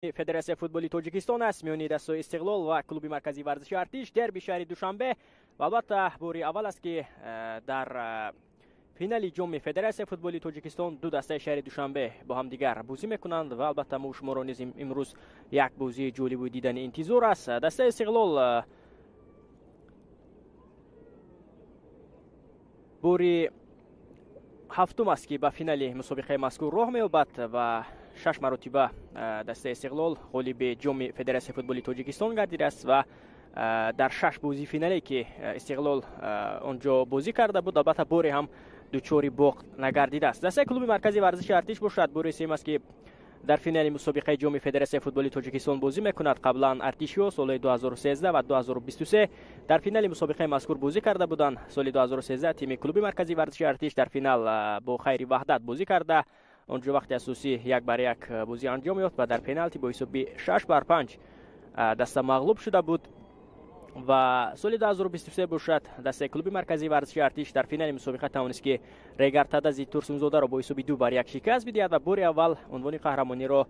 Федератсияи футболи Тоҷикистон аст миёни дастаи Истиқлол ва клуби марказии варзиши Артиш, дерби шаҳри Душанбе. Ва албатта бори аввал аст, ки дар финали ҷоми Федератсияи футболи Тоҷикистон ду дастаи шаҳри Душанбе бо ҳамдигар бозӣ мекунанд ва албатта мо шуморо низ имрӯз як бозии ҷолибу дидани интизор аст. Дастаи Истиқлол бори ҳафтум аст, ки ба финали мусобиқаи мазкур роҳ меёбад ва шаш маротиба дастаи Истиқлол ғолиби ҷоми Федератсияи футболи Тоҷикистон гардидааст ва дар шаш бозии финале, ки Истиқлол он ҷо бозӣ карда буд, албатта боре ҳам дучори боқ нагардидааст. Дастаи клуби марказии варзиши Артиш бошад, бори сеюм аст, ки дар финали мусобиқаи ҷоми Федератсияи футболи Тоҷикистон бозӣ мекунад. Қаблан артишиҳо солҳои 2013 ва 2023 дар финали мусобиқаи мазкур бозӣ карда буданд. Соли 2013 тими клуби марказии варзиши Артиш дар финал бо Хайри Ваҳдат бозӣ карда, он ҷо вақти асосӣ 1-1 бозӣ анҷом ёфт ва дар пеналти бо ҳисоби 6-5 даста мағлуб шуда буд. Ва соли 2023 бошад, дастаи клуби марказии варзиши Артиш дар финали мусобиқа тавонист, ки Регартадази Турсунзодаро бо ҳисоби 2-1 шикаст бидиҳад ва бори аввал унвони қаҳрамониро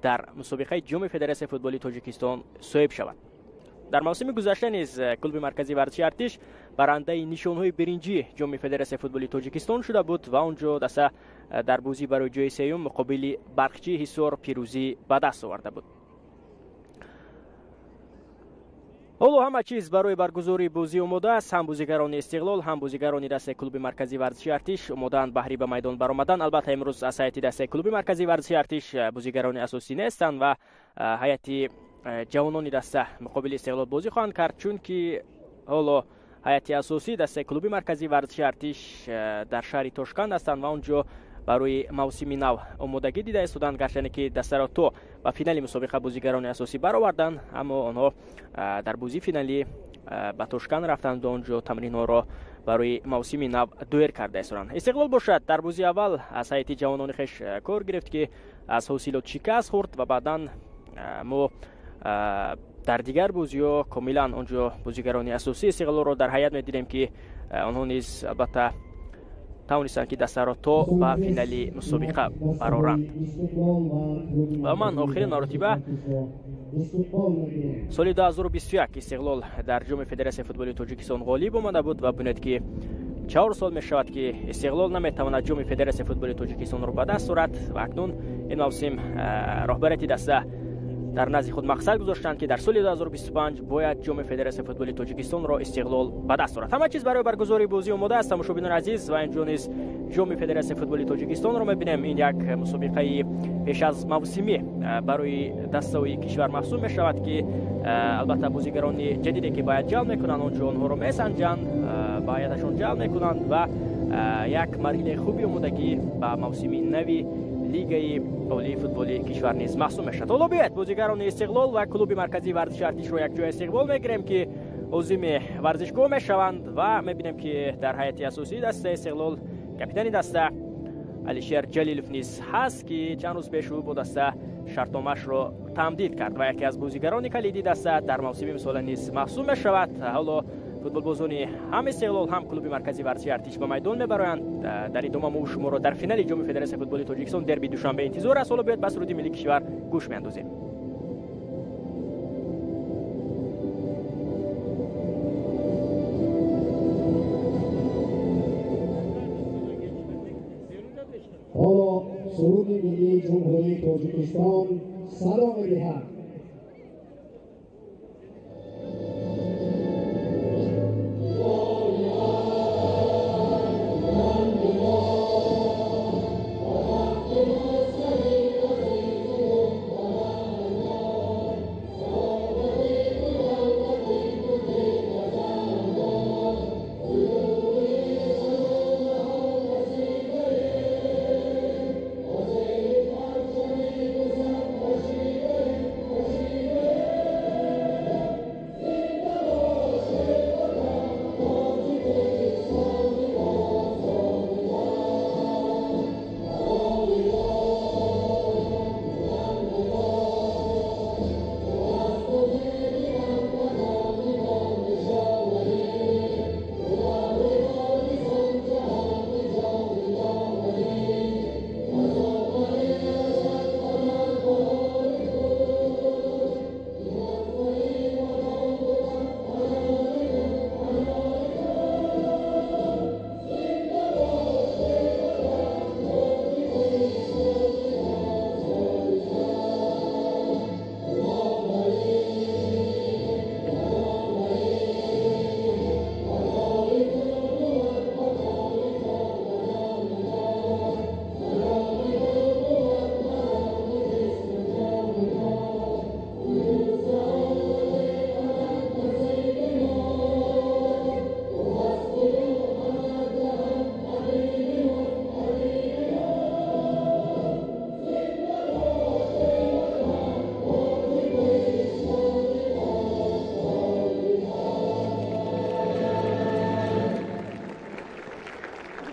дар мусобиқаи ҷоми Федератсияи футболи Тоҷикистон соҳиб шавад. Дар мавсими гузашта низ клуби марказии варзиши Артиш барандаи нишонҳои биринҷии ҷоми Федератсияи футболи Тоҷикистон шуда буд ва он ҷо даста дар бозӣ барои ҷои сеюм муқобили Барқчии Ҳисор пирӯзӣ ба даст оварда буд. Ҳоло ҳама чиз барои баргузории бозӣ омода аст. Ҳам бозигарони Истиқлол, ҳам бозигарони дастаи клуби марказии варзиши Артиш омодаанд баҳри ба майдон баромадан. Албатта имрӯз аз ҳайати дастаи клуби марказии варзиши Артиш бозигарони асосӣ нестанд ва ҳайати ҷавонони даста муқобили Истиқлол бозӣ хоҳанд кард, чунки ҳоло ҳайати асосии дастаи клуби марказии варзиши Артиш дар шаҳри Тошканд ҳастанд ва он ҷо барои мавсими нав омодагӣ дида истоданд. Гарчанде ки дастаро то ба финали мусобиқа бозигарони асосӣ бароварданд, аммо онҳо дар бозии финалӣ ба Тошканд рафтанд ва он ҷо тамринҳоро барои мавсими нав доир карда истоданд. Истиқлол бошад, дар бозии аввал аз ҳайати ҷавонони хеш кор гирифт, ки аз ҳосилот шикаст хӯрд ва баъдан мо дар дигар бозиҳо комилан он ҷо бозигарони асосии Истиқлолро дар ҳайат медидем, ки онҳо низ албатта тавонистанд, ки дастаро то ба финали мусобиқа бароранд. Ва ман охирин маротиба соли 2021 Истиқлол дар ҷоми Федератсияи футболи Тоҷикистон ғолиб омада буд ва бинед, ки 4 сол мешавад, ки Истиқлол наметавонад ҷоми Федератсияи футболи Тоҷикистонро ба даст орад. Ва акнун ин мавсим роҳбарияти даста дар назди худ мақсад гузоштанд, ки дар соли 2025 бояд ҷоми Федератсияи футболи Тоҷикистонро Истиқлол ба даст орад. Ҳама чиз барои баргузории бозӣ омода аст, тамошобинони азиз, ва инҷо низ ҷоми Федератсияи футболи Тоҷикистонро мебинем. Ин як мусобиқаи пеш аз мавсимӣ барои дастаҳои кишвар маҳсуб мешавад, ки албатта бозигарони ҷадиде, ки бояд ҷалб мекунанд, он ҷо онҳоро месанҷанд, ба ҳайаташон ҷалб мекунанд ва як марҳилаи хуби омодагӣ ба мавсими нави лигаи олии футболи кишвар низ маҳсуб мешавад. Ҳоло биёед, бозигарони Истиқлол ва клуби марказии варзиши Артишро якҷоя истиқбол мегирем, ки озими варзишгоҳ мешаванд, ва мебинем, ки дар ҳайати асосии дастаи Истиқлол капитани даста Алишер Ҷалилов низ ҳаст, ки чанд рӯз пеш ӯ бо даста шартномаашро тамдид кард ва яке аз бозигарони калидии даста дар мавсими имсола низ маҳсуб мешавад. Ҳоло футболбозони ҳам Истиқлол, ҳам клуби марказии варзиши Артиш ба майдон мебароянд. Дар идома мо шуморо дар финали ҷоми Федератсияи футболи Тоҷикистон, дерби Душанбе интизор аст. Ҳоло биёед, ба суруди миллии кишвар гӯш меандозем. Ҳоло суруди миллии Ҷумҳурии Тоҷикистон садо медиҳад.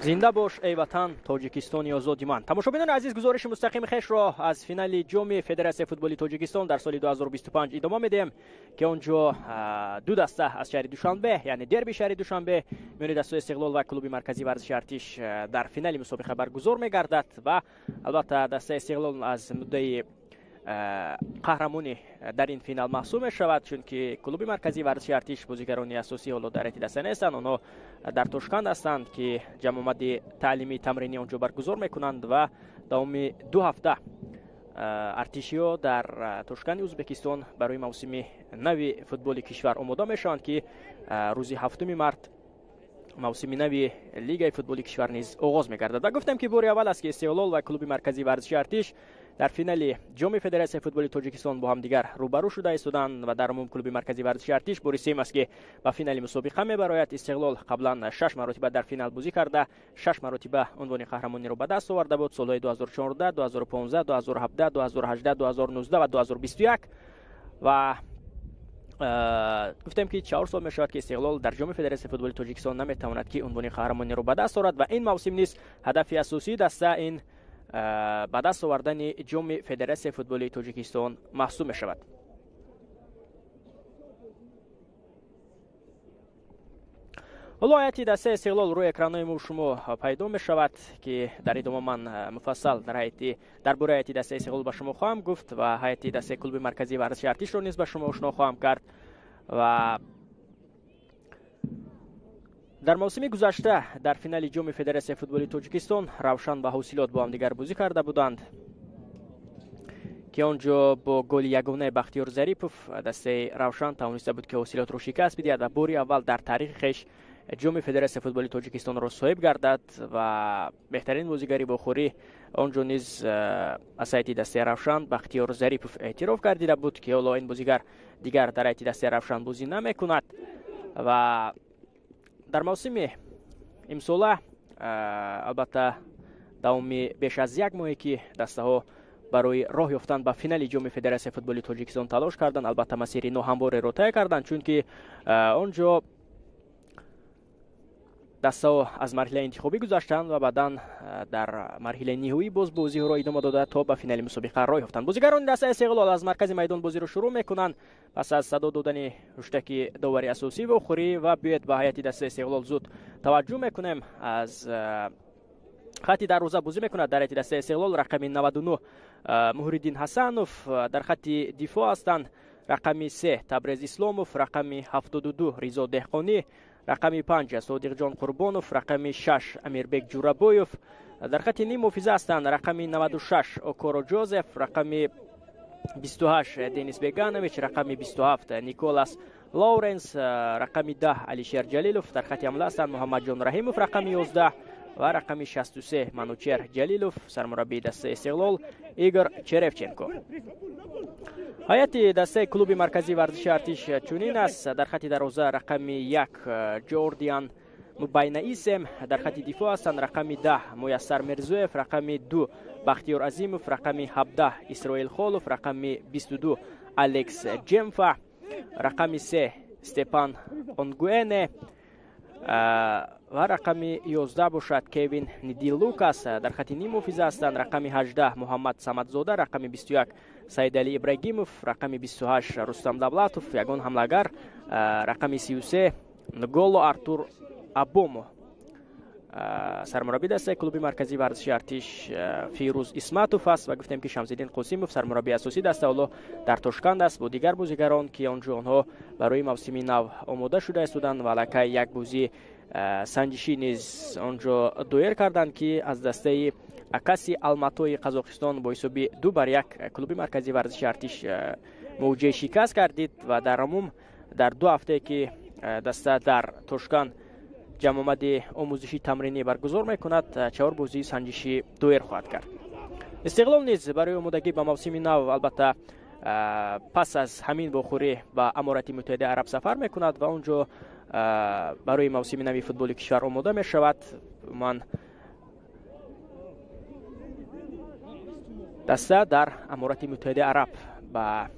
Зинда бош эй ватан, Тоҷикистони озоди ман. Тамошобинони азиз, гузориши мустақими хешро аз финали ҷоми Федератсияи футболи Тоҷикистон дар соли 2025 идома медиҳем, ки он ҷо ду даста аз шаҳри Душанбе, яъне дерби шаҳри Душанбе миёни дастаи Истиқлол ва клуби марказии варзиши Артиш дар финали мусобиқа баргузор мегардад ва албатта дастаи Истиқлол аз муддаи қаҳрамонӣ дар ин финал маҳсуб мешавад, чунки клуби марказии варзиши Артиш бозигарони асосӣ ҳоло дар ҳайати даста нестанд. Онҳо дар Тошканд ҳастанд, ки ҷамъомади таълимии тамринӣ онҷо баргузор мекунанд ва давоми 2 ҳафта артишиҳо дар Тошканди Ӯзбекистон барои мавсими нави футболи кишвар омода мешаванд, ки рӯзи 7 март мавсими нави лигаи футболи кишвар низ оғоз мегардад. Ва гуфтем, ки бори аввал аст, ки Истиқлол ва клуби марказии варзиши Артиш дар финали ҷоми Федератсияи футболи Тоҷикистон бо ҳамдигар рӯбарӯ шуда истоданд ва дар умум клуби марказии варзиши Артиш бори сеюм аст, ки ба финали мусобиқа мебарояд. Истиқлол қаблан 6 маротиба дар финал бозӣ карда, 6 маротиба унвони қаҳрамониро ба даст оварда буд солҳои 2014, 2015, 2017, 2018, 2019 ва 2021. Ва гуфтем, ки 4 сол мешавад, ки Истиқлол дар ҷоми Федератсияи футболи Тоҷикистон наметавонад, ки унвони қаҳрамониро ба даст орад ва ин мавсим низ ҳадафи асосии даста ин ба даст овардани ҷоми Федератсияи футболи Тоҷикистон маҳсуб мешавад. Ҳоло ҳайати дастаи Истиқлол рӯи экранҳои мо шумо пайдо мешавад, ки дар идома ман муфассал дар бораи ҳайати дастаи Истиқлол ба шумо хоҳам гуфт ва ҳайати дастаи клуби марказии варзиши Артишро низ ба шумо ошно хоҳам кард. Ва дар мавсими гузашта дар финали ҷоми Федератсияи футболи Тоҷикистон Равшан ва Ҳосилот бо ҳамдигар бозӣ карда буданд, ки он ҷо бо голи ягонаи Бахтиёр Зарипов дастаи Равшан тавониста буд, ки Ҳосилотро шикаст бидиҳад ва бори аввал дар таърихи хеш ҷоми Федератсияи футболи Тоҷикистонро соҳиб гардад. Ва беҳтарин бозигари бохӯрӣ он ҷо низ аз ҳайати дастаи Равшан Бахтиёр Зарипов эътироф гардида буд, ки ҳоло ин бозигар дигар дар ҳайати дастаи Равшан бозӣ намекунад. Ва дар мавсими имсола албатта давоми беш аз як моҳе, ки дастаҳо барои роҳ ёфтан ба финали ҷоми Федератсияи футболи Тоҷикистон талош карданд, албатта масири ноҳамвореро тай карданд, чунки он ҷо дастаҳо аз марҳилаи интихобӣ гузаштанд ва баъдан дар марҳилаи ниҳоӣ боз бозиҳоро идома дода то ба финали мусобиқа роҳ ёфтанд. Бозигарони дастаи Истиқлол аз маркази майдон бозиро шурӯъ мекунанд пас аз садо додани ҳуштаки довари асосӣ вохӯрӣ. Ва биёед ба ҳайати дастаи Истиқлол зуд таваҷҷӯҳ мекунем. Аз хати дарвоза бозӣ мекунад дар ҳайати дастаи Истиқлол рақами 99 Муҳриддин Ҳасанов, дар хати дифоъ ҳастанд рақами 3 Табрез Исломов, рақами 72 Ризо Деҳқонӣ, рақами 5 Содиқҷон Қурбонов, рақами 6 Амирбек Ҷурабоев, дар хати ним муҳофиза ҳастанд рақами 96 Окоро Ҷозеф, рақами 28 Денис Беганович, рақами 27 Николас Лоуренс, рақами 10 Алишер Ҷалилов, дар хати ҳамла ҳастанд Муҳаммадҷон Раҳимов, рақами 11 ва рақами 63 Манучер Ҷалилов, сармураббии дастаи Истиқлол Игор Черевченко. Ҳайати дастаи клуби марказии варзиши Артиш чунин аст. Дар хати дарвоза рақами 1 Ҷордиан Мубайнаисем, дар хати дифоъ ҳастанд рақами 10 Муяссар Мирзоев, рақами 2 Бахтиёр Азимов, рақами 17 Исроил Холов, рақами 22 Алекс Ҷемфа, рақами 3 Степан Онгуэне ва рақами 11 бошад Кевин Ниди Лукас. Дар хати ним муҳофиза ҳастанд рақами 18 Муҳаммад Самадзода, рақами 21 Саидали Ибрагимов, рақами 28 Рустам Давлатов, ягон ҳамлагар, рақами 33 Нголо Артур Абомо. Сармураббии дастаи клуби марказии варзиши Артиш Фирӯз Исматов аст ва гуфтем, ки Шамсиддин Қосимов сармураббии асосии даста ҳоло дар Тошканд аст бо дигар бозигарон, ки он ҷо онҳо барои мавсими нав омода шуда истоданд ва аллакай як бозии санҷишӣ низ он ҷо доир карданд, ки аз дастаи Акаси Алматои Қазоқистон бо ҳисоби 2-1 клуби марказии варзиши Артиш мавҷаи шикаст гардид. Ва дар умум дар 2 ҳафтае, ки даста дар Тошканд ҷамъомади омӯзиши тамринӣ баргузор мекунад, 4 бозии санҷишӣ доир хоҳад кард. Истиқлол низ барои омодагӣ ба мавсими нав албатта пас аз ҳамин вохӯрӣ ба Аморати Муттаҳидаи Араб сафар мекунад ва он ҷо барои мавсими нави футболи кишвар омода мешавад. Ман даста дар Аморати Муттаҳидаи Араб ба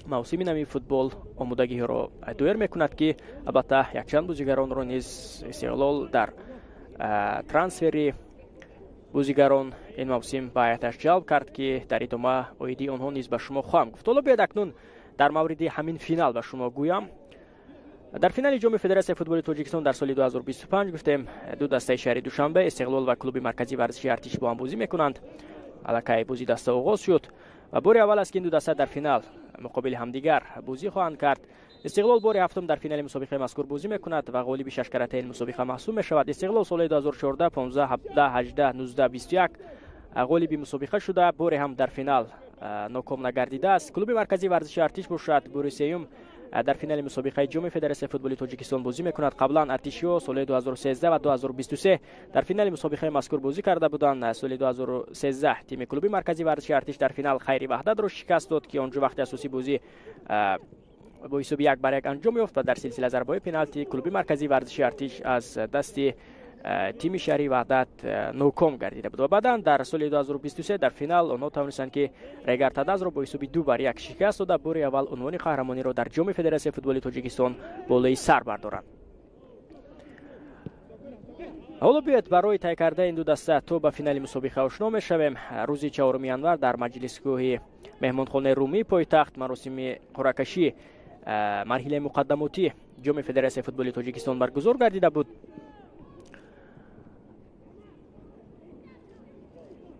мавсими нави футбол омодагиҳоро доир мекунад, ки албатта якчанд бозигаронро низ Истиқлол дар Трансфери бозигарон ин мавсим ба ҳайаташ ҷалб кард, ки дар идома оиди онҳо низ ба шумо хоҳам гуфт. Ҳоло биёед акнун дар мавриди ҳамин финал ба шумо гӯям. Дар финали ҷоми Федератсияи футболи Тоҷикистон дар соли 2025 гуфтем, ду дастаи шаҳри Душанбе, Истиқлол ва клуби марказии варзиши Артиш бо ҳам бозӣ мекунанд. Аллакай бозӣ даста оғоз шуд ва бори аввал аст, ки ин ду даста дар финал муқобили ҳамдигар бозӣ хоҳанд кард. Истиқлол бори ҳафтум дар финали мусобиқаи мазкур бозӣ мекунад ва ғолиби шашкаратаи ин мусобиқа маҳсуб мешавад. Истиқлол соли 2014, 15, 17, 18, 19, 21 ғолиби мусобиқа шуда, боре ҳам дар финал ноком нагардидааст. Клуби марказии варзиши Артиш бошад, бори сеюм дар финали мусобиқаи ҷоми Федератсияи футболи Тоҷикистон бозӣ мекунад. Қаблан артишиҳо соли 2013 ва 2023 дар финали мусобиқаи мазкур бозӣ карда буданд. Соли 2013 тими клуби марказии варзиши Артиш дар финал Хайри Ваҳдатро шикаст дод, ки он ҷо вақти асосии бозӣ бо ҳисоби 1-1 анҷом ёфт ва дар силсила зарбаҳои пеналти клуби марказии варзиши Артиш аз дасти тими шаҳри Ваҳдат ноком гардида буд. Ва баъдан дар соли 2023 дар финал онҳо тавонистанд, ки Регар Тадазро бо ҳисоби 2-1 шикаст дода, бори аввал унвони қаҳрамониро дар ҷоми Федератсияи футболи Тоҷикистон болои сар бардоранд. Ҳоло биёед барои тай кардаи ин ду даста то ба финали мусобиқа ошно мешавем. Рӯзи 4 январ дар маҷлисгоҳи меҳмонхонаи Румии пойтахт маросими қуръакашӣ марҳилаи муқаддамотӣ ҷоми Федератсияи футболи Тоҷикистон баргузор гардида буд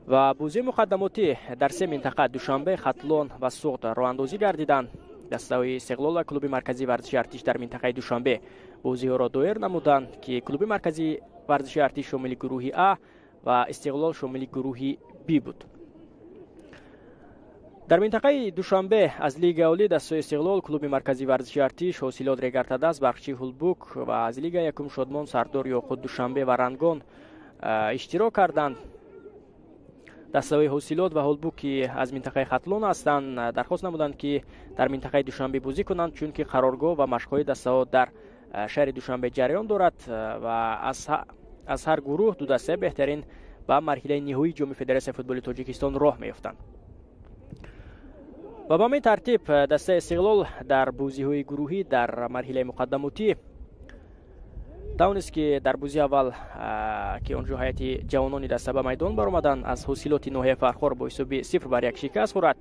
ва бозии муқаддамотӣ дар се минтақа, Душанбе, Хатлон ва Суғд, роҳандозӣ гардиданд. Дастаҳои Истиқлол ва клуби марказии варзиши Артиш дар минтақаи Душанбе бозиҳоро доир намуданд, ки клуби марказии варзиши Артиш шомили гурӯҳи А ва Истиқлол шомили гурӯҳи Б буд. Дар минтақаи Душанбе аз Лигаи Олӣ дастаи Истиқлол, клуби марказии варзиши Артиш, Ҳосилот, Регар-ТадАЗ, Барқчи, Ҳулбук ва аз Лигаи якум Шодмон, Сардор, Ёқут, Душанбе ва Рангон иштирок карданд. Дастаҳои Ҳосилот ва Ҳулбук, ки аз минтақаи Хатлон ҳастанд, дархост намуданд, ки дар минтақаи Душанбе бозӣ кунанд, чунки қароргоҳ ва машқҳои дастаҳо дар шаҳри Душанбе ҷараён дорад ва аз ҳар гурӯҳ ду дастаи беҳтарин ба марҳилаи ниҳоии ҷоми Федератсияи футболи Тоҷикистон роҳ меёфтанд. Ва ба ҳамин тартиб дастаи Истиқлол дар бозиҳои гурӯҳӣ дар марҳилаи муқаддамотӣ тавонист, ки дар бозии аввал, ки он ҷо ҳайати ҷавонони даста ба майдон баромаданд, аз Ҳосилоти ноҳияи Фархор бо ҳисоби 0-1 шикаст хӯрад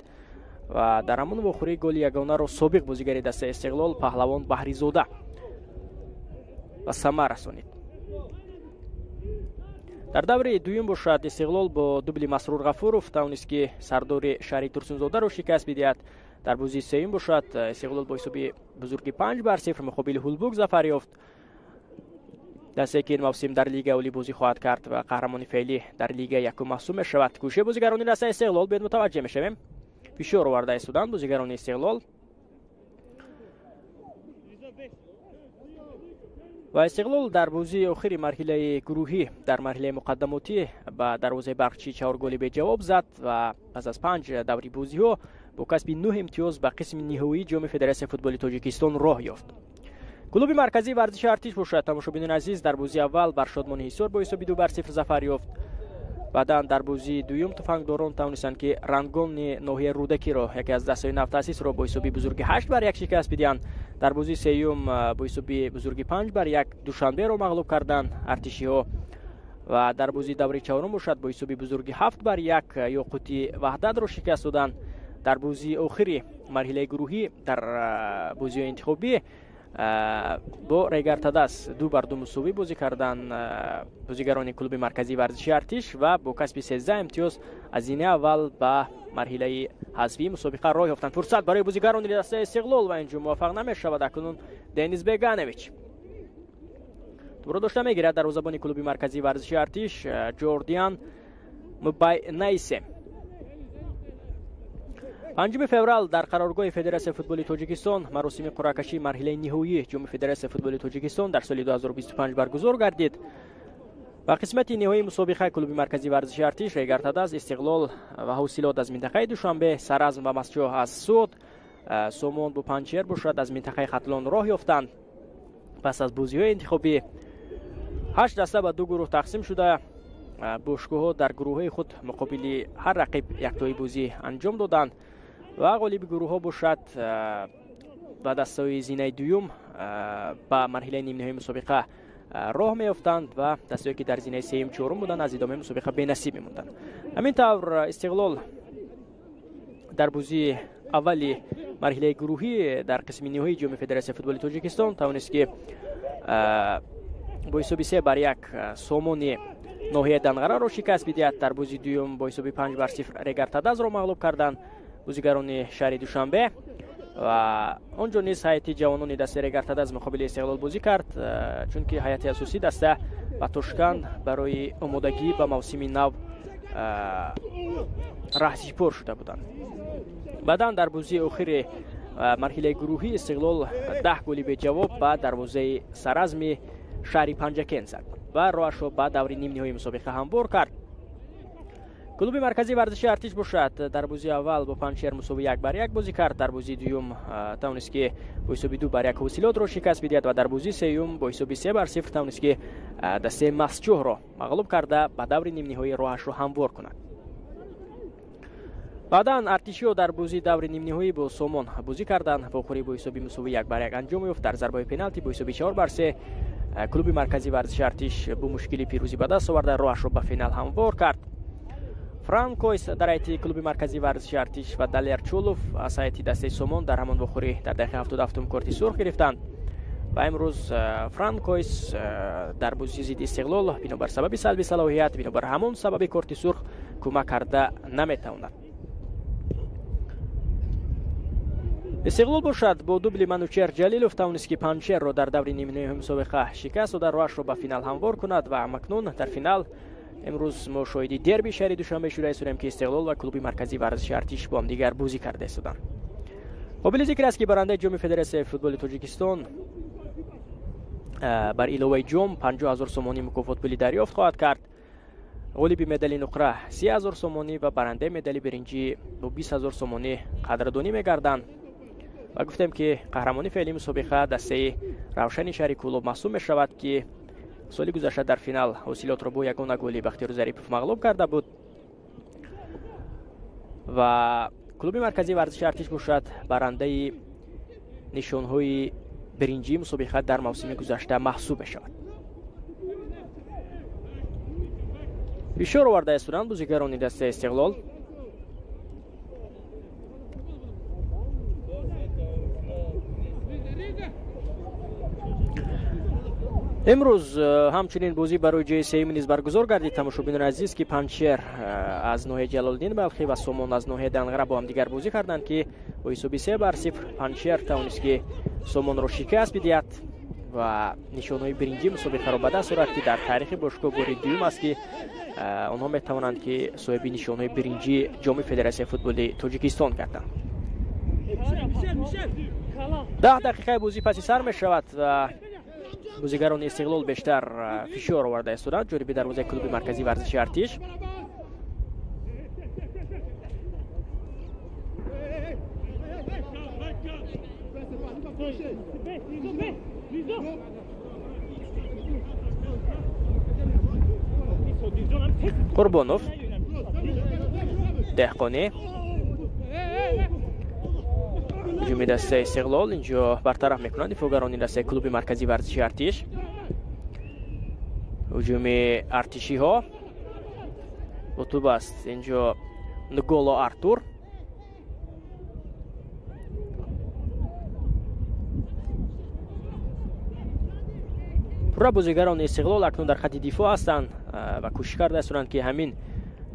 ва дар ҳамон вохӯрӣ голи ягонаро собиқ бозигари дастаи Истиқлол Паҳлавон Баҳризода ба самар расонид. Дар даври дуюм бошад, Истиқлол бо дубли Масрур Ғафуров тавонист, ки сардори шаҳри Турсунзодаро шикаст бидиҳад. Дар бозии сеюм бошад, Истиқлол бо ҳисоби бузурги 5-0 муқобили Ҳулбук зафар ёфт, дастае ки ин мавсим дар Лигаи Олӣ бозӣ хоҳад кард ва қаҳрамони феълӣ дар Лигаи якум маҳсуб мешавад. Кӯшиши бозигарони дастаи Истиқлол, биёед мутаваҷҷеҳ мешавем. Фишор оварда истоданд бозигарони Истиқлол ва Истиқлол дар бозии охири марҳилаи гурӯҳӣ дар марҳилаи муқаддамотӣ ба дарвозаи Барқчӣ 4 голи беҷавоб зад ва пас аз 5 даври бозиҳо бо касби 9 имтиёз ба қисми ниҳоии ҷоми Федератсияи футболи Тоҷикистон роҳ ёфт. Клуби марказии варзиши Артиш бошад, тамошобинони азиз, дар бозии аввал бар Шодмони Ҳисор бо ҳисоби 2-0 зафар ёфт. Баъдан дар бозии дуюм туфангдорон тавонистанд, ки Рангони ноҳияи Рӯдакиро, яке аз дастаҳои навтаъсисро, бо ҳисоби бузурги 8-1 шикаст бидиҳанд. Дар бозии сеюм бо ҳисоби бузурги 5-1 Душанберо мағлуб карданд артишиҳо ва дар бозии даври чаҳорум бошад, бо ҳисоби бузурги 7-1 Ёқути Ваҳдатро шикаст доданд. Дар бозии охири марҳилаи гурӯҳӣ дар бозиҳои интихобӣ бо Регар-ТадАЗ 2-2 мусовӣ бозӣ карданд бозигарони клуби марказии варзиши Артиш ва бо касби 13 имтиёз аз зинаи аввал ба марҳилаи ҳазфии мусобиқа роҳ ёфтанд. Фурсат барои бозигарони дастаи Истиқлол ва инҷо муваффақ намешавад. Акнун Денис Беганович тӯбро дошта мегирад. Дарвозабони клуби марказии варзиши Артиш Ҷордиан Мубайнайсе. 5 феврал дар қароргоҳи Федератсияи футболи Тоҷикистон маросими қуръакашии марҳилаи ниҳоии ҷоми Федератсияи футболи Тоҷикистон дар соли 2025 баргузор гардид. Ба қисмати ниҳоии мусобиқа клуби марказии варзиши Артиш, Регар-ТадАЗ, Истиқлол ва Ҳосилот аз минтақаи Душанбе, Саразм ва Мастчоҳ аз Суғд, Сомон бо Панҷшер бошад аз минтақаи Хатлон роҳ ёфтанд. Пас аз бозиҳои интихобӣ 8 даста ба ду гурӯҳ тақсим шуда, бошгоҳҳо дар гурӯҳҳои худ муқобили ҳар рақиб яктои бозӣ анҷом доданд ва ғолиби гурӯҳҳо бошад ба дастаҳои зинаи дуюм ба марҳилаи нимниҳоии мусобиқа роҳ меёфтанд ва дастаҳое ки дар зинаи сеюм чорум буданд аз идомаи мусобиқа бенасиб мемонданд. Ҳамин тавр Истиқлол дар бозии аввали марҳилаи гурӯҳӣ дар қисми ниҳоии ҷоми Федератсияи футболи Тоҷикистон тавонист ки бо ҳисоби 3-1 Сомони ноҳияи Данғараро шикаст бидиҳад. Дар бозии дуюм бо ҳисоби 5-0 Регар-Тадазро мағлуб карданд бозигарони шаҳри Душанбе ва он ҷо низ ҳайати ҷавонони дастаи Регар-Тадаз муқобили Истиқлол бозӣ кард, чунки ҳайати асосии даста ба Тошканд барои омодагӣ ба мавсими нав раҳсипор шуда буданд. Баъдан дар бозии охири марҳилаи гурӯҳӣ Истиқлол 10 голи беҷавоб ба дарвозаи саразми шаҳри Панҷакент зад ва роҳашро ба даври нимниҳоии мусобиқа ҳамвор кард. Клуби марказии варзиши Артиш бошад дар бозии аввал бо Панҷшер мусовии 1-1 бозӣ кард. Дар бозии дуюм тавонист ки бо ҳисоби 2-1 Ҳосилотро шикаст бидиҳад ва дар бозии сеюм бо ҳисоби 3-0 тавонист ки дастаи Масчӯҳро мағлуб карда ба даври нимниҳоӣ роҳашро ҳамвор кунад. Баъдан Артишиҳо дар бозии даври нимниҳоӣ бо Сомон бозӣ карданд. Вохӯрӣ бо ҳисоби мусовии 1-1 анҷом ёфт. Дар зарбаи пеналти бо ҳисоби 4-3 клуби марказии варзиши Артиш бо мушкили пирӯзӣ ба даст оварда роҳашро ба финал ҳамвор кард. Франкойс дар ҳайати клуби марказии варзиши Артиш ва Далер Чулов аз ҳайати дастаи Сомон дар ҳамон вохӯрӣ дар дақиқаи 77 корти сурх гирифтанд ва имрӯз Франкойс дар бозии зидди Истиқлол бинобар сабаби салби салоҳият, бинобар ҳамон сабаби корти сурх кӯмак карда наметавонад. Истиқлол бошад бо дубли Манучер Ҷалилов тавонист ки Панҷшерро дар даври нимниҳоии мусобиқа шикаст дода роҳашро ба финал ҳамвор кунад ва ҳамакнун дар финал имрӯз мо шоҳиди дерби шаҳри Душанбе шуда истодем ки Истиқлол ва клуби марказии варзиши Артиш бо ҳамдигар бозӣ карда истоданд. Қобили зикр аст ки барандаи ҷоми Федератсияи футболи Тоҷикистон бар иловаи ҷом 50 000 сомонӣ мукофотпулӣ дарёфт хоҳад кард. Ғолиби медали нуқра 30 000 сомонӣ ва барандаи медали биринҷӣ бо 20 000 сомонӣ қадрдонӣ мегарданд. Ва гуфтем ки қаҳрамони феълии мусобиқа дастаи Равшани шаҳри Кӯлоб маҳсуб мешавад ки соли гузашта дар финал Ҳосилотро бо ягона голи Бахтиёр Зарипов мағлуб карда буд ва клуби марказии варзиши Артиш бошад барандаи нишонҳои биринҷии мусобиқа дар мавсими гузашта маҳсуб мешавад. Фишор оварда истоданд бозигарони дастаи Истиқлол. Имрӯз ҳамчунин бозӣ барои ҷои сеюм низ баргузор гардид. Тамошобинони азиз ки Панҷшер аз ноҳияи Ҷалолиддин Балхӣ ва Сомон аз ноҳияи Данғара бо ҳамдигар бозӣ карданд ки бо ҳисоби 3-0 Панҷшер тавонист ки Сомонро шикаст бидиҳад ва нишонҳои биринҷии мусобиқаро ба даст орад ки дар таърихи бошгоҳ бори дуюм аст ки онҳо метавонанд ки соҳиби нишонҳои биринҷии ҷоми Федератсияи футболи Тоҷикистон гарданд. 10 дақиқаи бозӣ паси сар мешавад ва бозигарони Истиқлол бештар фишор оварда истоданд ҷониби дарвозаи клуби марказии варзиши Артиш. Қурбонов, Деҳқонӣ, ҳуҷуми дастаи Истиқлол инҷо бартараф мекунанд дифоъгарони дастаи клуби марказии варзиши Артиш. Ҳуҷуми артишиҳо бо тӯб аст инҷо Нголо Артур. Пурра бозигарони Истиқлол акнун дар хати дифоъ ҳастанд ва кӯшиш карда истоданд ки ҳамин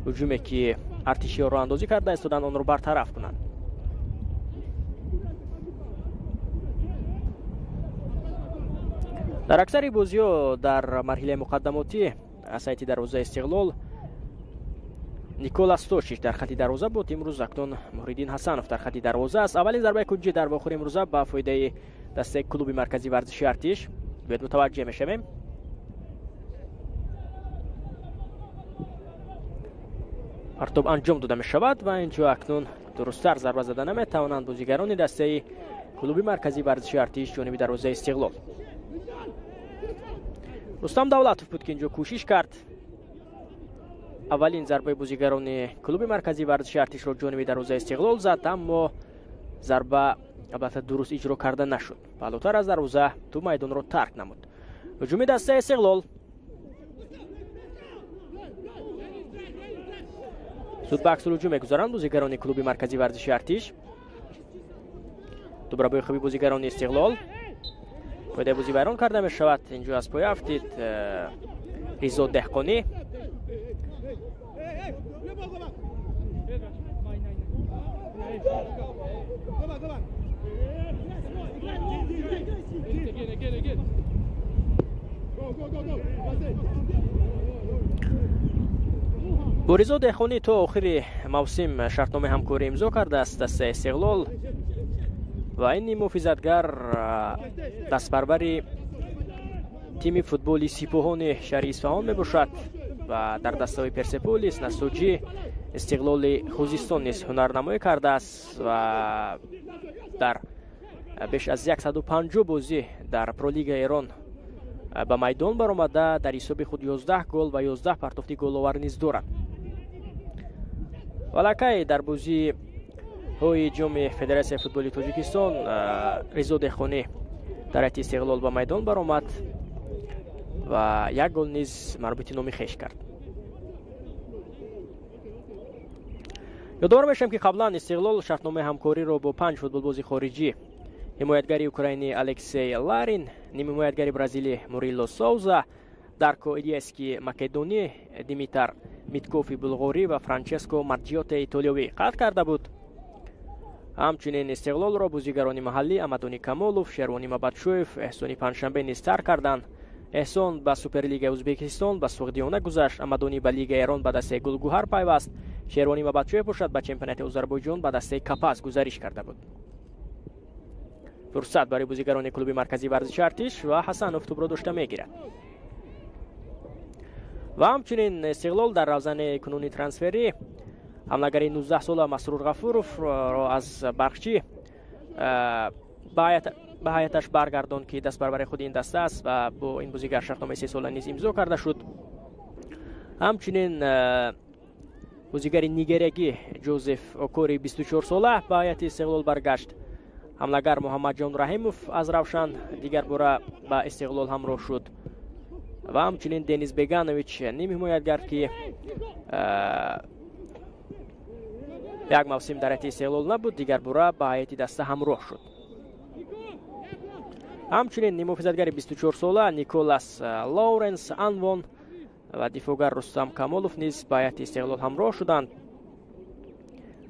ҳуҷуме ки артишиҳо роҳандозӣ карда истоданд онро бартараф кунанд. Дар аксари бозиҳо дар марҳилаи муқаддамотӣ аз ҳайати дарвозаи Истиқлол Никола Стошич дар хати дарвоза буд. Имрӯз акнун Муҳриддин Ҳасанов дар хати дарвоза аст. Аввалин зарбаи кунҷӣ дар вохӯри имрӯза ба фоидаи дастаи клуби марказии варзиши Артиш. Биёед мутаваҷҷеҳ мешавем. Партоб анҷом дода мешавад ва инҷо акнун дурусттар зарба зада наметавонанд бозигарони дастаи клуби марказии варзиши Артиш ҷониби дарвозаи Истиқлол. Рустам Давлатов буд ки инҷо кӯшиш кард аввалин зарбаи бозигарони клуби марказии варзиши Артишро ҷониби дарвозаи Истиқлол зад, аммо зарба албатта дуруст иҷро карда нашуд. Паҳлӯтар аз дарвоза ту майдонро тарк намуд. Ҳуҷуми дастаи Истиқлол. Зуд ба аксулҳуҷум мегузаранд бозигарони клуби марказии варзиши Артиш. Дубрабои хуби бозигарони Истиқлол. Фоидаи бозӣ вайрон карда мешавад. Инҷо аз поя афтид Ризо Деҳқонӣ. Бо Ризо Деҳқонӣ то охири мавсим шартномаи ҳамкорӣ имзо кардааст дастаи Истиқлол ва ин муҳофизатгар дастпарвари тими футболи Сипоҳони шаҳри Исфаҳон мебошад ва дар дастаҳои Персеполис, Насоҷӣ, Истиқлоли Хузистон низ ҳунарнамоӣ кардааст ва дар беш аз 150 бозӣ дар Пролигаи Эрон ба майдон баромада дар ҳисоби худ 11 гол ва 11 партофти головар низ дорад. Валакай дар бозиҳои ҷоми Федератсияи футболи Тоҷикистон Ризо Деҳқонӣ дар ҳайати Истиқлол ба майдон баромад ва як гол низ марбути номи хеш кард. Ёдовар мешавем, ки қаблан Истиқлол шартномаи ҳамкориро бо 5 футболбози хориҷӣ: ҳимоятгари украинӣ Алексей Ларин, нимҳимоятгари бразилӣ Мурило Соуза, Дарко Илиески македонӣ, Димитар Миткофи булғорӣ ва Франческо Марҷиоте итолиёвӣ қатъ карда буд. Ҳамчунин Истиқлолро бозигарони маҳаллӣ Амадони Камолов, Шервони Мабадшоев, Эҳсони Панҷшанбе низ тарк карданд. Эҳсон ба Суперлигаи Ӯзбекистон ба Суғдиёна гузашт, Амадонӣ ба Лигаи Эрон ба дастаи Гулгуҳар пайваст, Шервони Мабадшоев бошад ба чемпионати Озарбойҷон ба дастаи Капаз гузариш карда буд. Фурсат барои бозигарони клуби марказии варзиши Артиш ва Ҳасанов тӯбро дошта мегирад. Ва ҳамчунин Истиқлол дар равзани кунуни трансферӣ ҳамлагари 19-сола Масрур Ғафуровро аз Барқчӣ ба ҳайаташ баргардонд, ки дастбарбари худи ин даста аст ва бо ин бозигар шартномаи 3-сола низ имзо карда шуд. Ҳамчунин бозигари нигериягӣ Ҷозеф Окори 24-сола ба ҳайати Истиқлол баргашт. Ҳамлагар Муҳаммадҷон Раҳимов аз Равшан дигар бора ба Истиқлол ҳамроҳ шуд. Ва ҳамчунин Денис Беганович нимҳимоятгар, ки як мавсим дар ҳайати Истиқлол набуд, дигар бора ба ҳайати даста ҳамроҳ шуд. Ҳамчунин нимҳофизатгари 24-сола Николас Лоуренс Анвон ва дифоъгар Рустам Камолов низ ба ҳайати Истиқлол ҳамроҳ шуданд.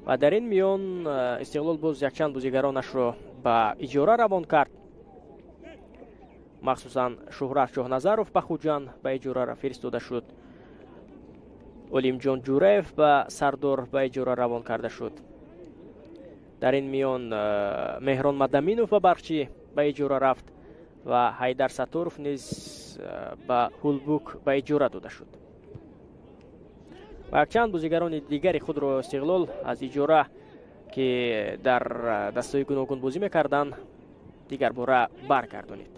Ва дар ин миён Истиқлол боз якчанд бозигаронашро ба иҷора равон кард. Махсусан Шуҳрат Шоҳназаров ба Хуҷанд ба иҷора фиристода шуд. Олимҷон Ҷураев ба Сардор ба иҷора равон карда шуд. Дар ин миён Меҳрон Мадаминов ба Барқчӣ ба иҷора рафт ва Ҳайдар Сатторов низ ба Ҳулбук ба иҷора дода шуд. Ва якчанд бозигарони дигари худро Истиқлол аз иҷора, ки дар дастаҳои гуногун бозӣ мекарданд, дигар бора баргардонид.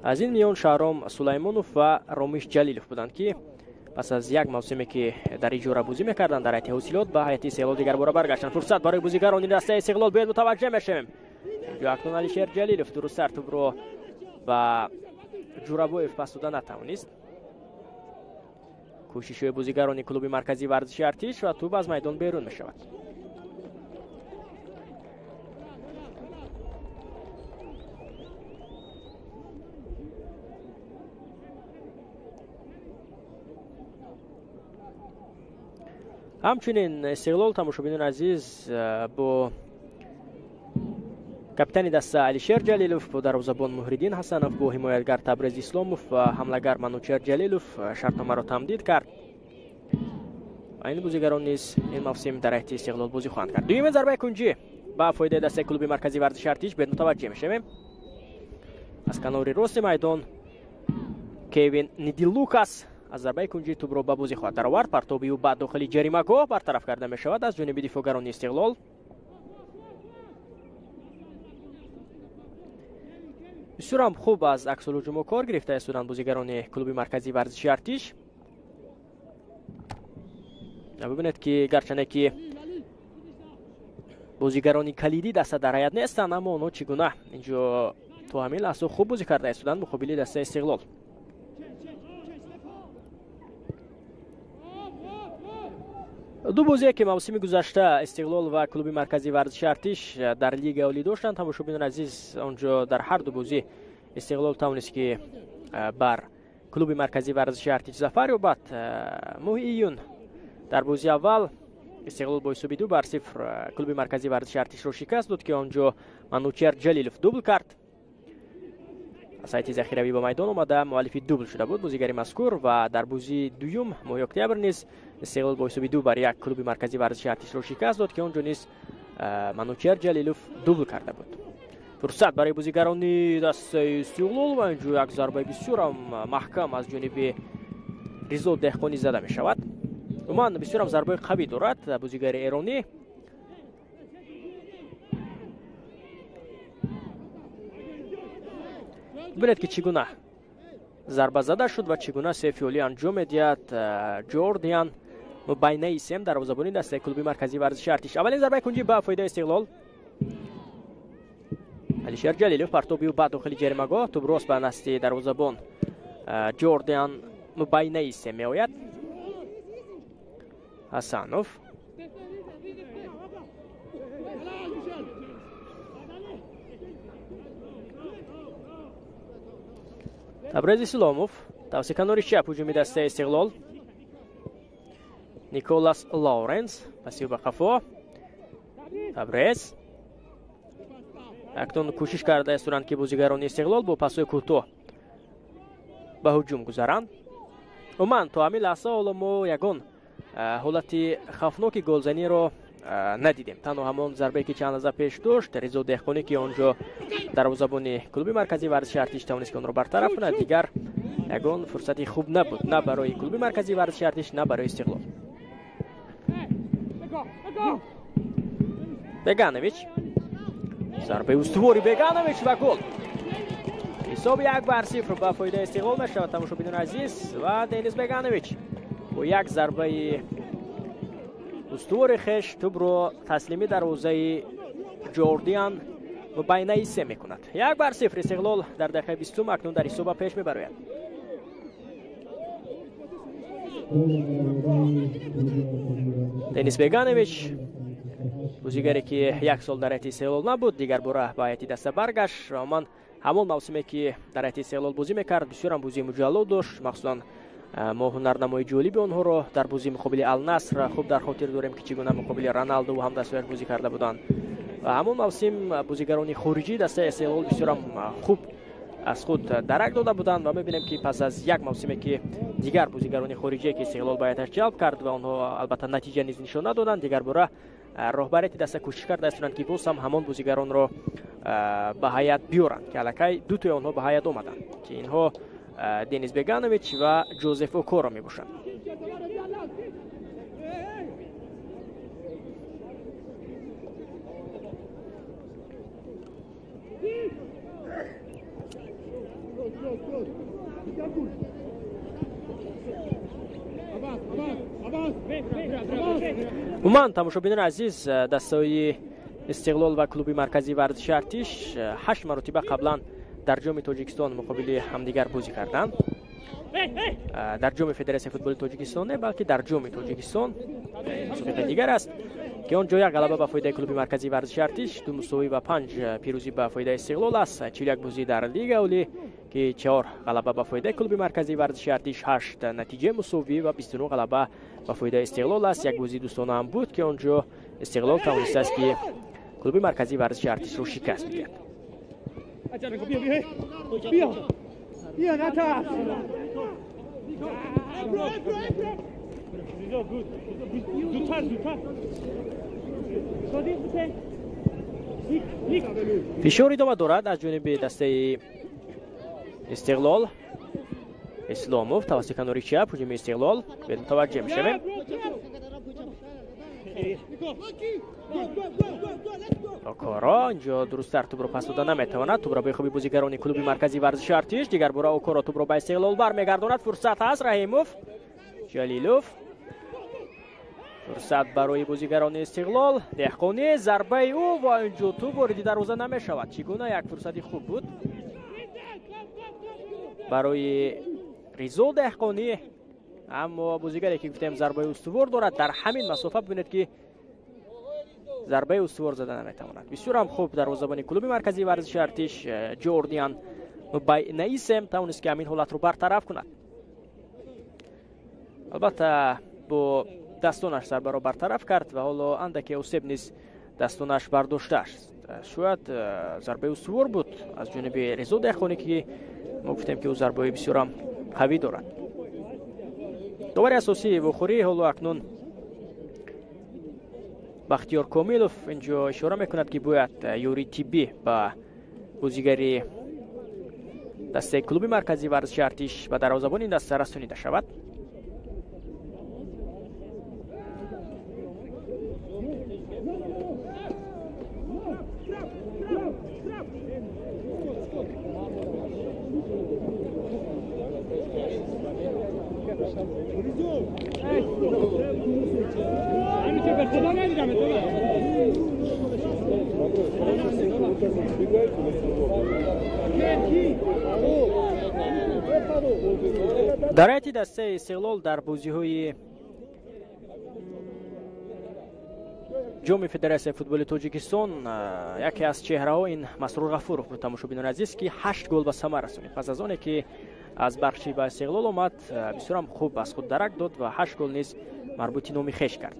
Аз ин миён Шаҳром Сулаймонов ва Ромиш Ҷалилов буданд, ки пас аз як мавсиме, ки дар иҷора бозӣ мекарданд дар ҳайати Ҳосилот, ба ҳайати Истиқлол дигар бора баргаштанд. Фурсат барои бозигарони дастаи Истиқлол, биёед мутаваҷҷеҳ мешавем. Инҷо акнун Алишер Ҷалилов дурусттар тӯбро ба Ҷурабоев пас дода натавонист. Кӯшишҳои бозигарони клуби марказии варзиши Артиш ва тӯб аз майдон берун мешавад. Ҳамчунин Истиқлол, тамошобинони азиз, бо капитани даста Алишер Ҷалилов, бо дарвозабон Муҳриддин Ҳасанов, бо ҳимоятгар Табрез Исломов ва ҳамлагар Манучер Ҷалилов шартномаро тамдид кард. Ва ин бозигарон низ ин мавсим дар ҳайати Истиқлол бозӣ хоҳанд кард. Дуюмин зарбаи кунҷӣ ба фоидаи дастаи клуби марказии варзиши Артиш. Бед мутаваҷҷеҳ мешавем. Аз канори рости майдон Кевин Нидилукас аз зарбаи кунҷӣ тӯбро ба бозӣ хоҳад даровард. Партоби ӯ ба дохили ҷаримагоҳ бартараф карда мешавад аз ҷониби дифоъгарони Истиқлол. Бисёрам хуб аз аксулҳуҷумҳо кор гирифта истоданд бозигарони клуби марказии варзиши Артиш. Бибинед, ки гарчанде ки Бозигарони калидии даста дар ҳайат нестанд, аммо онҳо чӣ гуна инҷо то ҳамин лаҳза хуб бозӣ карда истоданд муқобили дастаи Истиқлол. Ду бозие ки мавсими гузашта Истиқлол ва клуби марказии варзиши Артиш дар лигаи олӣ доштанд, тамошобинони азиз, онҷо дар ҳар ду бозӣ Истиқлол тавонист ки бар клуби марказии варзиши Артиш зафар ёбад. Моҳи июн дар бозии аввал Истиқлол бо ҳисоби 2-0 клуби марказии варзиши Артишро шикаст дод, ки онҷо Манучер Ҷалилов дубл кард. Аз ҳайати захиравӣ ба майдон омада муаллифи дубл шуда буд бозигари мазкур. Ва дар бозии дуюм моҳи октябр низ Истиқлол бо ҳисоби 2-1 клуби марказии варзиши Артишро шикаст дод, ки онҷо низ Манучер Ҷалилов дубл карда буд. Фурсат барои бозигарони дастаи Истиқлол ва инҷо як зарбаи бисёрам маҳкам аз ҷониби Ризо Деҳқонӣ зада мешавад. Умуман бисёрам зарбаи қавӣ дорад бозигари эронӣ. Бинед ки чӣ гуна зарба зада шуд ва чӣ гуна сефиолӣ анҷом медиҳад Ҷордиан мубайнаи сем дарвозабони дастаи клуби марказии варзиши Артиш. Аввалин зарбаи кунҷӣ ба фоидаи Истиқлол. Алишер Ҷалилов партоби ӯ ба дохили ҷаримагоҳ, тӯб рост ба насти дарвозабон Ҷордиан мубайнаи сем меояд. Ҳасанов Табрез Исломов тавси канори чап ҳуҷуми дастаи Истиқлол. Николас Лоуренс паси ба қафо. Табрез акнун кӯшиш карда истоданд ки бозигарони Истиқлол бо пасҳои кӯтоҳ ба ҳуҷум гузаранд. Умуман то ҳамин лаҳза ҳоло мо ягон ҳолати хавфноки голзаниро надидем. Танҳо ҳамон зарбае ки чанд лаҳза пеш дошт Ризо Деҳқонӣ, ки онҷо дарвозабони клуби марказии варзиши Артиш тавонист ки онро бартараф кунад, дигар ягон фурсати хуб набуд на барои клуби марказии варзиши Артиш, на барои Истиқлол. Беганович, зарбаи устувори Беганович ва гол. Ҳисоби 1-0 ба фоидаи Истиқлол мешавад, тамошобинони азиз. Ва Денис Беганович бо як зарбаи устувори хеш тӯбро таслими дарвозаи Ҷордиан мубайнаи се мекунад. 1-0 Истиқлол дар дақиқаи 20 акнун дар ҳисоба пеш мебарояд. Денис Беганович бозигаре ки як сол дар ҳайати Истиқлол набуд, дигар бора ба ҳайати даста баргашт ва умуман ҳамон мавсиме ки дар ҳайати Истиқлол бозӣ мекард, бисёрам бозии муҷалло дошт. Махсусан мо ҳунарнамои ҷолиби онҳоро дар бозии муқобили Алнаср хуб дар хотир дорем, ки чӣ гуна муқобили Роналду ва ҳамдастҳояш бозӣ карда буданд. Ва ҳамон мавсим бозигарони хориҷии дастаи Истиқлол бисёрам хуб аз худ дарак дода буданд ва мебинем ки пас аз як мавсиме ки дигар бозигарони хориҷие ки Истиқлол ба ҳайаташ ҷалб кард ва онҳо албатта натиҷа низ нишон надоданд, дигар бора роҳбарияти даста кӯшиш карда истоданд ки боз ҳам ҳамон бозигаронро ба ҳайат биёранд, ки аллакай дутои онҳо ба ҳайат омаданд, ки инҳо Денис Беганович ва Ҷозеф Окоро мебошанд. Умуман тамошобинони азиз, дастаҳои Истиқлол ва клуби марказии варзиши Артиш 8 маротиба қаблан дар ҷоми Тоҷикистон муқобили ҳамдигар бозӣ карданд. Дар ҷоми Федератсияи футболи Тоҷикистон не, балки дар ҷоми Тоҷикистон мусобиқаи дигар аст, ки он ҷо як ғалаба ба фоидаи клуби марказии варзиши Артиш, 2 мусовӣ ва 5 пирӯзӣ ба фоидаи Истиқлол аст. 41 бозӣ дар лигаи олӣ, ки 4 ғалаба ба фоидаи клуби марказии варзиши Артиш, 8 натиҷаи мусовӣ ва 29 ғалаба ба фоидаи Истиқлол аст. Як бозии дӯстона ҳам буд, ки он ҷо Истиқлол тавонистааст ки клуби марказии варзиши Артишро шикаст бидиҳад. Фишор идома дорад аз ҷониби дастаи Истиқлол. Исломов тавассути канори чап ҳуҷуми Истиқлол мутаваҷҷеҳ мешавем. Окоро инҷо дурусттар тӯбро пас дода наметавонад. Тӯбро бо хуби бозигарони клуби марказии варзиши Артиш. Дигар бора Окоро тӯбро ба Истиқлол бармегардонад. Фурсат ҳаст. Раҳимов, Ҷалилов. Фурсат барои бозигарони Истиқлол. Деҳқонӣ, зарбаи ӯ ва инҷо тӯб вориди дарвоза намешавад. Чӣ гуна як фурсати хуб буд барои Ризо Деҳқонӣ, аммо бозигаре ки гуфтем зарбаи устувор дорад, дар ҳамин масофа бибинед ки зарбаи устувор зада наметавонад. Бисёр ҳам хуб дарвозабони клуби марказии варзиши Артиш Ҷордиан Наисем тавонист ки ҳамин ҳолатро бартараф кунад. Албатта бо дастонаш зарбаро бартараф кард ва ҳоло андаке осеб низ дастонаш бардоштааст. Шояд зарбаи устувор буд аз ҷониби Ризо Деҳқонӣ, ки мо гуфтем ки ӯ зарбаи бисёрам қавӣ дорад. Довари асосии вохӯрӣ ҳоло акнун Бахтиёр Комилов инҷо ишора мекунад, ки бояд ёрии тиббӣ ба бозигари дастаи клуби марказии варзиши Артиш ба дарвозабони ин даста расонида шавад. Дар ҳайати дастаи Истиқлол дар бозиҳои ҷоми Федератсияи футболи Тоҷикистон яке аз чеҳраҳо ин Масрур Ғафуров буд, тамошобинони азиз, ки 8 гол ба самар расонид. Пас аз оне ки аз бахши ба Истиқлол омад, бисёрам хуб аз худ дарак дод ва 8 гол низ марбути номи хеш кард.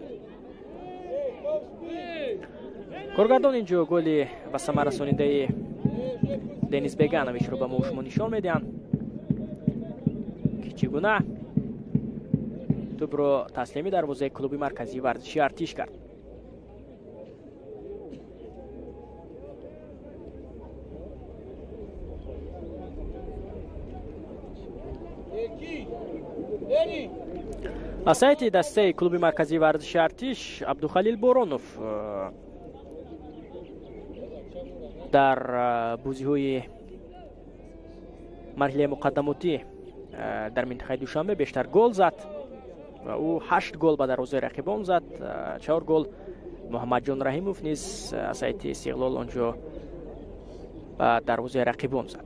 Коргардон инҷо голи ба самар расонидаи Денис Бегановичро ба мо шумо нишон медиҳанд, ки чӣ гуна тӯбро таслими дарвозаи клуби марказии варзиши Артиш кард. Аз сайти дастаи клуби марказии варзиши Артиш Абдухалил Боронов дар бозиҳои марҳилаи муқаддамотӣ дар минтақаи Душанбе бештар гол зад ва ӯ 8 гол ба дарвозаи рақибон зад. 4 гол Муҳаммадҷон Раҳимов низ аз сайти Истиқлол онҷо ба дарвозаи рақибон зад.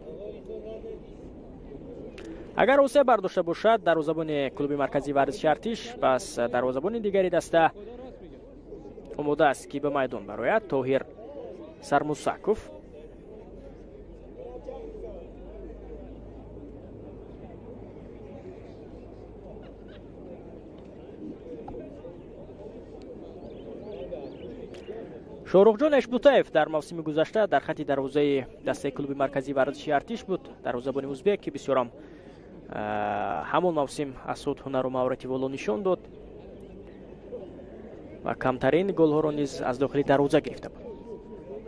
Агар осе бардошта бошад дарвозабони клуби марказии варзиши Артиш, пас дарвозабони дигари даста омода аст ки ба майдон барояд, Тоҳир Сармусаков. Шоҳрухҷон Эшбутаев дар мавсими гузашта дар хати дарвозаи дастаи клуби марказии варзиши Артиш буд, дарвозабони узбек, ки бисёрам ҳамон мавсим аз худ ҳунару маҳорати воло нишон дод ва камтарин голҳоро низ аз дохили дарвоза гирифта буд.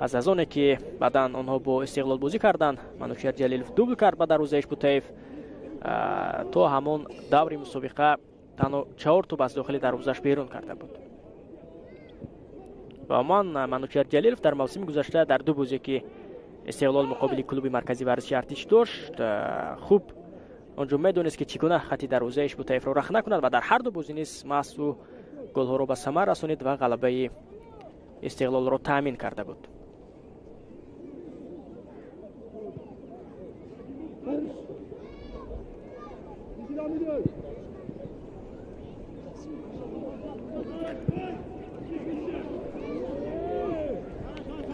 Аз оне ки баъдан онҳо бо Истиқлол бозӣ карданд, Манучер Ҷалилов дубл кард ба дарвозаи Эшбутаев. То ҳамон даври мусобиқа танҳо 4 тӯб аз дохили дарвозааш берун карда буд. Ва ман Манучер Ҷалилов дар мавсими гузашта дар ду бозе ки Истиқлол муқобили клуби марказии варзиши Артиш дошт, хуб онҷо медонист ки чӣ гуна хати дарвозаи Эшбутаевро рахна кунад ва дар ҳар ду бозӣ низ маҳз ӯ голҳоро ба самар расонид ва ғалабаи Истиқлолро таъмин карда буд.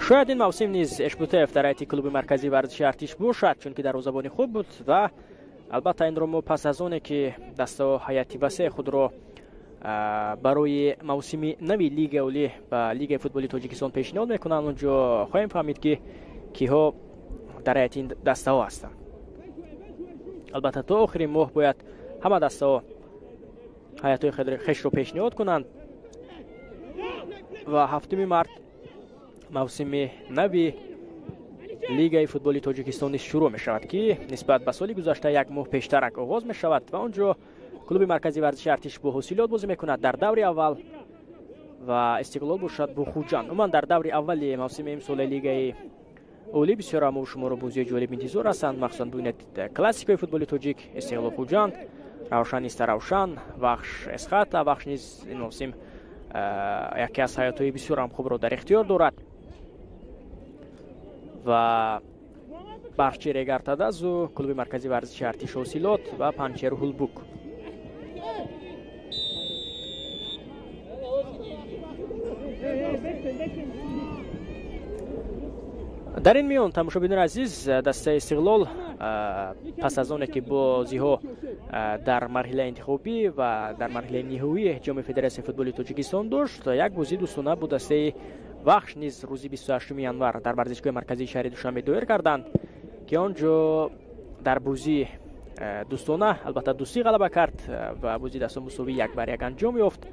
Шояд ин мавсим низ Эшбутаев дар ҳайати клуби марказии варзиши Артиш бошад, чунки дарвозабони хуб буд ва албатта инро мо пас аз оне ки дастаҳо ҳайати васеи худро барои мавсими нави Лигаи Олӣ ба Лигаи футболи Тоҷикистон пешниҳод мекунанд, онҷо хоҳем фаҳмид ки киҳо дар ҳайати ин дастаҳо ҳастанд. Албатта то охири моҳ бояд ҳама дастаҳо ҳайатҳои хешро пешниҳод кунанд ва 7 март мавсими нави Лигаи футболи Тоҷикистон низ шурӯъ мешавад, ки нисбат ба соли гузашта як моҳ пештарак оғоз мешавад ва онҷо клуби марказии варзиши Артиш бо Ҳосилот бозӣ мекунад дар даври аввал ва Истиқлол бошад бо Хуҷанд. Умуман дар даври аввали мавсими имсолаи Лигаи Олӣ бисёр ҳамо шуморо бозиҳои ҷолиб интизор ҳастанд. Махсусан бубинед классикаи футболи тоҷик Истиқлол Хуҷанд, Равшан Истаравшан, Вахш Эсхата. Вахш низ ин мавсим Яке аз ҳаётҳои бисёр ҳам хубро дар ихтиёр дорад ва Барчи Регартадазу, клуби марказии варзиши Артиш Ҳосилот ва Панҷшер Ҳулбук. Дар ин миён, тамошобинони азиз, дастаи Истиқлол пас аз оне ки бозиҳо дар марҳилаи интихобӣ ва дар марҳилаи ниҳоии ҷоми Федератсияи футболи Тоҷикистон дошт, як бозии дӯстона бо дастаи Вахш низ рӯзи 28 январ дар варзишгоҳи марказии шаҳри Душанбе доир карданд, ки он ҷо дар бозии дӯстона албатта дӯстӣ ғалаба кард ва бозии дастон мусовӣ 1-1 анҷом ёфт.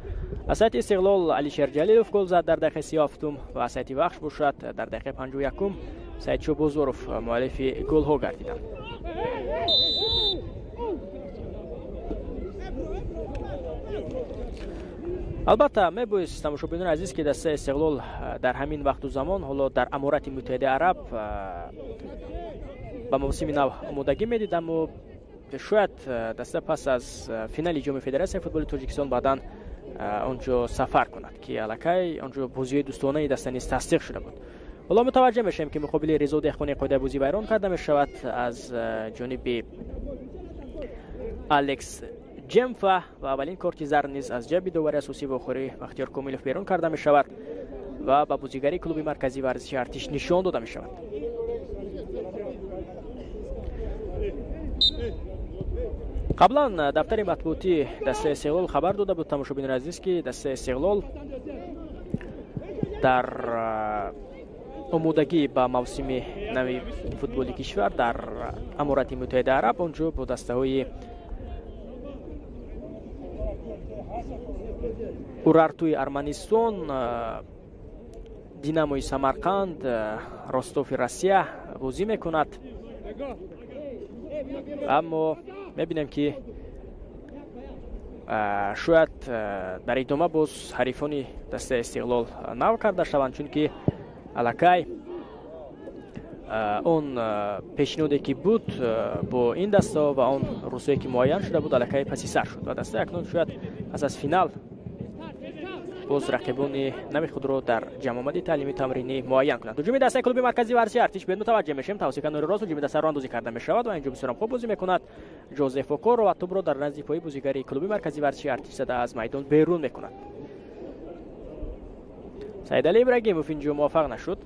Аз сайти Истиқлол Алишер Ҷалилов гол зад дар дақиқаи 37 ва аз сайти Вахш бошад дар дақиқаи 51 Саидшо Бозоров муаллифи голҳо гардиданд. Албатта мебоист, тамошобинони азиз, ки дастаи Истиқлол дар ҳамин вақту замон ҳоло дар Аморати Муттаҳидаи Араб ба мавсими нав омодагӣ медид, аммо шояд даста пас аз финали ҷоми Федератсияи футболи Тоҷикистон баъдан он ҷо сафар кунад, ки аллакай он ҷо бозиҳои дӯстонаи даста низ тасдиқ шуда буд. Ҳоло мутаваҷҷеҳ мешавем, ки муқобили Ризо Деҳқони қоидаи бозӣ вайрон карда мешавад аз ҷониби Алекс Ҷемфа ва аввалин корти зар низ аз ҷайби довари асосӣ вохӯрӣ Бахтиёр Комилов берун карда мешавад ва ба бозигари клуби марказии варзиши Артиш нишон дода мешавад. Қаблан дафтари матбуотии дастаи Истиқлол хабар дода буд, тамошобинони азиз, ки дастаи Истиқлол дар омодагӣ ба мавсими нави футболи кишвар дар Аморати Муттаҳидаи Араб он ҷо бо дастаҳои Урартуи Арманистон, Динамои Самарқанд, Ростофи Россия бозӣ мекунад. Аммо мебинем, ки шояд дар идома боз ҳарифони дастаи Истиқлол нав карда шаванд, чунки аллакай он пешниҳоде ки буд бо ин даста ва он рӯзҳое ки муайян шуда буд, аллакай паси сар шуд ва даста акнун шояд пас аз финал боз рақибони нави худро дар ҷамъомади таълими тамринӣ муайян кунанд. Ҳуҷуми дастаи клуби марказии варзиши Артиш бед мутаваҷҷеҳ мешавем. Тавассути канори рост ҳуҷуми даста роҳандозӣ карда мешавад ва инҷо бисёрам хуб бозӣ мекунад Ҷозеф Окоро ва тӯбро дар назди пои бозигари клуби марказии варзиши Артиш зада аз майдон берун мекунад. Саидалӣ Ибрагимов инҷо муваффақ нашуд.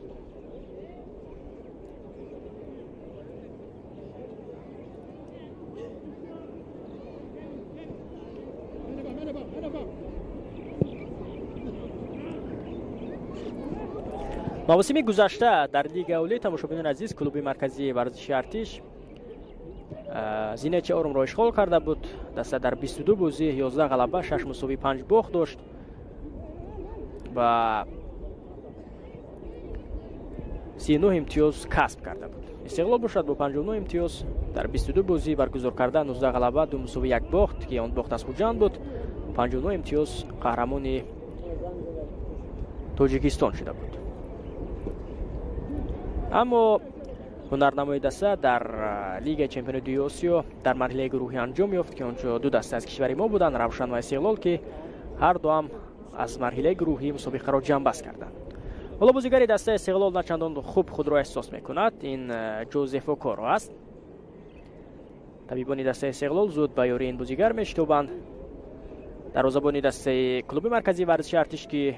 Мавсими гузашта дар Лигаи Олӣ, тамошобинони азиз, клуби марказии варзиши Артиш зинаи чорумро ишғол карда буд. Даста дар 22 бозӣ 11 ғалаба, 6 мусовӣ, 5 бохт дошт ва 39 имтиёз касб карда буд. Истиқлол бошад бо 59 имтиёз дар 22 бозӣ баргузор карда 19 ғалаба, 2 мусовӣ, 1 бохт, ки он бохт аз Хуҷанд буд. 59 имтиёз қаҳрамони Тоҷикистон шуда буд. Аммо ҳунарнамои даста дар Лигаи чемпионоти дуюми Осиё дар марҳилаи гурӯҳӣ анҷом ёфт, ки он ҷо ду даста аз кишвари мо буданд, Равшан ва Истиқлол, ки ҳар дуам аз марҳилаи гурӯҳӣ мусобиқаро ҷамъбаст карданд. Ҳоло бозигари дастаи Истиқлол начандон хуб худро эҳсос мекунад. Ин Ҷозеф Окоро аст. Табибони дастаи Истиқлол зуд ба ёрии ин бозигар мешитобанд. Дарвозабони дастаи клуби марказии варзиши Артиш, ки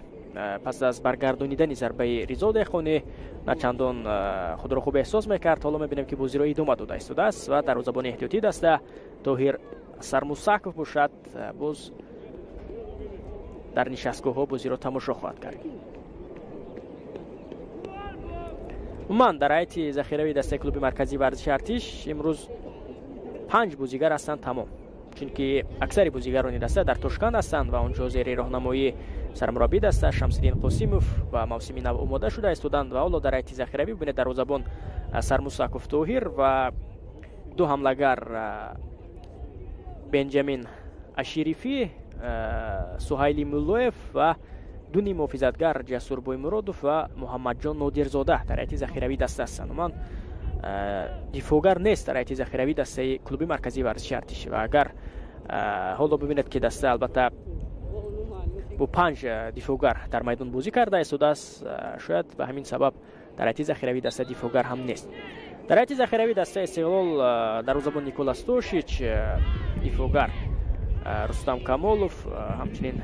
пас аз баргардонидани зарбаи Ризо Деҳқонӣ начандон худро хуб эҳсос мекард, ҳоло мебинем, ки бозиро идома дода истодааст ва дарвозабони эҳтиётии даста Тоҳир Сармусаков бошад боз дар нишастгоҳҳо бозиро тамошо хоҳад кард. Умуман дар ҳайати захиравии дастаи клуби марказии варзиши Артиш имрӯз 5 бозигар ҳастанд тамом, чунки аксари бозигарони даста дар Тошканд ҳастанд ва он ҷо зери роҳнамоии сармураббии даста Шамсиддин Қосимов ва мавсими нав омода шуда истоданд ва ҳоло дар ҳайати захиравӣ бибинед дарвозабон Сармусаков Тоҳир ва ду ҳамлагар Бенҷамин Аширифӣ, Суҳайли Муллоев ва ду ним муҳофизатгар Ҷасур Боймуродов ва Муҳаммадҷон Нодирзода дар ҳайати захиравии даста ҳастанд. Умуман дифоъгар нест дар ҳайати захиравии дастаи клуби марказии варзиши Артиш ва агар ҳоло бибинед, ки даста албатта Бо 5 дифоъгар дар майдон бозӣ карда истодааст. Шояд ба ҳамин сабаб дар ҳайати захиравии даста дифоъгар ҳам нест. Дар ҳайати захиравии дастаи Истиқлол дарвозабон Никола Стошич, дифоъгар Рустам Камолов, ҳамчунин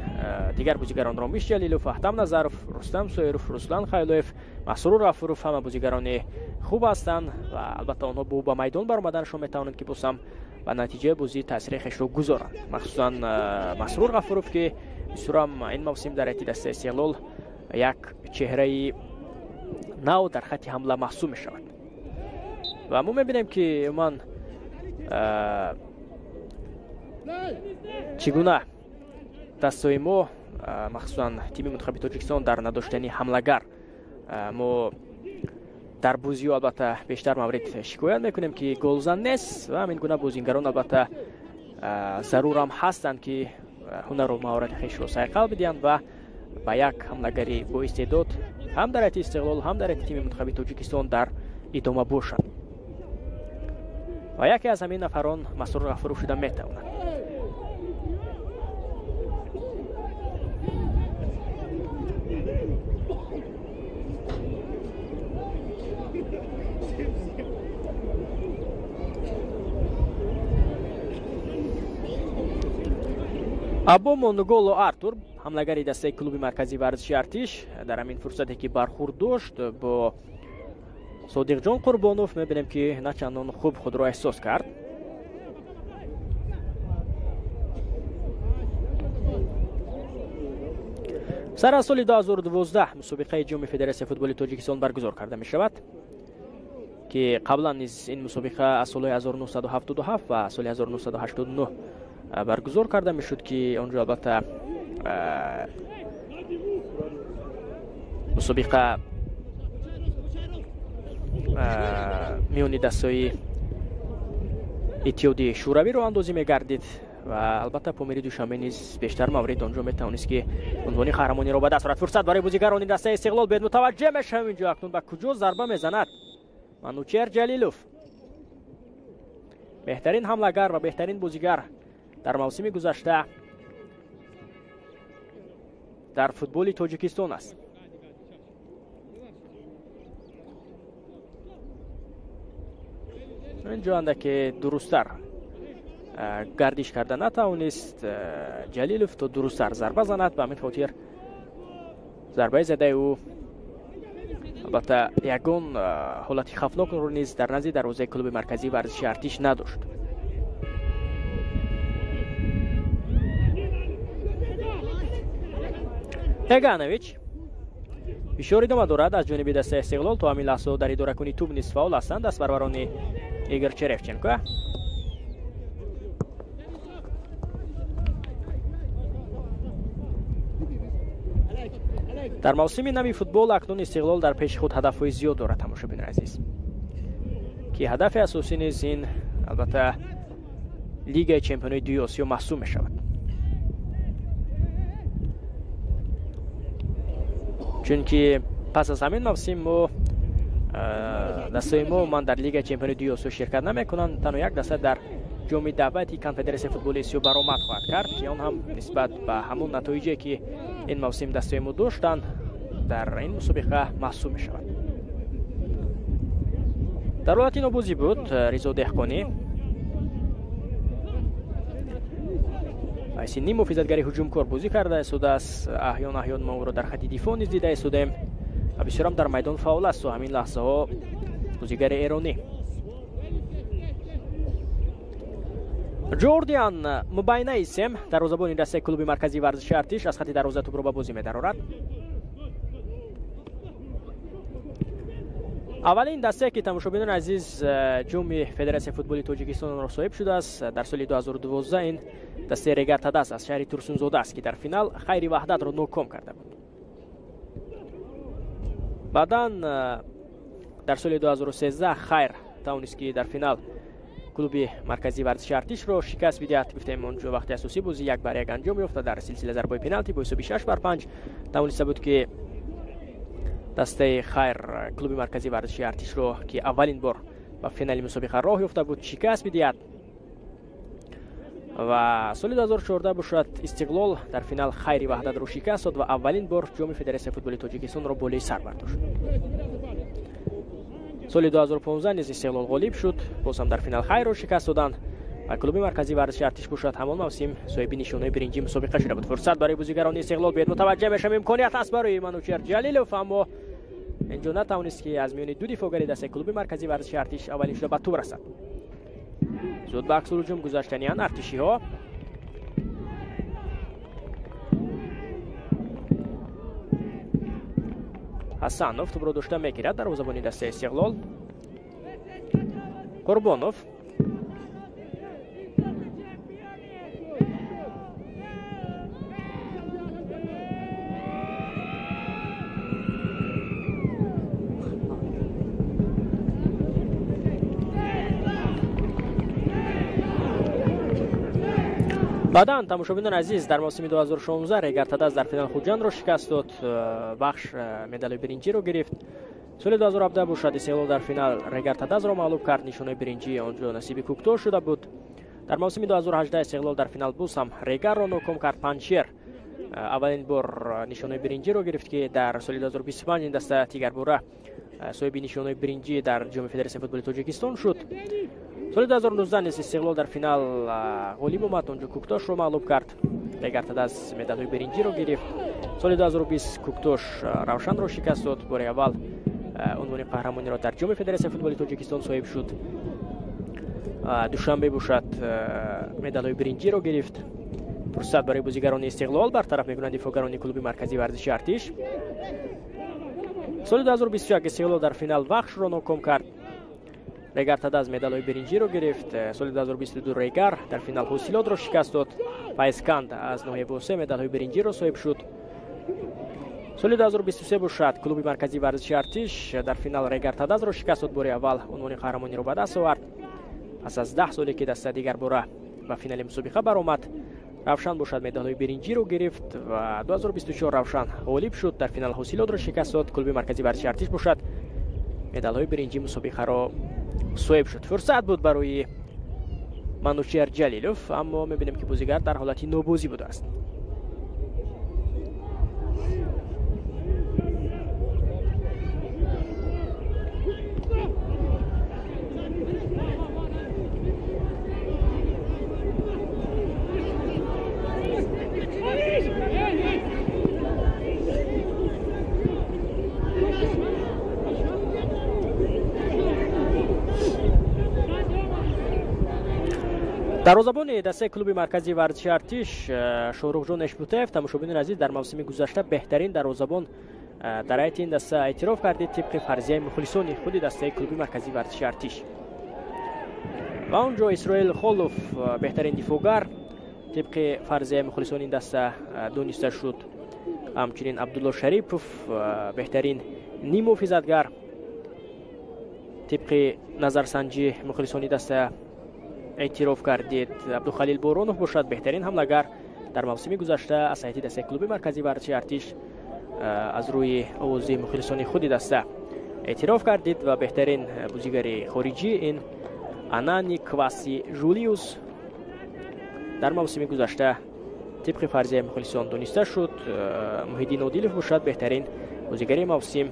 дигар бозигарон Ромиш Ҷалилов, Аҳтам Назаров, Рустам Соиров, Руслан Хайлоев, Масрур Ғафуров ҳама бозигарони хуб ҳастанд ва албатта онҳо бо ба майдон баромаданашон метавонанд, ки боз ҳам ба натиҷаи бозӣ таъсири хешро гузоранд. Махсусан Масрур Ғафуров, ки бисёрам ин мавсим дар ҳайати дастаи Истиқлол як чеҳраи нав дар хатти ҳамла маҳсуб мешавад. Ва мо мебинем, ки умуман чӣ гуна дастҳои мо, махсусан тими мунтахаби Тоҷикистон, дар надоштани ҳамлагар мо дар бозиҳо албатта бештар маврид шикоят мекунем, ки голзан нест ва ҳамин гуна бозингарон албатта зарурам ҳастанд, ки ҳунару маҳорати хешро сайқал бидиҳанд ва ба як ҳамлагари боистеъдод ҳам дар ҳайати Истиқлол, ҳам дар ҳайати тими мунтахаби Тоҷикистон дар идома бошанд. Ва яке аз ҳамин нафарон Масрур Ғафуров шуда метавонад. Або Монголо Артур, ҳамлагари дастаи клуби марказии варзиши Артиш, дар ҳамин фурсате ки бархӯрд дошт бо Содиқҷон Қурбонов, мебинем, ки на чандон хуб худро эҳсос кард. Сар аз соли 2012 мусобиқаи ҷоми Федератсияи футболи Тоҷикистон баргузор карда мешавад, ки қаблан низ ин мусобиқа аз солҳои 1977 ва соли 1989 баргузор карда мешуд, ки он ҷо албатта мусобиқа миёни дастҳои Иттиҳоди Шӯравӣ роҳандозӣ мегардид ва албатта Помири Душанбе низ бештар маврид он ҷо метавонист, ки унвони қаҳрамониро ба даст орад. Фурсат барои бозигарони дастаи Истиқлол. Бед мутаваҷҷеҳ мешавем, инҷо акнун ба куҷо зарба мезанад Манучер Ҷалилов, беҳтарин ҳамлагар ва беҳтарин бозигар дар мавсими гузашта дар футболи Тоҷикистон аст. Инҷо андаке дурусттар гардиш карда натавонист Ҷалилов, то дурусттар зарба занад. Ба ҳамин хотир зарбаи задаи ӯ албатта ягон ҳолати хавфнокро низ дар назди дарвозаи клуби марказии варзиши Артиш надошт. Эганович фишор идома дорад аз ҷониби дастаи Истиқлол. То ҳамин лаҳза дар идоракунии тӯб низ фаъол ҳастанд дастбарбарони Игор Черевченко. Дар мавсими нави футбол акнун Истиқлол дар пеши худ ҳадафҳои зиёд дорад, тамошобинони азиз, ки ҳадафи асосӣ низ ин албатта Лигаи чемпионои дуюми Осиё маҳсуб мешавад. Чунки пас аз ҳамин мавсим мо дастаи мо ман дар Лигаи чемпионои дуюми Осиё ширкат намекунанд. Танҳо як даста дар ҷоми даъвати Конфедератсияи футболи Осиё баромад хоҳад кард, ки он ҳам нисбат ба ҳамон натоиҷе, ки ин мавсим дастаи мо доштанд, дар ин мусобиқа маҳсуб мешавад. Дар ҳолати нобозӣ буд Ризо Деҳқонӣ, ҳайси ним муҳофизатгари ҳуҷумкор бозӣ карда истодааст. Аҳён аҳён мо ӯро дар хатти дифоъ низ дида истодаем ва бисёрам дар майдон фаъол аст. То ҳамин лаҳзаҳо бозигари эронӣ Ҷордиан Мубайнаи Сем, дарвозабони дастаи клуби марказии варзиши Артиш, аз хатти дарвоза тӯбро ба бозӣ медарорад. Аввалин дастае, ки, тамошобинони азиз, ҷоми Федератсияи футболи Тоҷикистонро соҳиб шудааст дар соли 2012, ин дастаи Регар-ТадАЗ аз шаҳри Турсунзода аст, ки дар финал Хайри Ваҳдатро ноком карда буд. Баъдан дар соли 2013 Хайр тавонист, ки дар финал клуби марказии варзиши Артишро шикаст бидиҳад. Гуфтем, он ҷо вақти асосӣ бозӣ 1-1 анҷом ёфта, дар силсила зарбаи пеналти бо ҳисоби 6-5 тавониста буд, ки дастаи Хайр клуби марказии варзиши Артишро, ки аввалин бор ба финали мусобиқа роҳ ёфта буд, шикаст бидиҳад. Ва соли 2014 бошад, Истиқлол дар финал Хайри Ваҳдатро шикаст дод ва аввалин бор ҷоми Федератсияи футболи Тоҷикистонро болои сар бардошт. Соли 2015 низ Истиқлол ғолиб шуд, боз ҳам дар финал Хайрро шикаст доданд ва клуби марказии варзиши Артиш бошад, ҳамон мавсим соҳиби нишонаи биринҷии мусобиқа шуда буд. Фурсат барои бозигарони Истиқлол, биёед мутаваҷҷеҳ мешавем, имконият ҳаст барои Манучер Ҷалилов, аммо инҷо натавонист, ки аз миёни ду дифоъгари дастаи клуби марказии варзиши Артиш аввалин шуда ба тӯб расад. Зуд ба аксулҳуҷум гузаштаниянд артишиҳо. Ҳасанов тӯбро дошта мегирад, дарвозабони дастаи Истиқлол. Қурбонов. Баъдан, тамошобинони азиз, дар мавсими 2016 Регар Тадаз дар финал Хуҷандро шикаст дод, Вахш медали биринҷиро гирифт. Соли 2017 бошад, Истиқлол дар финал Регар Тадазро мағлуб кард, нишонаи биринҷӣ онҷо насиби Кӯктош шуда буд. Дар мавсими 2018 Истиқлол дар финал боз ҳам Регарро ноком кард. Панҷшер аввалин бор нишонаи биринҷиро гирифт, ки дар соли 2025 ин даста дигарбора соҳиби нишонаи биринҷӣ дар ҷоми Федератсияи футболи Тоҷикистон шуд. Соли 2019 низ Истиқлол дар финал ғолиб омад, онҷо Кӯктошро мағлуб кард. Регар Тадаз медалҳои биринҷиро гирифт. Соли 2020 Кӯктош Равшанро шикаст дод, бори аввал унвони қаҳрамониро дар ҷоми Федератсияи футболи Тоҷикистон соҳиб шуд. Душанбе бошад, медалҳои биринҷиро гирифт. Фурсат барои бозигарони Истиқлол, бартараф мекунанд дифоъгарони клуби марказии варзиши Артиш. Соли 2021 Истиқлол дар финал Вахшро ноком кард. Регар Тадаз медалҳои биринҷиро гирифт. Соли 2022 Регар дар финал Ҳосилотро шикаст дод. Файзканд аз ноҳияи Восе медалҳои биринҷиро соҳиб шуд. Соли 2023 бошад, клуби марказии варзиши Артиш дар финал Регар Тадазро шикаст дод, бори аввал унвони қаҳрамониро ба даст овард. Пас аз 10 соле ки даста дигарбора ба финали мусобиқа баромад, Равшан бошад медалҳои биринҷиро гирифт ва 2024 Равшан ғолиб шуд, дар финал Ҳосилотро шикаст дод. Клуби марказии варзиши Артиш бошад медалҳои биринҷии мусобиқаро соҳиб шуд. Фурсат буд барои Манучер Ҷалилов, аммо мебинем, ки бозигар дар ҳолати нобозӣ будааст. Дарвозабони дастаи клуби марказии варзиши Артиш Шоҳрухҷон Эшбутаев, тамошобинони азиз, дар мавсими гузашта беҳтарин дарвозабон дар ҳайати ин даста эътироф кардид тибқи фарзияи мухлисони худи дастаи клуби марказии варзиши Артиш. Ва он ҷо Исроил Холов беҳтарин дифоъгар тибқи фарзияи мухлисони ин даста дониста шуд. Ҳамчунин Абдулло Шарипов беҳтарин ниммуҳофизатгар тибқи назарсанҷии мухлисони даста эътироф кардид. Абдухалил Боронов бошад беҳтарин ҳамлагар дар мавсими гузашта аз ҳайати дастаи клуби марказии варзиши Артиш аз рӯи овози мухлисони худи даста эътироф кардид ва беҳтарин бозигари хориҷӣ ин Анани Кваси Жулиус дар мавсими гузашта тибқи фарзияи мухлисон дониста шуд. Муҳиддин Одилов бошад беҳтарин бозигари мавсим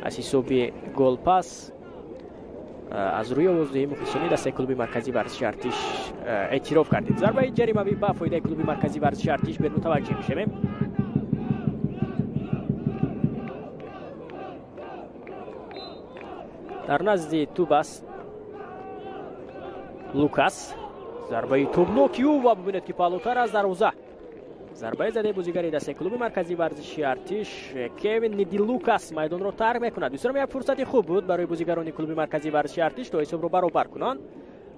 аз ҳисоби голпас аз рӯи овоздиҳии мухлисони дастаи клуби марказии варзиши Артиш эътироф кардид. Зарбаи ҷаримавӣ ба фоидаи клуби марказии варзиши Артиш, бед мутаваҷҷеҳ мешавем. Дар назди тӯб аст Лукас. Зарбаи тӯбноки ӯ ва бубинед, ки паҳлӯтар аз дарвоза. Зарбаи задаи бозигари дастаи клуби марказии варзиши Артиш Кевин Ниди Лукас майдонро тарк мекунад. Бисёрам як фурсати хуб буд барои бозигарони клуби марказии варзиши Артиш то ҳисобро баробар кунанд.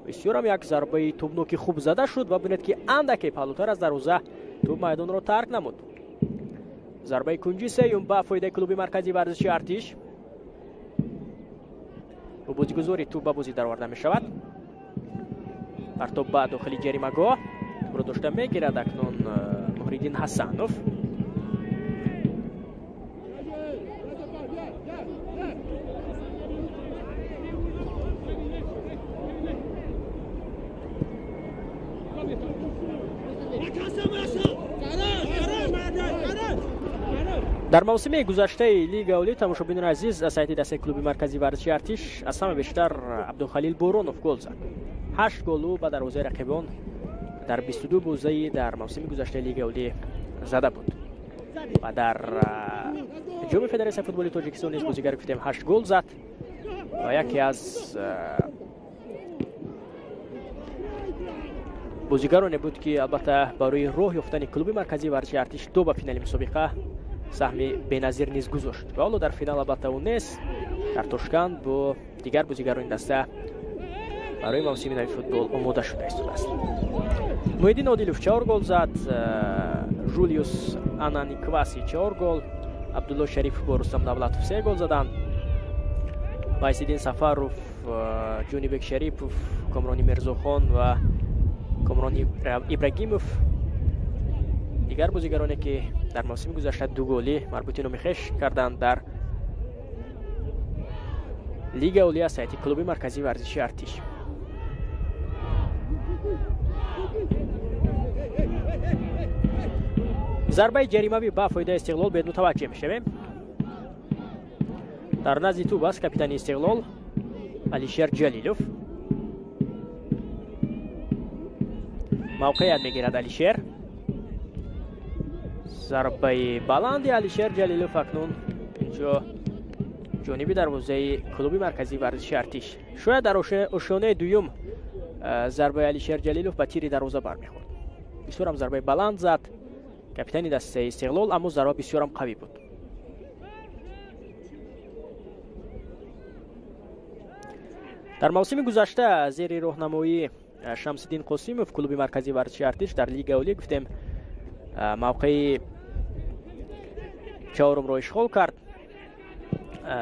Бисёрам як зарбаи тӯбноки хуб зада шуд ва бубинед, ки андаке паҳлӯтар аз дарвоза тӯб майдонро тарк намуд. Зарбаи кунҷи сеюм ба фоидаи клуби марказии варзиши Артиш. Бо бозигузори тӯб ба бозӣ дароварда мешавад. Партоб ба дохили ҷаримагоҳ, тӯбро дошта мегирад акнун Муҳриддин Ҳасанов. Дар мавсими гузаштаи Лигаи Олӣ, тамошобинони азиз, аз ҳайати дастаи клуби марказии варзиши Артиш аз ҳама бештар Абдухалил Боронов гол зад. 8 гол ӯ ба дарвозаи рақибон дар 22 бозии дар мавсими гузаштаи Лигаи Олӣ зада буд. Ва дар ҷоми Федератсияи футболи Тоҷикистон низ бозигар гуфтем 8 гол зад ва яке аз бозигароне буд, ки албатта барои роҳ ёфтани клуби марказии варзиши Артиш то ба финали мусобиқа саҳми беназир низ гузошт. Ва ҳоло дар финал албатта ӯ нест, дар Тошканд бо дигар бозигарони даста барои мавсими нави футбол омода шуда истодааст. Муҳиддин Одилов 4 гол зад, Жулиус Ананикваси 4 гол, Абдулло Шарифов бо Рустам Давлатов 3 гол заданд. Вайсиддин Сафаров, Ҷонибек Шарипов, Комрони Мирзохон ва Комрони Ибрагимов дигар бозигароне, ки дар мавсими гузашта 2 голӣ марбути номи хеш карданд дар Лигаи Олӣ аз ҳайати клуби марказии варзиши Артиш. Зарбаи ҷаримавӣ ба фоидаи Истиқлол бед мутаваҷҷеҳ мешавем. Дар назди тӯб аст капитани Истиқлол Алишер Ҷалилов. Мавқеият мегирад Алишер. Зарбаи баланди Алишер Ҷалилов акнун инҷо ҷониби дарвозаи клуби марказии варзиши Артиш. Шояд дар ошёнаи дуюм зарбаи Алишер Ҷалилов ба тири дарвоза бармехӯрд. Бисёрам зарбаи баланд зад капитани дастаи Истиқлол, аммо зарба бисёрам қавӣ буд. Дар мавсими гузашта зери роҳнамоии Шамсиддин Қосимов клуби марказии варзиши Артиш дар Лигаи Олӣ гуфтем мавқеи чаҳорумро ишғол кард.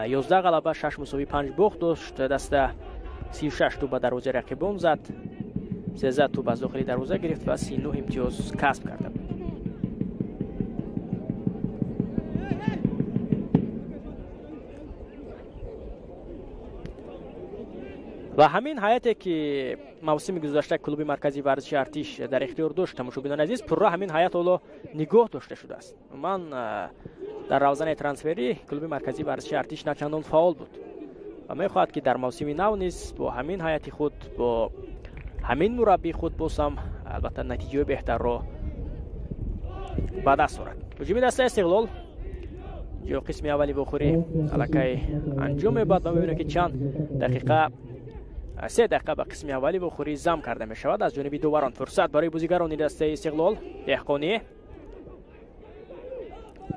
11 ғалаба, 6 мусовӣ, 5 бохт дошт. Даста 36 тӯб ба дарвозаи рақибон зад, 13 тӯб аз дохили дарвоза гирифт ва 39 имтиёз касб карда буд. Ва ҳамин ҳайате, ки мавсими гузашта клуби марказии варзиши Артиш дар ихтиёр дошт, тамошобинони азиз, пурра ҳамин ҳайат ҳоло нигоҳ дошта шудааст. Ман дар равзанаи трансферӣ клуби марказии варзиши Артиш начандон фаъол буд ва мехоҳад, ки дар мавсими нав низ бо ҳамин ҳайати худ, бо ҳамин мураббии худ боз ҳам албатта натиҷаи беҳтарро ба даст орад. Ҳуҷуми дастаи Истиқлол ҷо қисми аввали вохӯрӣ аллакай анҷом меёбад ва мебинем, ки чанд дақиқа, 3 дақиқа ба қисми аввали вохӯрӣ зам карда мешавад аз ҷониби доварон. Фурсат барои бозигарони дастаи Истиқлол. Деҳқонӣ,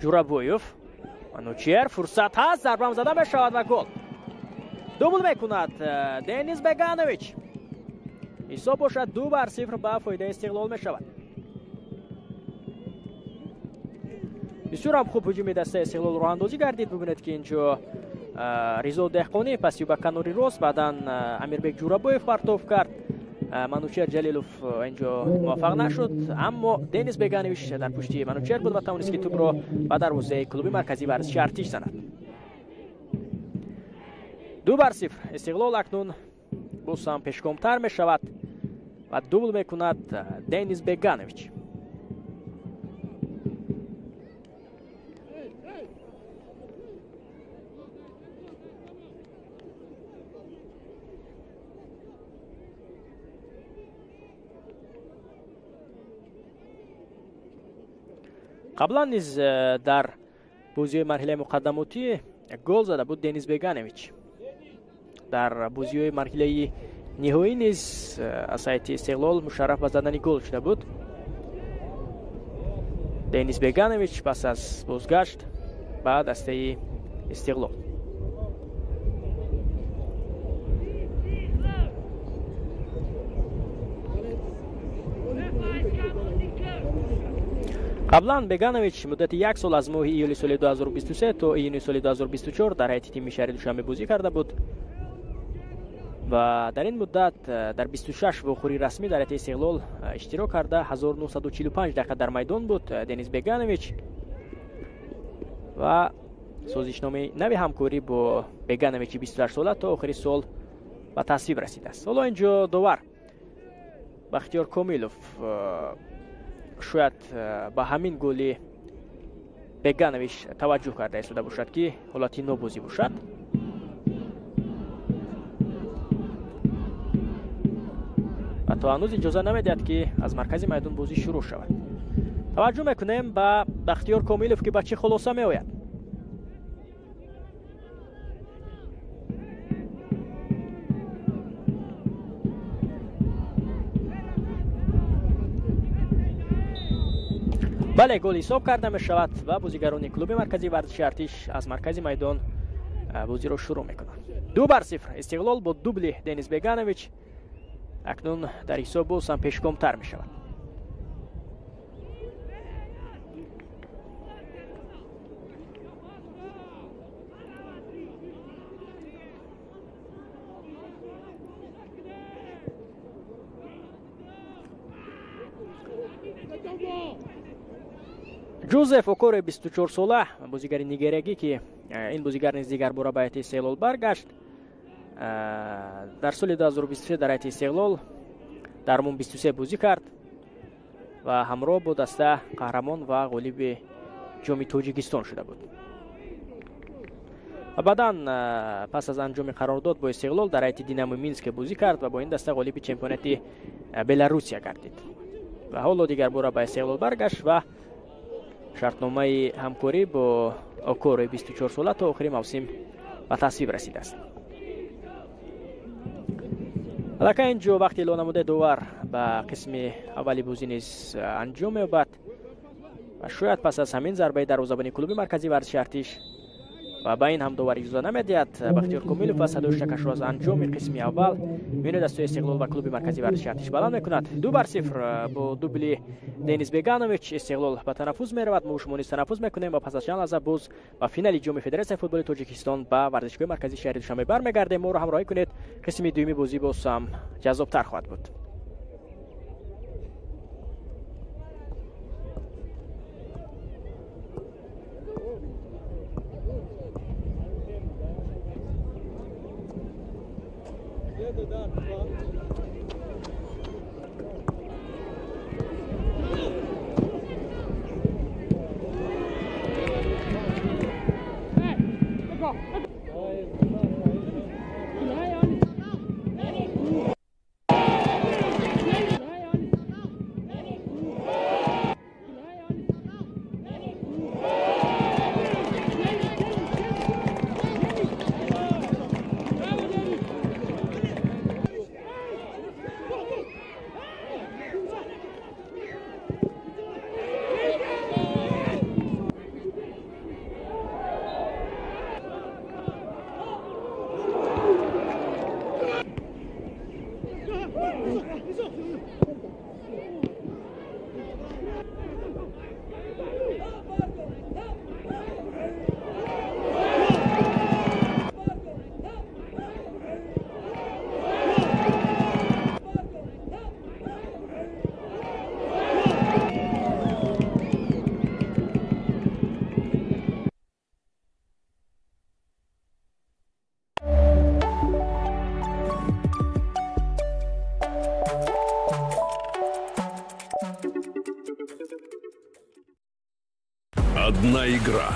Ҷурабоев, Манучер, фурсат ҳаст, зарбам зада мешавад ва гол. Дубл мекунад Денис Беганович. Ҳисоб бошад 2-0 ба фоидаи Истиқлол мешавад. Бисёрам хуб ҳуҷуми дастаи Истиқлол роҳандозӣ гардид. Бибинед, ки инҷо Ризо Деҳқонӣ паси ба канори рост, баъдан Амирбек Ҷурабоев партов кард. Манучер Ҷалилов инҷо муваффақ нашуд, аммо Денис Беганович дар пушти Манучер буд ва тавонист, ки тӯбро ба дарвозаи клуби марказии варзиши Артиш занад. 2-0 Истиқлол акнун боз ҳам пешгомтар мешавад ва дубл мекунад Денис Беганович. Қаблан низ дар бозиҳои марҳилаи муқаддамотӣ гол зада буд Денис Беганович. Дар бозиҳои марҳилаи ниҳоӣ низ аз ҳайати Истиқлол мушарраф ба задани гол шуда буд. Денис Беганович пас аз бозгашт ба дастаи Истиқлол. Қаблан Беганович муддати як сол аз моҳи июли соли 2023 то июни соли 2024 дар ҳайати тими шаҳри Душанбе бозӣ карда буд ва дар ин муддат дар 26 вохӯрии расмӣ дар ҳайати Истиқлол иштирок карда 1945 дақиқа дар майдон буд Денис Беганович ва созишномаи нави ҳамкорӣ бо Бегановичи 28 сола то охири сол ба тасвиб расидааст. Ҳоло инҷо довар Бахтиёр Комилов шояд ба ҳамин голи Беганович таваҷҷӯҳ карда истода бошад, ки ҳолати нобозӣ бошад. Ва то ҳанӯз иҷоза намедиҳад, ки аз маркази майдон бозӣ шурӯъ шавад. Таваҷҷӯҳ мекунем ба Бахтиёр Комилов, ки ба чӣ хулоса меояд. Бале, гол ҳисоб карда мешавад ва бозигарони клуби марказии варзиши Артиш аз маркази майдон бозиро шурӯъ мекунанд. 2-0 Истиқлол бо дубли Денис Беганович акнун дар ҳисоб боз ҳам пешгомтар мешавад. Ҷозеф Окоре 24 сола, бозигари нигериягӣ, ки ин бозигар низ дигар бора ба ҳайати Истиқлол баргашт. Дар соли 2023 дар ҳайати Истиқлол дар умум 23 бозӣ кард ва ҳамроҳ бо даста қаҳрамон ва ғолиби ҷоми Тоҷикистон шуда буд. Ва баъдан пас аз анҷоми қарордод бо Истиқлол дар ҳайати Динамо Минск бозӣ кард ва бо ин даста ғолиби чемпионати Беларусия гардид. Ва ҳоло дигар бора ба Истиқлол баргашт ва шартномаи ҳамкорӣ бо Окоре 24 сола то охири мавсим ба тасвиб расидааст. Аллакай ин ҷо вақти эълон намудаи довар ба қисми аввали бозӣ низ анҷом меёбад ва шояд пас аз ҳамин зарбаи дарвозабони клуби марказии варзиши Артиш ва ба ин ҳам довар иҷоза намедиҳад. Бахтиёр Комилов ва садои шакашро аз анҷоми қисми аввал миёни дастаи Истиқлол ва клуби марказии варзиши Артиш баланд мекунад. 2-0 бо дубли Денис Беганович Истиқлол ба танаффуз меравад. Мо шумо низ танаффуз мекунем ва пас аз чанд лаҳза боз ба финали ҷоми Федератсияи футболи Тоҷикистон ба варзишгоҳи марказии шаҳри Душанбе бармегардем. Моро ҳамроҳӣ кунед. Қисми дуюми бозӣ боз ҳам ҷаззобтар хоҳад буд. Одна игра.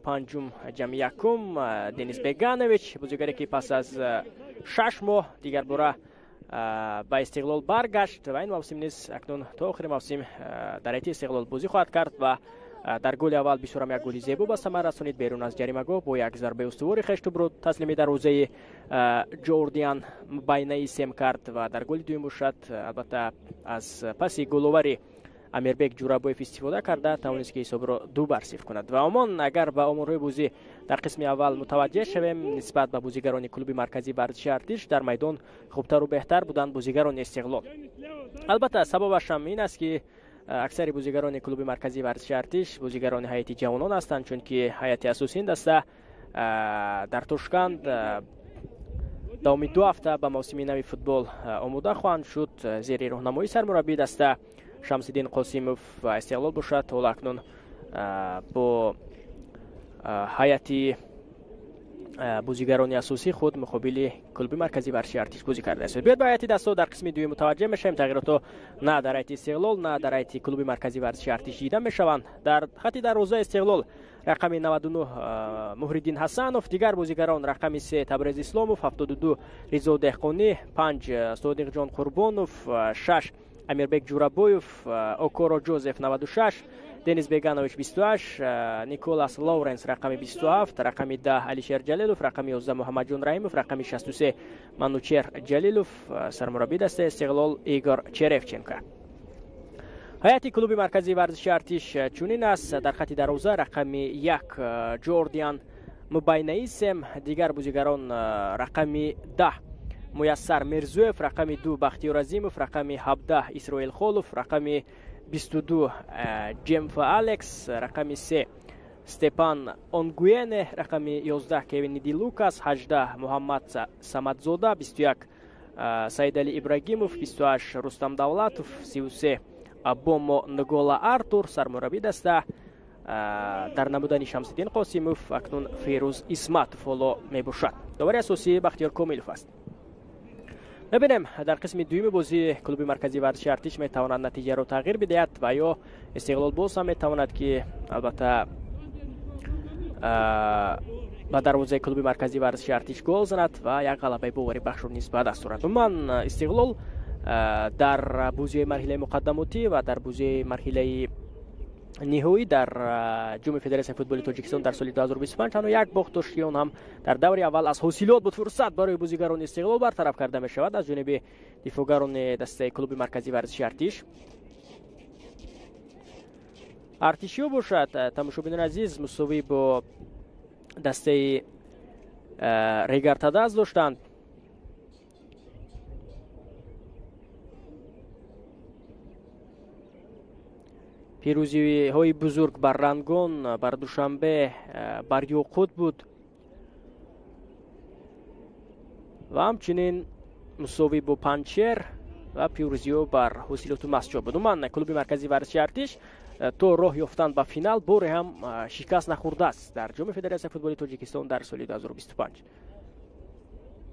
Панҷум ҷамъи якум Денис Беганович, бозигаре ки пас аз 6 моҳ дигарбора ба Истиқлол баргашт ва ин мавсим низ акнун то охири мавсим дар ҳайати Истиқлол бозӣ хоҳад кард ва дар голи аввал бисёрам як голи зебо ба самар расонид. Берун аз ҷаримагоҳ бо як зарбаи устувори хеш тӯбро таслими дарвозаи Ҷордиан Байнаисем кард ва дар голи дуюм бошад, албатта, аз паси головари Амирбек Ҷурабоев истифода карда тавонист, ки ҳисобро 2-0 кунад. Ва омон агар ба оморҳои бозӣ дар қисми аввал мутаваҷҷеҳ шавем, нисбат ба бозигарони клуби марказии варзиши Артиш дар майдон хубтару беҳтар буданд бозигарони Истиқлол. Албатта, сабабаш ҳам ин аст, ки аксари бозигарони клуби марказии варзиши Артиш бозигарони ҳайати ҷавонон ҳастанд, чунки ҳайати асосии ин даста дар Тошканд давоми 2 ҳафта ба мавсими нави футбол омода хоҳанд шуд зери роҳнамоии сармураббии даста Шамсиддин Қосимов. Ва Истиқлол бошад, ҳоло акнун бо ҳайати бозигарони асосии худ муқобили клуби марказии варзиши Артиш бозӣ кардааст. Биёед, ба ҳайати дастҳо дар қисми дуюм мутаваҷҷеҳ мешавем. Тағйиротҳо на дар ҳайати Истиқлол, на дар ҳайати клуби марказии варзиши Артиш дида мешаванд. Дар хати дарвозаи Истиқлол рақами 99 Муҳриддин Ҳасанов, дигар бозигарон: рақами 3 Табрез Исломов, 72 Ризо Деҳқонӣ, 5 Содиқҷон Қурбонов, 6 Амирбек Ҷурабоев, Окоро Ҷозеф 96, Денис Беганович 28, Николас Лоуренс рақами 27, рақами 10 Алишер Ҷалилов, рақами 11 Муҳаммадҷон Раҳимов, рақами 63 Манучер Ҷалилов. Сармураббии дастаи Истиқлол Игор Черевченко. Ҳайати клуби марказии варзиши Артиш чунин аст: дар хати дарвоза рақами 1 Ҷордиан Мубайнаисем, дигар бозигарон: рақами 10 Муяссар Мирзоев, рақами 2 Бахтиёр Азимов, рақами 17 Исроил Холов, рақами 22 Ҷемфа Алекс, рақами 3 Степан Онгуене, рақами 11 Кевин Ди Лукас, 18 Муҳаммад Самадзода, 21 Саидали Ибрагимов, 28 Рустам Давлатов, 33 Бомо Нгола Артур. Сармураббии даста дар намудани Шамсиддин Қосимов акнун Ферӯз Исматов ҳоло мебошад. Довари асосӣ Бахтиёр Комилов аст. Мебинем, дар қисми дуюми бозӣ клуби марказии варзиши Артиш метавонад натиҷаро тағйир бидиҳад ва ё Истиқлол боз ҳам метавонад, ки албатта ба дарвозаи клуби марказии варзиши Артиш гол занад ва як ғалабаи боварибахшро низ ба даст орад. Умуман, Истиқлол дар бозиҳои марҳилаи муқаддамотӣ ва дар бозиҳои марҳилаи ниҳоӣ дар ҷоми Федератсияи футболи Тоҷикистон дар соли 2025 танҳо як бохт дошт, ки он ҳам дар даври аввал аз Ҳосилот буд. Фурсат барои бозигарони Истиқлол бартараф карда мешавад аз ҷониби дифоъгарони дастаи клуби марказии варзиши Артиш. Артишиё бошад, тамошобинони азиз, мусовӣ бо дастаи Регартадаз доштанд. Пирӯзиҳои бузург бар Рангон, бар Душанбе, бар Ёқут буд ва ҳамчунин мусовӣ бо Панҷшер ва пирӯзиҳо бар Ҳосилоту Масҷо буд. Умуман, клуби марказии варзиши Артиш то роҳ ёфтан ба финал боре ҳам шикаст нахӯрдааст дар ҷоми Федератсияи футболи Тоҷикистон дар соли 2025.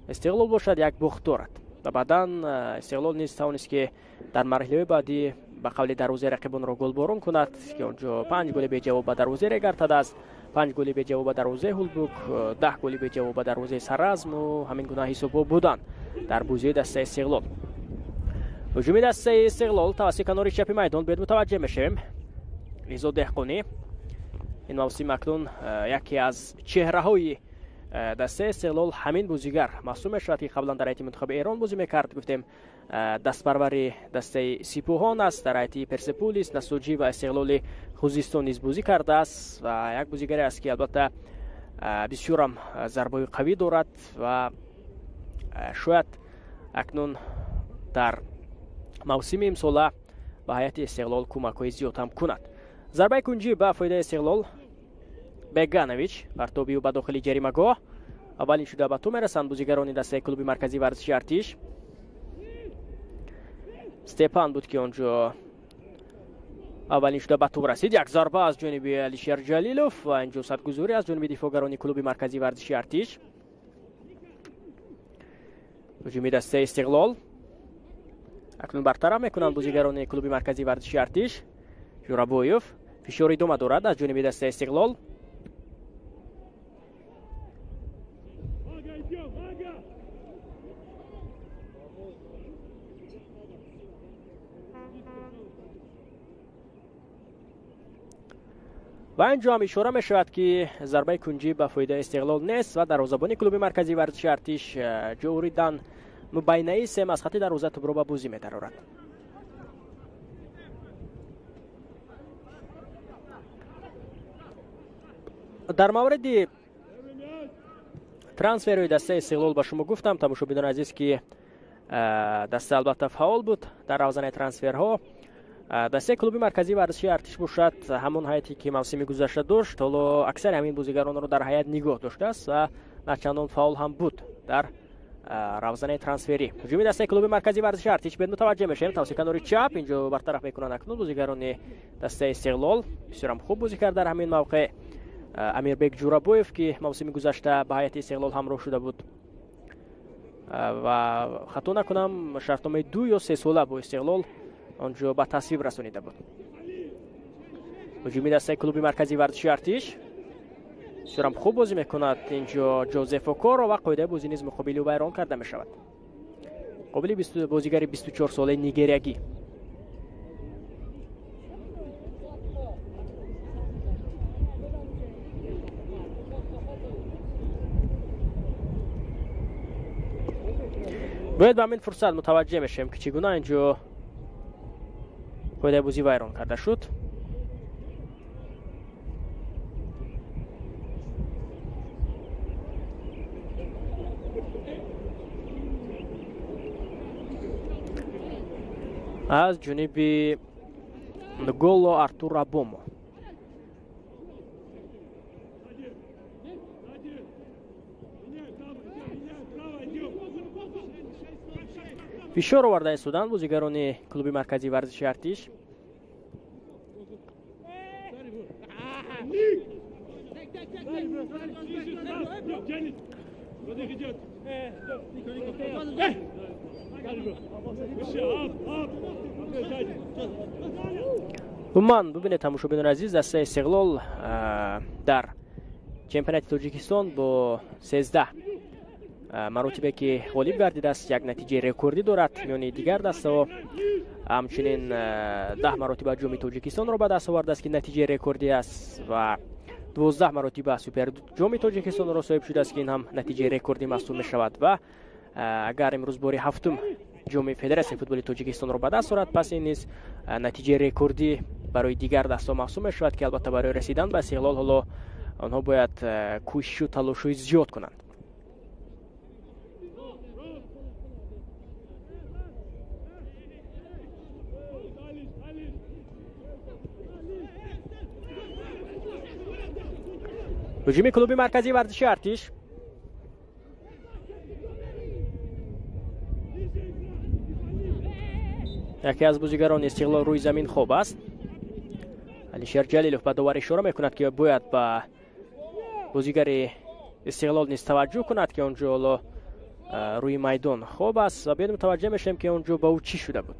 Истиқлол бошад, як бохт дорад ва баъдан Истиқлол низ тавонист, ки дар марҳилаҳои баъдӣ ба қавли дарвозаи рақибонро голборон кунад, ки он ҷо 5 голи беҷавоб ба дарвозаи Регартадаз, 5 голи беҷавоб ба дарвозаи Ҳулбук, 10 голи беҷавоб ба дарвозаи Саразму ҳамин гуна ҳисобҳо буданд дар бозиҳои дастаи Истиқлол. Ҳуҷуми дастаи Истиқлол тавассути канори чапи майдон бояд мутаваҷҷеҳ мешавем. Ризо Деҳқонӣ ин мавсим акнун яке аз чеҳраҳои дастаи Истиқлол ҳамин бозигар маҳсуб мешавад, ки қаблан дар ҳайати мунтахаби Эрон бозӣ мекард. Гуфтем, дастпарвари дастаи Сипоҳон аст, дар ҳайати Персеполис, Насоҷӣ ва Истиқлоли Хузистон низ бозӣ кардааст ва як бозигаре аст, ки албатта бисёрам зарбаҳои қавӣ дорад ва шояд акнун дар мавсими имсола ба ҳайати Истиқлол кӯмакҳои зиёд ҳам кунад. Зарбаи кунҷӣ ба фоидаи Истиқлол. Беганович, партоби ӯ ба дохили ҷаримагоҳ, аввалин шуда ба ту мерасанд бозигарони дастаи клуби марказии варзиши Артиш. Степан буд, ки он ҷо аввалин шуда ба тӯб расид. Як зарба аз ҷониби Алишер Ҷалилов ва инҷо садгузорӣ аз ҷониби дифоъгарони клуби марказии варзиши Артиш. Ҳуҷуми дастаи Истиқлол акнун бартараф мекунанд бозигарони клуби марказии варзиши Артиш. Ҷурабоев, фишор идома дорад аз ҷониби дастаи Истиқлол. Ва инҷо ҳам ишора мешавад, ки зарбаи кунҷӣ ба фоидаи Истиқлол нест ва дарвозабони клуби марказии варзиши Артиш Ҷоридан Мубайнаи сем аз хати дарвоза тӯбро ба бозӣ медарорад. Дар мавриди трансферҳои дастаи Истиқлол ба шумо гуфтам, тамошобинони азиз, ки даста албатта фаъол буд дар равзанаи трансферҳо. Дастаи клуби марказии варзиши Артиш бошад, ҳамон ҳайате ки мавсими гузашта дошт, ҳоло аксари ҳамин бозигаронро дар ҳайат нигоҳ доштааст ва начандон фаъол ҳам буд дар равзанаи трансферӣ. Ҳуҷуми дастаи клуби марказии варзиши Артиш бед мутаваҷҷеҳ мешавем. Тавсия канори чап инҷо бартараф мекунанд акнун бозигарони дастаи Истиқлол. Бисёрам хуб бозӣ кард дар ҳамин мавқеъ Амирбек Ҷурабоев, ки мавсими гузашта ба ҳайати Истиқлол ҳамроҳ шуда буд ва хато накунам шартномаи 2 ё 3 сола бо Истиқлол онҷо ба тасвиб расонида буд. Ҳуҷуми дастаи клуби марказии варзиши Артиш бисёрам хуб бозӣ мекунад инҷо Ҷозеф Окоро ва қоидаи бозӣ низ муқобили ӯ вайрон карда мешавад. Муқобили бозигари 24 солаи нигериягӣ. Бояд ба ҳамин фурсат мутаваҷҷеҳ мешавем, ки чӣ гуна инҷо қоидаи бозӣ вайрон карда шуд. Аз ҷониби Нголо Артур Абомо. Фишор оварда истоданд бозигарони клуби марказии варзиши Артиш. Умуман бубинед, тамошобинони азиз, дастаи Истиқлол дар чемпионати Тоҷикистон бо 13 маротибе ки ғолиб гардидааст, як натиҷаи рекордӣ дорад миёни дигар дастаҳо. Ҳамчунин 10 маротиба ҷоми Тоҷикистонро ба даст овардааст, ки натиҷаи рекордӣ аст, ва 12 маротиба супер ҷоми Тоҷикистонро соҳиб шудааст, ки ин ҳам натиҷаи рекордӣ маҳсуб мешавад. Ва агар имрӯз бори ҳафтум ҷоми Федератсияи футболи Тоҷикистонро ба даст орад, пас ин низ натиҷаи рекордӣ барои дигар дастаҳо маҳсуб мешавад, ки албатта барои расидан ба Истиқлол ҳоло онҳо бояд кӯшишу талошҳои зиёд кунанд. Ҳуҷуми клуби марказии варзиши Артиш. Яке аз бозигарони Истиқлол рӯи замин хоб аст. Алишер Ҷалилов ба довар ишора мекунад, ки бояд ба бозигари Истиқлол низ таваҷҷӯҳ кунад, ки онҷо ҳоло рӯи майдон хоб аст ва биёд мутаваҷҷеҳ мешавем, ки онҷо ба ӯ чӣ шуда буд.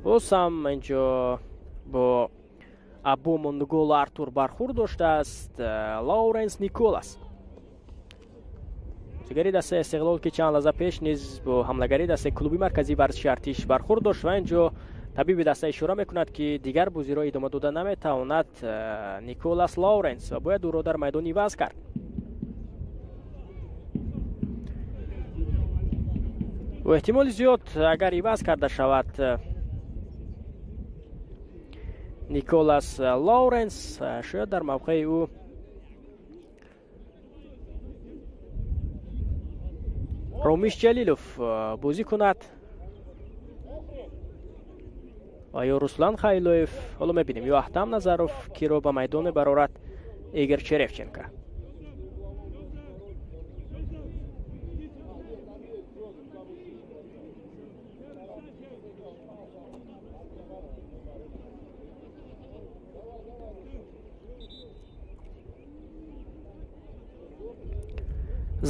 Боз ҳам инҷо бо Абомо Нголо Артур бархӯрд доштааст Лауренс Николас, бозигари дастаи Истиқлол, ки чанд лаҳза пеш низ бо ҳамлагари дастаи клуби марказии варзиши Артиш бархӯрд дошт ва инҷо табиби даста ишора мекунад, ки дигар бозиро идома дода наметавонад Николас Лауренс ва бояд ӯро дар майдон иваз кард. Бо эҳтимоли зиёд агар иваз карда шавад Николас Лауренс, шояд дар мавқеи ӯ Ромиш Ҷалилов бозӣ кунад ва ё Руслан Хайлоев. Ҳоло мебинем, ё Аҳтам Назаров киро ба майдон мебарорад Игор Черевченко.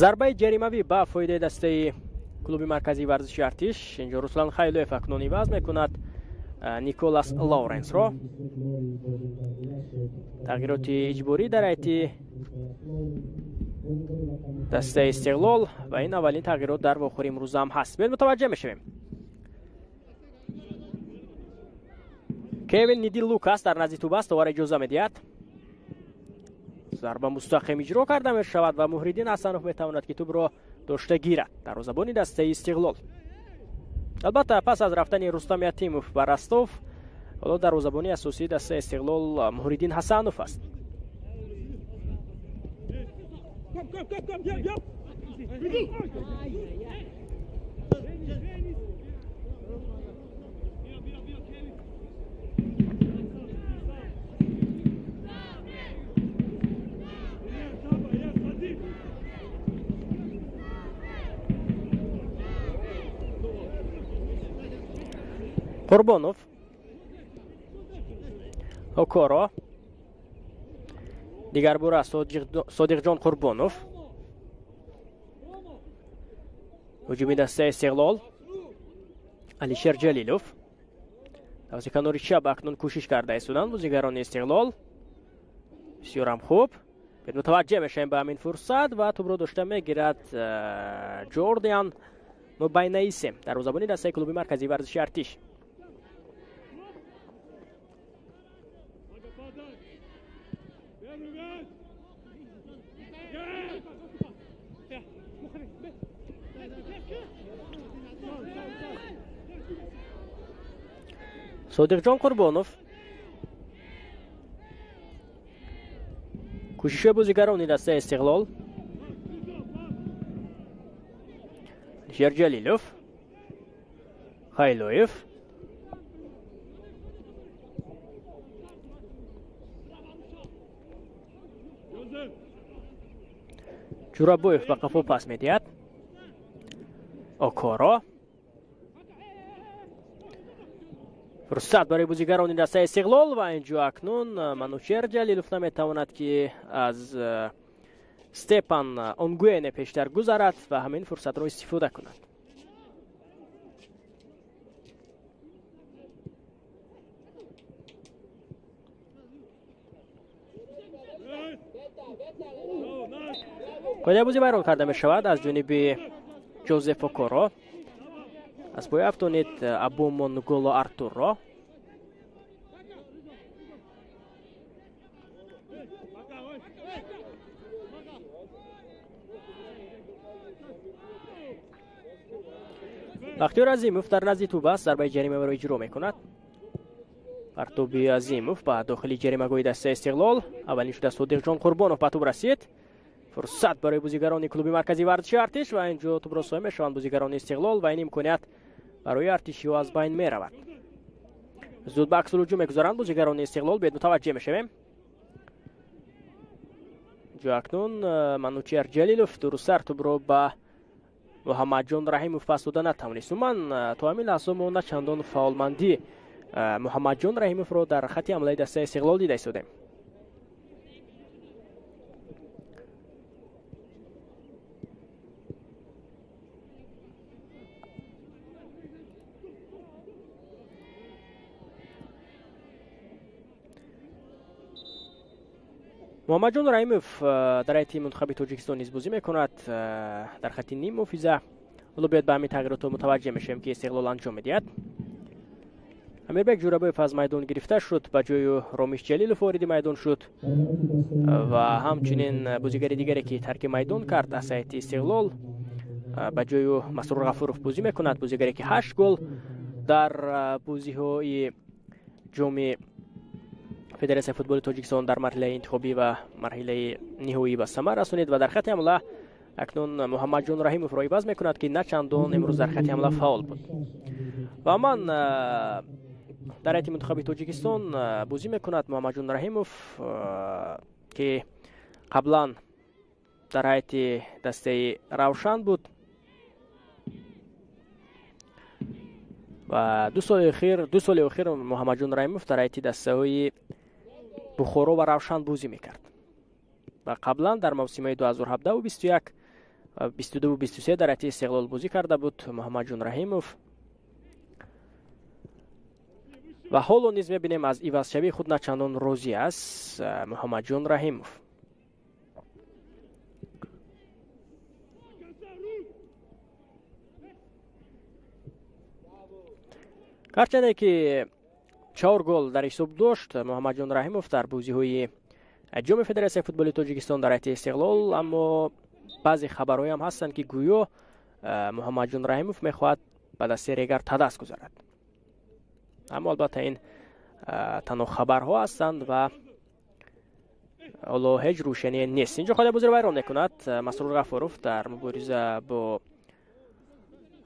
Зарбаи ҷаримавӣ ба фоидаи дастаи клуби марказии варзиши Артиш. Инҷо Руслан Хайлоев акнун иваз мекунад Николас Лауренсро. Тағйироти иҷборӣ дар ҳайати дастаи Истиқлол ва ин аввалин тағйирот дар вохӯри имрӯза ҳам ҳаст. Биёед мутаваҷҷеҳ мешавем. Кевин Ниди Лукас дар назди тӯб аст, довар иҷоза медиҳад. Зарба мустақим иҷро карда мешавад ва Муҳриддин Ҳасанов метавонад, ки тӯбро дошта гирад. Дарвозабони дастаи Истиқлол. Албатта, пас аз рафтани Рустам Ятимов ба Ростов, ҳоло дарвозабони асосии дастаи Истиқлол Муҳриддин Ҳасанов аст. Қурбонов, Окоро, дигар бора Содиқҷон Қурбонов. Ҳуҷуми дастаи Истиқлол. Алишер Ҷалилов. Тавассути канори чап акнун кӯшиш карда истоданд бозигарони Истиқлол. Бисёрам хуб. Мутаваҷҷеҳ мешавем ба ҳамин фурсат ва тӯбро дошта мегирад Ҷордиан Мубайнаисем, дарвозабони дастаи клуби марказии варзиши Артиш. Содиқҷон Қурбонов. Кӯшишҳои бозигарони дастаи Истиқлол. Алишер Ҷалилов, Хайлоев. Ҷурабоев ба қафо пас медиҳад. Окоро. Фурсат барои бозигарони дастаи Истиқлол ва инҷо акнун Манучер Ҷалилов наметавонад, ки аз Степан Онгуене пештар гузарад ва ҳамин фурсатро истифода кунад. Қоидаи бозӣ вайрон карда мешавад аз ҷониби Ҷозеф Окоро. Аз пои афтонид Абумон Голо Артурро. Бахтиёр Азимов дар назди тӯб аст, зарбаи ҷаримаро иҷро мекунад. Партоби Азимов ба дохили ҷаримагоҳи дастаи Истиқлол. Аввалин шуда Содиқҷон Қурбонов ба тӯб расид. Фурсат барои бозигарони клуби марказии варзиши Артиш ва инҷо тӯбро соҳиб мешаванд бозигарони Истиқлол ва ин имконият барои артишиҳо аз байн меравад. Зуд ба аксул ҳуҷум мегузаранд бозигарони Истиқлол. Бед мутаваҷҷеҳ мешавем. Инҷо акнун Манучер Ҷалилов дурусттар тӯбро ба Муҳаммадҷон Раҳимов пас дода натавонист. Умуман, то ҳамин лаҳза мо на чандон фаъолмандӣ Муҳаммадҷон Раҳимовро дар хатти ҳамлаи дастаи Истиқлол дида истодем. Муҳаммадҷон Раҳимов дар ҳайати мунтахаби Тоҷикистон низ бозӣ мекунад дар хатти ним муҳофиза. Ҳоло биёед ба ҳамин тағйиротҳо мутаваҷҷеҳ мешавем, ки Истиқлол анҷом медиҳад. Амирбек Ҷурабоев аз майдон гирифта шуд, ба ҷои Ромиш Ҷалилов вориди майдон шуд ва ҳамчунин бозигари дигаре, ки тарки майдон кард аз ҳайати Истиқлол, ба ҷои Масрур Ғафуров бозӣ мекунад. Бозигаре, ки 8 гол дар бозиҳои ҷоми Федератсияи футболи Тоҷикистон дар марҳилаи интихобӣ ва марҳилаи ниҳоӣ ба самар расонид ва дар хатти ҳамла акнун Муҳаммадҷон Раҳимовро иваз мекунад, ки на чандон имрӯз дар хатти ҳамла фаъол буд. Ва ман дар ҳайати мунтахаби Тоҷикистон бозӣ мекунад Муҳаммадҷон Раҳимов, ки қаблан дар ҳайати дастаи Равшан буд ва ду соли охир Муҳаммадҷон Раҳимов дар ҳайати дастаҳои Бухоро ва Равшан бозӣ мекард ва қаблан дар мавсимаи 2017-21 ва 22-23 дар ҳайати Истиқлол бозӣ карда буд Муҳаммадҷон Раҳимов. Ва ҳоло низ мебинем аз ивазшавии худ на чандон розӣ аст Муҳаммадҷон Раҳимов. Гарчанде ки 4 гол дар ҳисоб дошт Муҳаммадҷон Раҳимов дар бозиҳои ҷоми Федератсияи футболи Тоҷикистон дар ҳайати Истиқлол, аммо баъзе хабарҳоям ҳастанд, ки гӯё Муҳаммадҷон Раҳимов мехоҳад ба дастаи Регар Тадас гузарад. Аммо албатта ин танҳо хабарҳо ҳастанд ва ҳоло ҳеҷ рӯшание нест. Инҷо қоидаи бозиро вайрон мекунад Масрур Ғафуров дар мубориза бо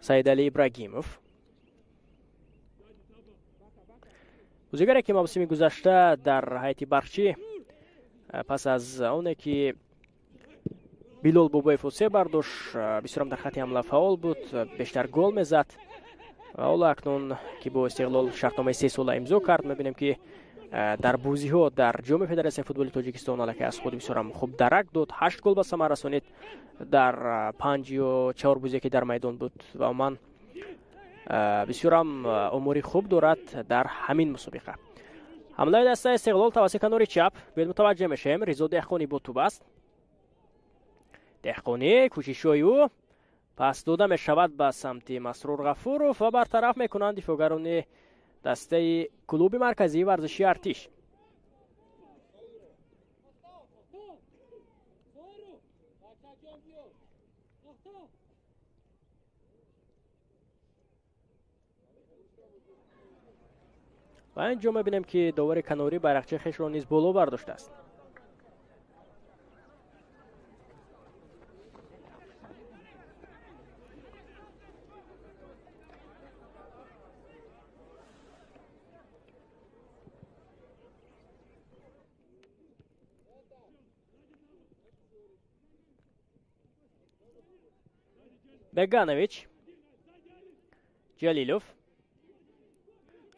Саидалӣ Ибрагимов. Бозигаре ки мавсими гузашта дар ҳайати Барқчӣ пас аз оне ки Билол Бобоев се бардошт, бисёрам дар хатти ҳамла фаъол буд, бештар гол мезад ва ҳоло акнун ки бо Истиқлол шартномаи 3 сола имзо кард, мебинем ки дар бозиҳо дар ҷоми Федератсияи футболи Тоҷикистон аллакай аз худ бисёрам хуб дарак дод, 8 гол ба самар расонид дар 5 ё 4 бозе ки дар майдон буд ва умуман бисёрам омори хуб дорад дар ҳамин мусобиқа. Ҳамлаи дастаи Истиқлол тавассути канори чап, биёед мутаваҷҷеҳ мешавем. Ризо Деҳқонӣ бо тӯб аст. Деҳқонӣ кӯшишҳои ӯ пас дода мешавад ба самти Масрур Ғафуров ва бартараф мекунанд дифоъгарони дастаи клуби марказии варзишии Артиш. Ва инҷо мебинем, ки довари канорӣ байрақчаи хешро низ боло бардоштааст. Беганович, Ҷалилов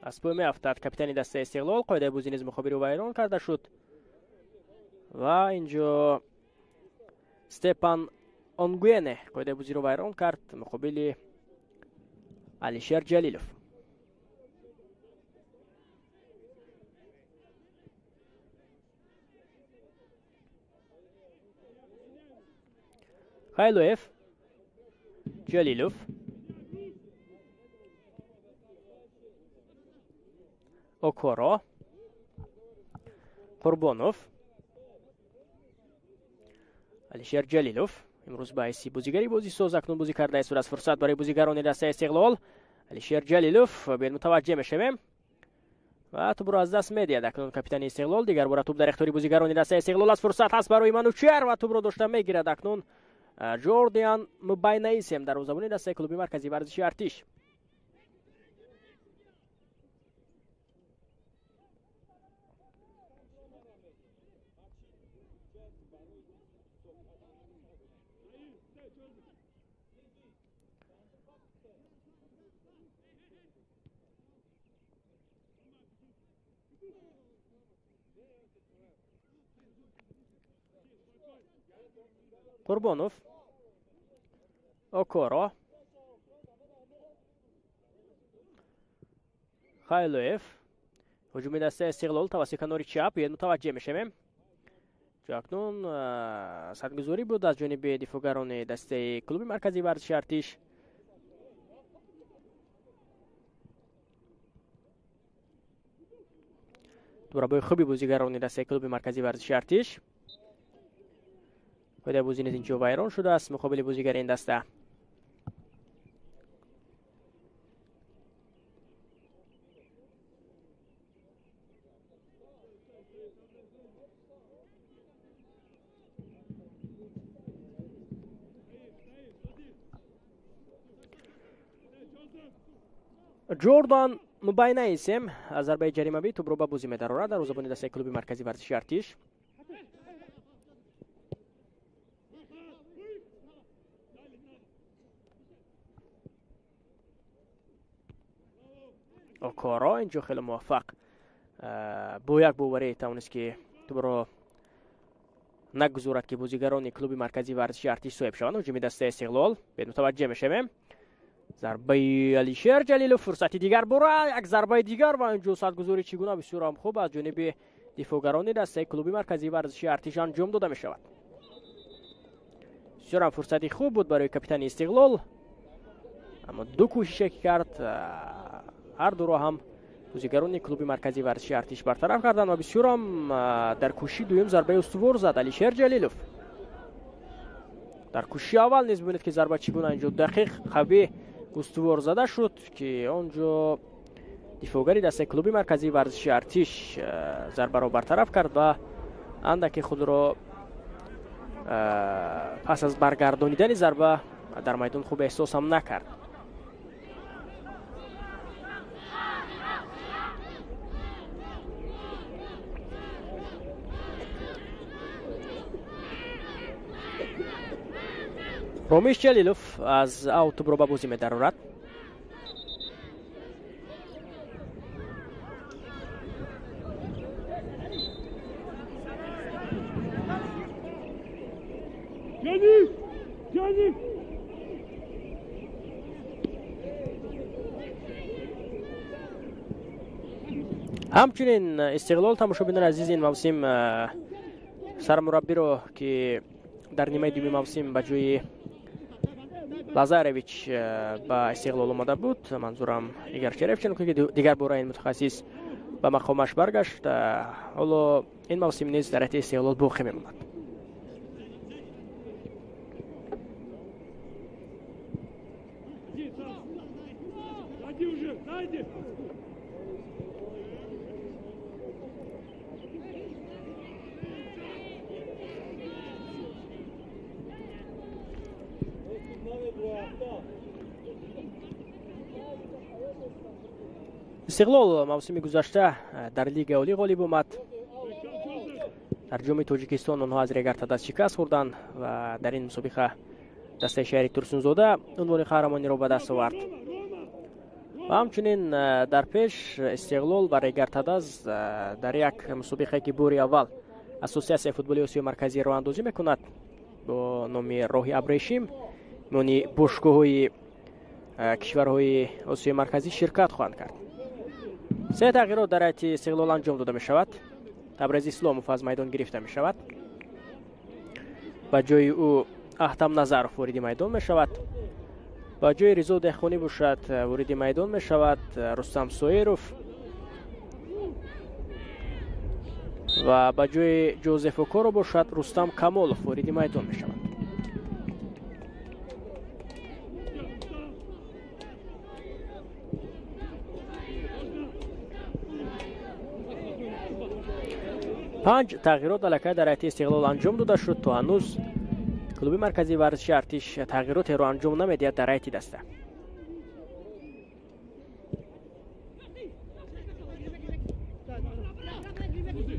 аз пой меафтад капитани дастаи Истиқлол. Қоидаи бозӣ низ мухобиру вайрон карда шуд ва инҷо Степан Онгуене қоидаи бозиро вайрон кард муқобили Алишер Ҷалилов. Хайлоев, Ҷалилов, Окоро, Қурбонов, Алишер Ҷалилов имрӯз ба ҳайси бозигари бозисоз акнун бозӣ кардааст. Аз фурсат барои бозигарони дастаи Истиқлол. Алишер Ҷалилов, биёед мутаваҷҷеҳ мешавем ва тӯбро аз даст медиҳад акнун капитани Истиқлол. Дигар бора тӯб дар ихтиёри бозигарони дастаи Истиқлол аст. Фурсат ҳаст барои Манучер ва тӯбро дошта мегирад акнун Ҷордиан Мубайнаисем, дарвозабони дастаи клуби марказии варзиши Артиш. Қурбонов, Окоро, Хайлоев. Ҳуҷуми дастаи Истиқлол тавассути канори чап, биёед мутаваҷҷеҳ мешавем. Ҷо акнун садгузорӣ буд аз ҷониби дифоъгарони дастаи клуби марказии варзиши Артиш. Дурабои хуби бозигарони дастаи клуби марказии варзиши Артиш. Қоидаи бозӣ низ инҷо вайрон шудааст муқобили бозигари ин даста. Ҷордан Мубайнаисем аз зарбаи ҷаримавӣ тӯбро ба бозӣ медарорад дарвозабони дастаи клуби марказии варзиши Артиш. Окоро инҷо хеле муваффақ бо як боварӣ тавонист, ки тӯбро нагузорад, ки бозигарони клуби марказии варзиши Артиш соҳиб шаванд. Ҳуҷуми дастаи Истиқлол, биёед мутаваҷҷеҳ мешавем. Зарбаи Алишер Ҷалилов, фурсати дигар бора, як зарбаи дигар ва инҷо садгузорӣ чӣ гуна бисёрам хуб аз ҷониби дифоъгарони дастаи клуби марказии варзиши Артиш анҷом дода мешавад. Бисёрам фурсати хуб буд барои капитани Истиқлол, аммо ду кӯшише ки кард, ҳар дуро ҳам Бозигарони клуби марказии варзиши Артиш бартараф карданд ва бисёрам дар кӯшиши дуюм зарбаи устувор зад Алишер Ҷалилов. Дар кӯшиши аввал низ бибинед, ки зарба чӣ гуна инҷо дақиқ, қавӣ, устувор зада шуд, ки он ҷо дифоъгари дастаи клуби марказии варзиши Артиш зарбаро бартараф кард ва андаке худро пас аз баргардонидани зарба дар майдон хуб эҳсос ҳам накард. Ромиш Ҷалилов аз аут тӯбро ба бозӣ медарорад. Ҳамчунин Истиқлол, тамошобинони азиз, ин мавсим сармураббиро, ки дар нимаи дуюми мавсим ба ҷои Лазаревич ба Истиқлол омада буд, манзурам Игор Черевченко, ки дигар бора ин мутахассис ба мақомаш баргашт, ҳоло ин мавсим низ дар ҳайати Истиқлол боқӣ мемонад. Истиқлол мавсими гузашта дар Лигаи Олӣ ғолиб омад. Дар Ҷоми Тоҷикистон онҳо аз Регар-ТадАЗ шикаст хӯрданд ва дар ин мусобиқа дастаи шаҳри Турсунзода унвони қаҳрамониро ба даст овард. Ва ҳамчунин дар пеш Истиқлол ва Регар-ТадАЗ дар як мусобиқае, ки бори аввал Ассотсиатсияи футболи Осиёи Марказӣ роҳандозӣ мекунад бо номи роҳи абрешим, миёни бошгоҳҳои кишварҳои Осиёи Марказӣ ширкат хоҳанд кард. Се тағйирот дар ҳайати Истиқлол анҷом дода мешавад. Табрез Исломов аз майдон гирифта мешавад. Ба ҷои ӯ Аҳтам Назаров вориди майдон мешавад. Ба ҷои Ризо Деҳқонӣ бошад вориди майдон мешавад Рустам Соиров ва ба ҷои Ҷозеф Окоро бошад Рустам Камолов вориди майдон мешавад. Панҷ тағйирот аллакай дар ҳайати Истиқлол анҷом дода шуд. То ҳанӯз клуби марказии варзиши Артиш тағйиротеро анҷом намедиҳад дар ҳайати даста.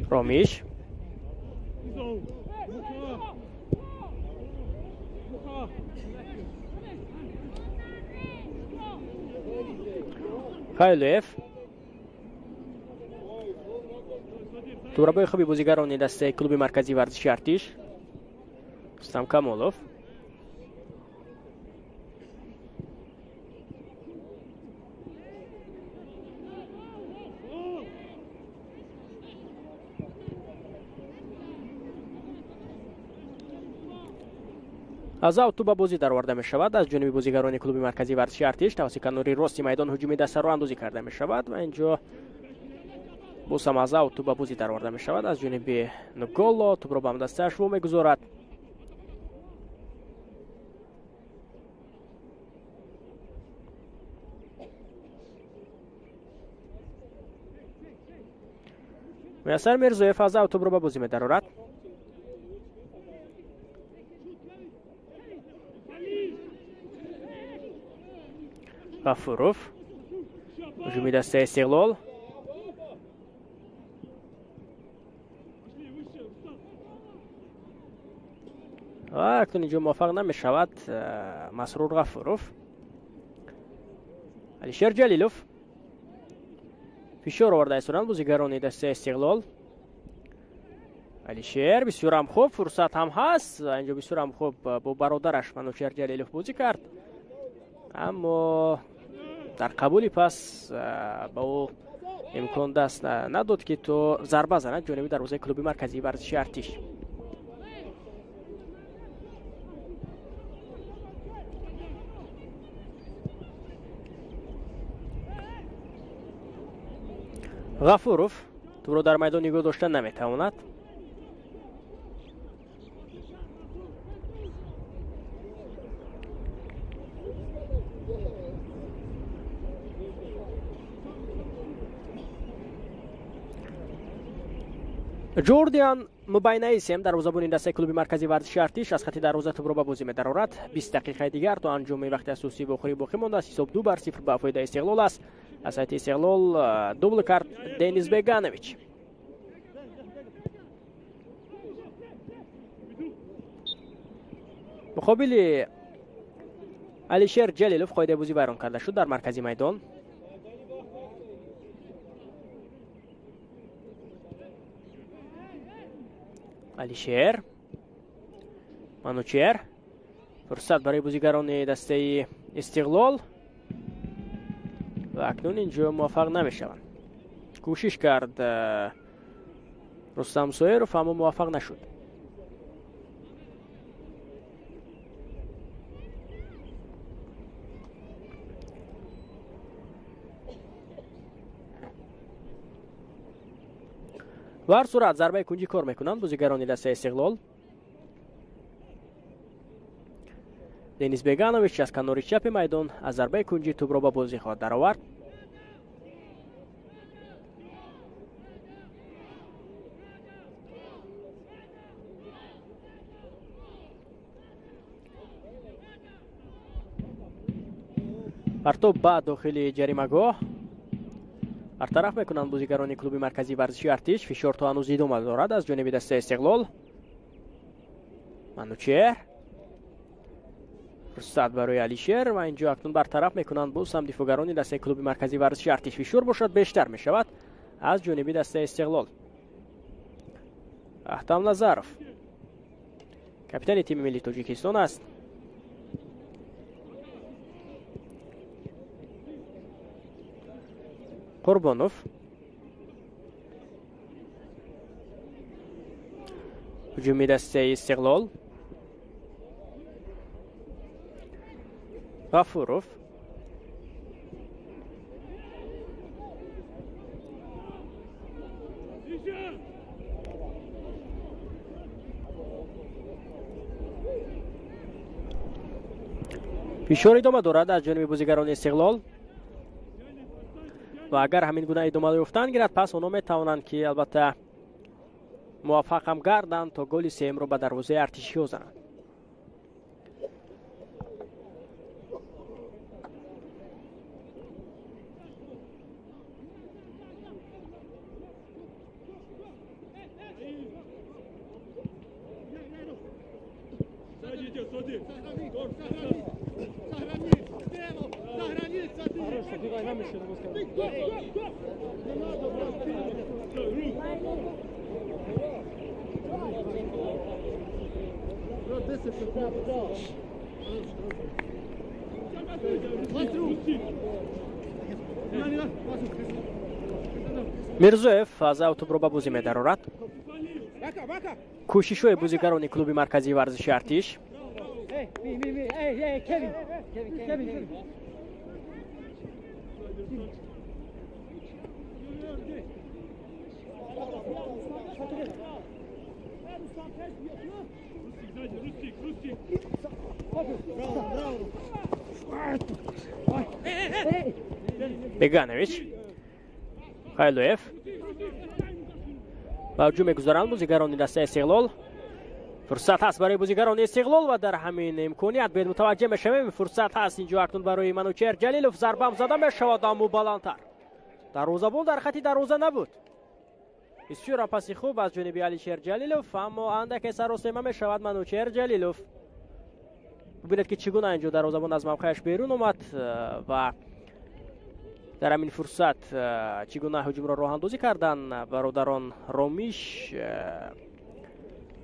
Ромиш Хайлуев, турабои хуби бозигарони дастаи клуби марказии варзиши Артиш, Рустам Камолов. Аз аут тӯб ба бозӣ дароварда мешавад аз ҷониби бозигарони клуби марказии варзиши Артиш. Тавассути канори рости майдон ҳуҷуми дастаро андозӣ карда мешавад ва инҷо боз ҳам аз аут тӯб ба бозӣ дароварда мешавад аз ҷониби Нголо. Тӯбро ба ҳамдастааш во мегузорад. Муяссар Мирзоев аз аут тӯбро ба бозӣ медарорад. Ғафуров, ҳуҷуми дастаи Истиқлол. Ва акнун инҷо муваффақ намешавад Масрур Ғафуров. Алишер Ҷалилов фишор оварда истоданд бозигарони дастаи Истиқлол. Алишер бисёрам хуб, фурсат ҳам ҳаст. Инҷо бисёрам хуб бо бародараш Манучер Ҷалилов бозӣ кард, аммо дар қабули пас ба ӯ имкон даст надод, ки то зарба занад ҷониби дарвозаи клуби марказии варзиши Артиш. Ғафуров тӯбро дар майдон нигоҳ дошта наметавонад. Ҷордиан Мубайнаисем дарвозабони дастаи клуби марказии варзиши Артиш аз хати дарвоза тӯбро ба бозӣ медарорад. 20 дақиқаи дигар то анҷоми вақти асосӣ вохӯрӣ боқӣ мондааст. Ҳисоб 2-0 ба фоидаи Истиқлол аст. Аз ҳайати Истиқлол дубл кард Денис Беганович. Муқобили Алишер Ҷалилов қоидаи бозӣ вайрон карда шуд дар маркази майдон. Алишер, Манучер, фурсат барои бозигарони дастаи Истиқлол ва акнун инҷо муваффақ намешаванд. Кӯшиш кард Рустам Соиров, аммо муваффақ нашуд. Ва ҳар сурат зарбаи кунҷӣ кор мекунанд бозигарони дастаи Истиқлол. Денис Беганович аз канори чапи майдон аз зарбаи кунҷӣ тӯбро ба бозӣ хоҳад даровард. Партоб ба дохили ҷаримагоҳ бартараф мекунанд бозигарони клуби марказии варзиши Артиш. Фишор то ҳанӯз идома дорад аз ҷониби дастаи Истиқлол. Манучер, фурсат барои Алишер ва инҷо акнун бартараф мекунанд боз ҳам дифоъгарони дастаи клуби марказии варзиши Артиш. Фишор бошад бештар мешавад аз ҷониби дастаи Истиқлол. Аҳтам Назаров капитани тими миллии Тоҷикистон аст. Қурбонов ҳуҷуми дастаи Истиқлол. Ғафуров фишор идома дорад аз ҷониби бозигарони Истиқлол ва агар ҳамин гуна идома ёфтан гирад, пас онҳо метавонанд ки албатта муваффақ ҳам гарданд то голи сеюмро ба дарвозаи артишиҳо зананд. Мирзоев аз ав тӯбро ба бозӣ медарорад. Кӯшишҳои бозигарони клуби марказии варзиши Артиш. Беганович, Хайлуев ба ҳуҷум мегузаранд бозигарони дастаи Истиқлол. Фурсат ҳаст барои бозигарони Истиқлол ва дар ҳамин имконият бед мутаваҷҷеҳ мешавем. Фурсат ҳаст инҷо акнун барои Манучер Ҷалилов. Зарбам зада мешавад, аммо баландтар. Дарвозабон дар хати дарвоза набуд. Бисёр паси хуб аз ҷониби Алишер Ҷалилов, аммо андаке саросема мешавад Манучер Ҷалилов. Бубинед ки чӣ гуна инҷо дарвозабон аз мавқеаш берун омад ва дар ҳамин фурсат чӣ гуна ҳуҷумро роҳандозӣ карданд бародарон Ромиш,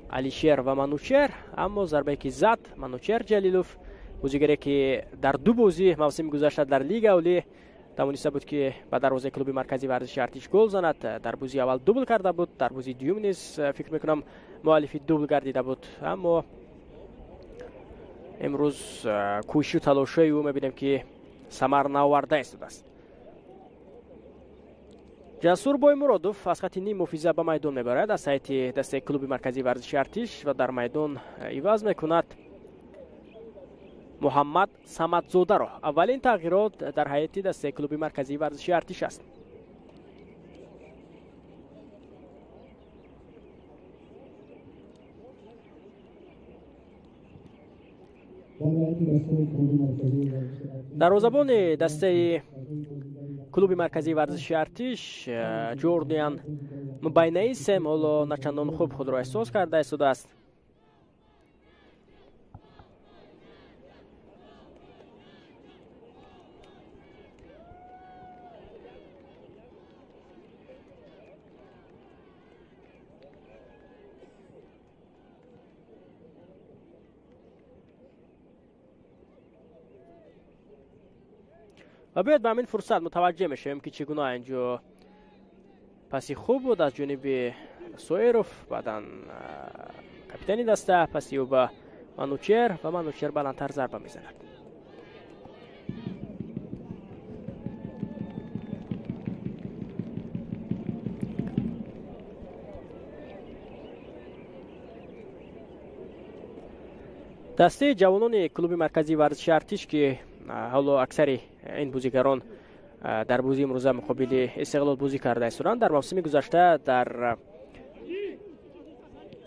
Алишер ва Манучер, аммо зарбае ки зад Манучер Ҷалилов, бозигаре ки дар ду бозӣ мавсими гузашта дар Лига Олӣ тавониста буд ки ба дарвозаи клуби марказии варзиши Артиш гол занад. Дар бозии аввал дубл карда буд, дар бозии дуюм низ фикр мекунам муаллифи дубл гардида буд, аммо имрӯз кӯшишу талошҳои ӯ мебинем ки самар наоварда истодааст. Ҷасур Боймуродов аз хати ним муҳофиза ба майдон мебарад аз ҳайати дастаи клуби марказии варзиши Артиш ва дар майдон иваз мекунад Муҳаммад Самадзодаро. Аввалин тағйирот дар ҳайати дастаи клуби марказии варзиши Артиш аст. Дарвозабони дастаи клуби марказии варзиши Артиш Ҷордиан Мубайнаисем ҳоло начандон хуб худро эҳсос карда истодааст. Ва биёед ба ҳамин фурсат мутаваҷҷеҳ мешавем, ки чӣ гуна инҷо паси хуб буд аз ҷониби Соиров, баъдан капитани даста паси ӯ ба Манучер ва Манучер баландтар зарба мезанад. Дастаи ҷавонони клуби марказии варзиши Артиш, ки ҳоло аксари ин бозигарон дар бозии имрӯза муқобили Истиқлол бозӣ карда истоданд, дар мавсими гузашта дар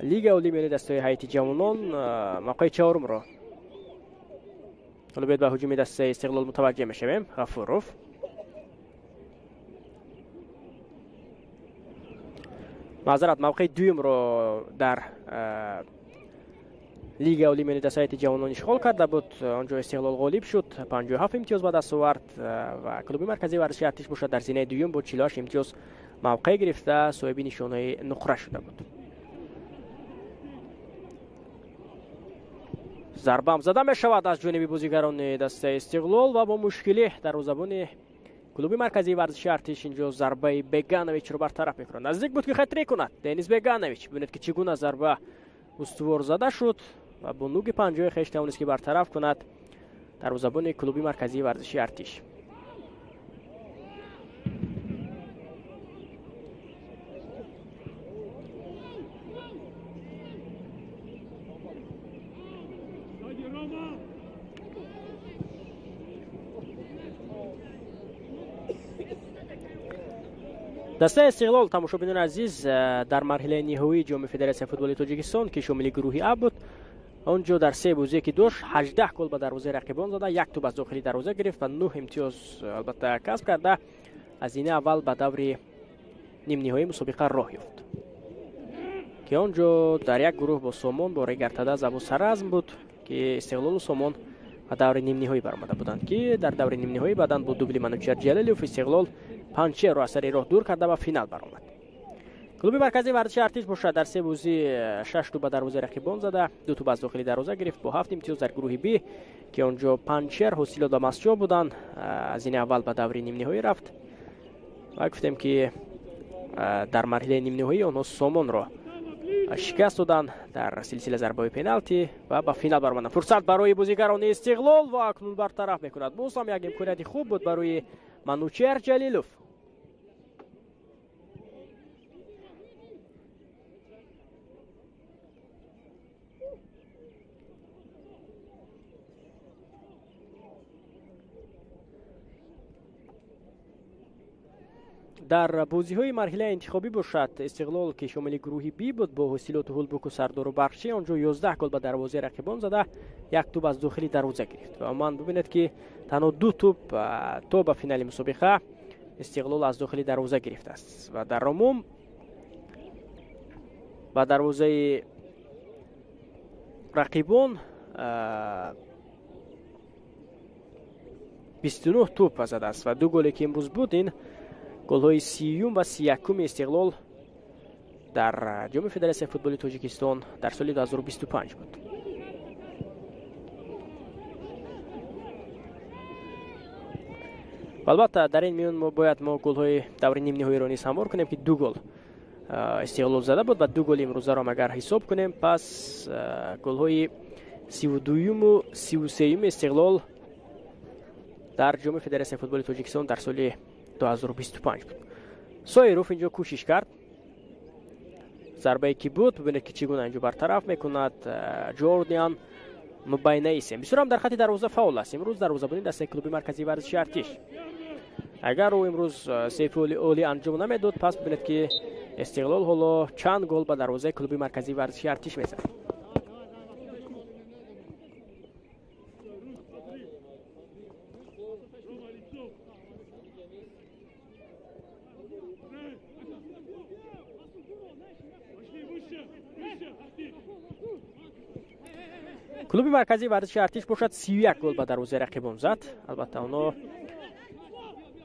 лигаи олии миёни дастаҳои ҳайати ҷавонон мавқеи чаҳорумро. Ҳоло биёед ба ҳуҷуми дастаи Истиқлол мутаваҷҷеҳ мешавем. Ғафуров маъзарат, мавқеи дуюмро дар лигаи олии миёни дастаи ҳайати ҷавонон ишғол карда буд. Он ҷо Истиқлол ғолиб шуд, 57 имтиёз ба даст овард ва клуби марказии варзиши Артиш бошад дар зинаи дуюм бо 48 имтиёз мавқеъ гирифта соҳиби нишонаи нуқра шуда буд. Зарбаам зада мешавад аз ҷониби бозигарони дастаи Истиқлол ва бо мушкилӣ дарвозабони клуби марказии варзиши Артиш инҷо зарбаи Бегановичро бартараф мекунад. Наздик буд ки хатре кунад Денис Беганович. Бибинед, ки чӣ гуна зарба устувор зада шуд ва бо нуги панҷои хеш тавонист, ки бартараф кунад дарвозабони клуби марказии варзиши Артиш. Дастаи Истиқлол, тамошобинони азиз, дар марҳилаи ниҳоии ҷоми Федератсияи футболи Тоҷикистон, ки шомили гурӯҳи А буд, он ҷо дар се бозие ки дошт 18 гол ба дарвозаи рақибон зада, як тӯб аз дохили дарвоза гирифт ва 9 имтиёз албатта касб карда, аз зинаи аввал ба даври нимниҳоии мусобиқа роҳ ёфт, ки он ҷо дар як гурӯҳ бо Сомон, бо Регартада, Забу Саразм буд, ки Истиқлолу Сомон ба даври нимниҳоӣ баромада буданд, ки дар даври нимниҳоӣ баъдан бо дубли Манучер Ҷалилов Истиқлол Панчерро аз сари роҳ дур карда ба финал баромад. Клуби марказии варзиши Артиш бошад дар се бозӣ 6 тӯб ба дарвозаи рақибон зада, 2 тӯб аз дохили дарвоза гирифт бо 7 имтиёз дар гурӯҳи Б, ки он ҷо Панчер, Ҳосилот ва Масҷо буданд, аз ин аввал ба даври нимниҳоӣ рафт ва гуфтем, ки дар марҳилаи нимниҳоӣ онҳо Сомонро шикаст доданд дар силсила зарбаҳои пеналти ва ба финал баромаданд. Фурсат барои бозигарони Истиқлол ва акнун бартараф мекунад. Боз ҳам як имконияти хуб буд барои Манучер Ҷалилов. Дар бозиҳои марҳилаи интихобӣ бошад Истиқлол, ки шомили гурӯҳи Б буд, бо Ҳосилоту Ҳулбуку Сардору Барқчӣ, он ҷо 11 гол ба дарвозаи рақибон зада, як тӯб аз дохили дарвоза гирифт ва ман бибинед, ки танҳо 2 тӯб то ба финали мусобиқа Истиқлол аз дохили дарвоза гирифтааст ва дар умум ба дарвозаи рақибон 29 тӯб задааст ва 2 голе ки имрӯз буд, ин голҳои 30-юм ва 31-уми Истиқлол дар ҷоми Федератсияи футболи Тоҷикистон дар соли 2025 буд. Албатта дар ин миён мо бояд мо голҳои даври нимниҳоиро низ ҳамвор кунем, ки 2 гол Истиқлол зада буд ва 2 голи имрӯзаро агар ҳисоб кунем, пас голҳои 32-юму 33-юми Истиқлол дар ҷоми Федератсияи футболи Тоҷикистон дар соли 2025 буд. Соиров инҷо кӯшиш кард. Зарбае ки буд, бубинед ки чӣ гуна инҷо бартараф мекунад Ҷордиан Мубайнаисем. Бисёрам дар хати дарвоза фаъол аст. Имрӯз дарвозабони дастаи клуби марказии варзиши Артиш. Агар ӯ имрӯз се феъли олӣ анҷом намедод, пас бубинед ки Истиқлол ҳоло чанд гол ба дарвозаи клуби марказии варзиши Артиш мезад. Клуби марказии варзиши Артиш бошад 31 гол ба дарвозаи рақибон зад. Албатта онҳо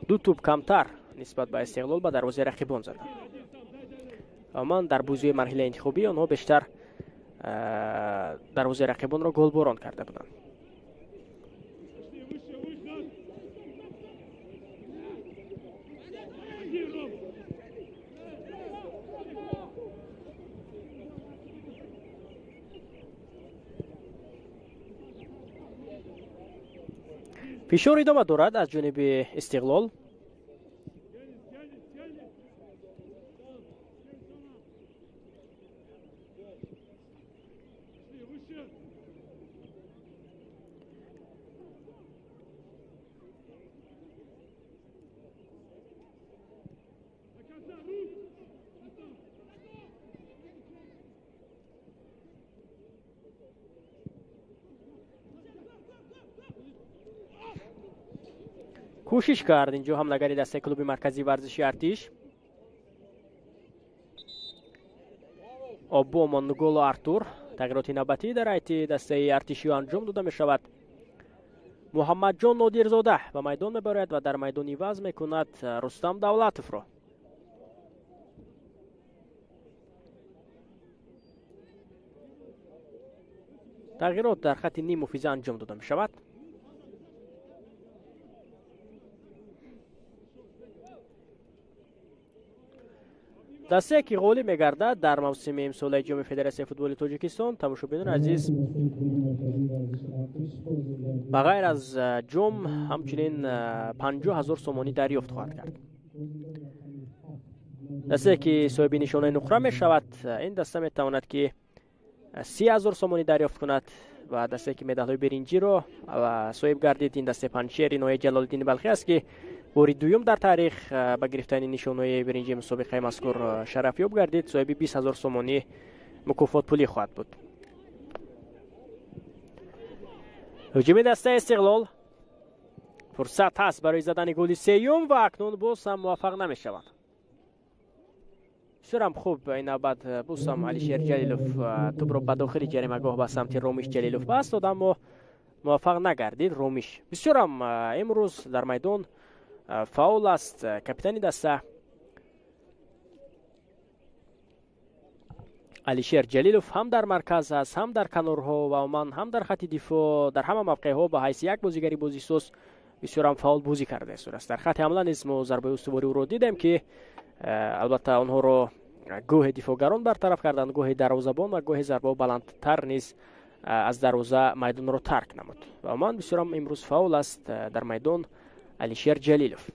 ду тӯб камтар нисбат ба Истиқлол ба дарвозаи рақибон заданд. Умуман дар бозиҳои марҳилаи интихобӣ онҳо бештар дарвозаи рақибонро голборон карда буданд. Фишор идома дорад аз ҷониби Истиқлол. Кӯшиш кард инҷо ҳамлагари дастаи клуби марказии варзиши Артиш. Обо Монголо Артур. Тағйироти навбатӣ дар ҳайати дастаи артишиё анҷом дода мешавад. Муҳаммадҷон Нодирзода ба майдон мебарояд ва дар майдон иваз мекунад Рустам Давлатовро. Тағйирот дар хати ним муҳофиза анҷом дода мешавад. Дастае ки ғолиб мегардад дар мавсими имсолаи ҷоми Федератсияи футболи Тоҷикистон, тамошобинони азиз, ба ғайр аз ҷом ҳамчунин 50 000 сомонӣ дарёфт хоҳад кард. Дастае ки соҳиби нишонаи нуқра мешавад, ин даста метавонад ки 30 000 сомонӣ дарёфт кунад ва дастае ки медалҳои беринҷиро соҳиб гардид, ин дастаи Панҷшери ноҳияи Ҷалолиддини Балхӣ аст ки бори дуюм дар таърих ба гирифтани нишонаи биринҷии мусобиқаи мазкур шарафёб гардид, соҳиби 20 000 сомонӣ мукофотпулӣ хоҳад буд. Ҳуҷуми дастаи Истиқлол, фурсат ҳаст барои задани голи сеюм ва акнун боз ҳам муваффақ намешаванд. Бисёрам хуб ин навбат боз ҳам Алишер Ҷалилов тӯбро ба дохили ҷаримагоҳ ба самти Ромиш Ҷалилов пас дод, аммо муваффақ нагардид Ромиш. Бисёрам имрӯз дар майдон фаъол аст капитани даста Алишер Ҷалилов, ҳам дар марказ аст, ҳам дар канорҳо ва умуман ҳам дар хати дифоъ, дар ҳама мавқеъҳо ба ҳайси як бозигари бозисоз бисёрам фаъол бозӣ кардааст. Дар хати ҳамла низ мо зарбаи устувори ӯро дидем ки албатта онҳоро гоҳе дифоъгарон бартараф карданд, гоҳе дарвозабон ва гоҳе зарбаҳо баландтар низ аз дарвоза майдонро тарк намуд. Ва умуман бисёрам имрӯз фаъол аст дар майдон Алишер Ҷалилов.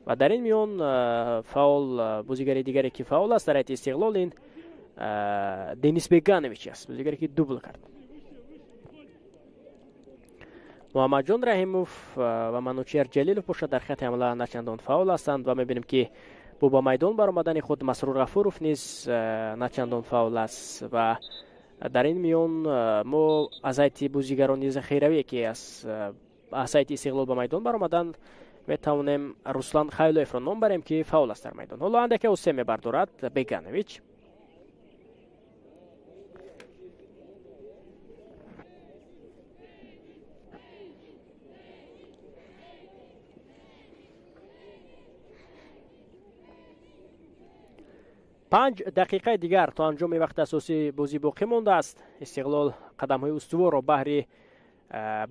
Ва дар ин миён фаъол бозигари дигаре ки фаъол аст дар ҳайати Истиқлол ин Денис Беганович аст, бозигаре ки дубл кард. Муҳаммадҷон Раҳимов ва Манучер Ҷалилов бошад дар хати ҳамла начандон фаъол ҳастанд ва мебинем ки бо ба майдон баромадани худ Масрур Ғафуров низ начандон фаъол аст ва дар ин миён мо аз ҳайати бозигарони захиравие ки аз ҳайати Истиқлол ба майдон баромаданд метавонем Руслан Хайлоевро ном барем ки фаъол аст дар майдон. Ҳоло андаке усе мебардорад Беганович. Панҷ дақиқаи дигар то анҷоми вақти асосии бозӣ боқӣ мондааст. Истиқлол қадамҳои устуворро баҳри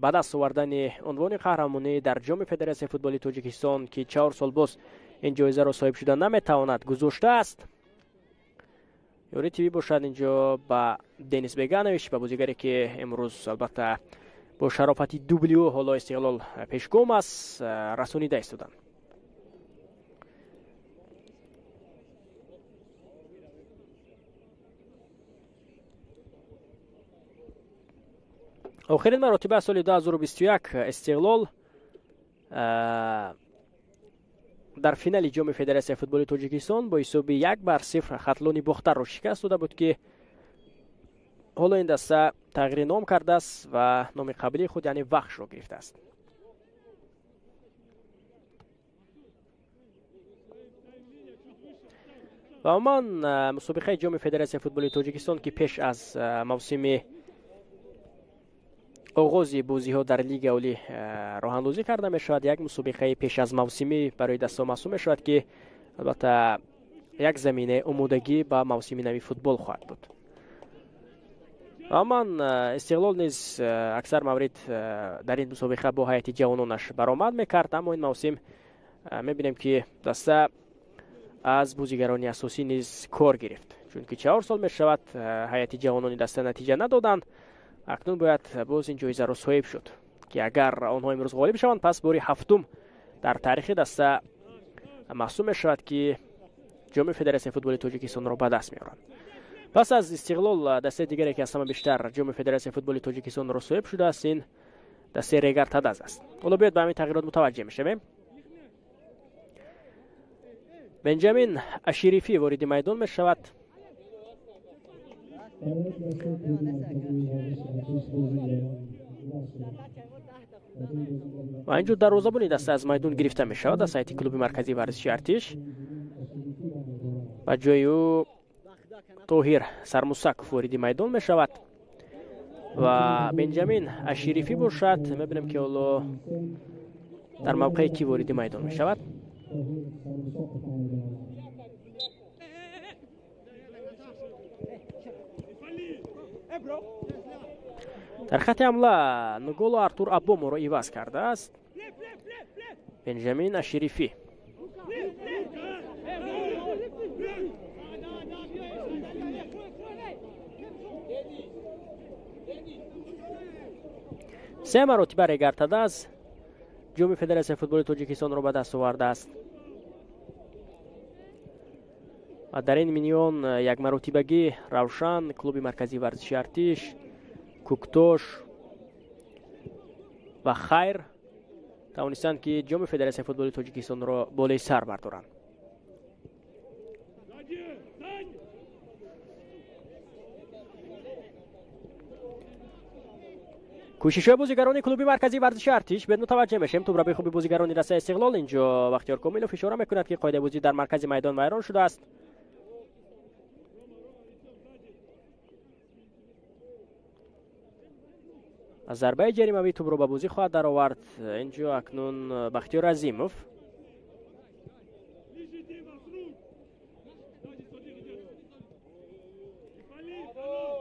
ба даст овардани унвони қаҳрамонӣ дар ҷоми Федератсияи футболи Тоҷикистон ки 4 сол боз ин ҷоизаро соҳиб шуда наметавонад гузоштааст. Ёри ТВ бошад инҷо ба Денис Беганович, ба бозигаре ки имрӯз албатта бо шарофати дубли ӯ ҳоло Истиқлол пешгом аст, расонида истоданд. Охирин маротиба соли 2021 Истиқлол дар финали ҷоми Федератсияи футболи Тоҷикистон бо ҳисоби 1-0 Хатлони Бохтарро шикаст дода буд, ки ҳоло ин даста тағйири ном кардааст ва номи қаблии худ, яъне Вахшро гирифтааст. Ва умуман мусобиқаи ҷоми Федератсияи футболи Тоҷикистон, ки пеш аз мавсими оғози бозиҳо дар Лигаи Олӣ роҳандозӣ карда мешавад, як мусобиқаи пеш аз мавсимӣ барои дастаҳо маҳсуб мешавад, ки албатта як заминаи омодагӣ ба мавсими нави футбол хоҳад буд. Умуман Истиқлол низ аксар маврид дар ин мусобиқа бо ҳайати ҷавононаш баромад мекард, аммо ин мавсим мебинем, ки даста аз бозигарони асосӣ низ кор гирифт, чунки 4 сол мешавад ҳайати ҷавонони даста натиҷа надоданд. Акнун бояд боз ин ҷоизаро соҳиб шуд, ки агар онҳо имрӯз ғолиб шаванд, пас бори ҳафтум дар таърихи даста маҳсуб мешавад, ки ҷоми Федератсияи футболи Тоҷикистонро ба даст меоранд. Пас аз Истиқлол дастаи дигаре, ки аз ҳама бештар ҷоми Федератсияи футболи Тоҷикистонро соҳиб шудааст, ин дастаи Регар Тадаз аст. Ҳоло биёед ба ҳамин тағйирот мутаваҷҷеҳ мешавем. Бенҷамин Аширифӣ вориди майдон мешавад. Ва инҷо дарвозабони даста аз майдон гирифта мешавад аз ҳайати клуби марказии варзиши Артиш. Ба ҷои ӯ Тоҳир Сармусаков вориди майдон мешавад ва Бенҷамин Аширифӣ бошад, мебинем, ки ҳоло дар мавқеи кӣ вориди майдон мешавад. Дар хатти ҳамла Нголо Артур Абоморо иваз кардааст Бенҷамин Аширифӣ. Се маротиба Регар Тадаз ҷоми Федератсияи футболи Тоҷикистонро ба даст овардааст ва дар ин миён якмаротибагӣ Равшан, клуби марказии варзиши Артиш, Куктош ва Хайр тавонистанд, ки ҷоми Федератсияи футболи Тоҷикистонро болои сар бардоранд. Кӯшишҳои бозигарони клуби марказии варзиши Артиш, бед мутаваҷҷеҳ мешем. Тӯбрабии хуби бозигарони дастаи Истиқлол. Инҷо Бахтиёр Комилов ишора мекунад, ки қоидаи бозӣ дар маркази майдон вайрон шудааст. Аз зарбаи ҷаримавӣ тӯбро ба бозӣ хоҳад даровард инҷо акнун Бахтиёр Азимов.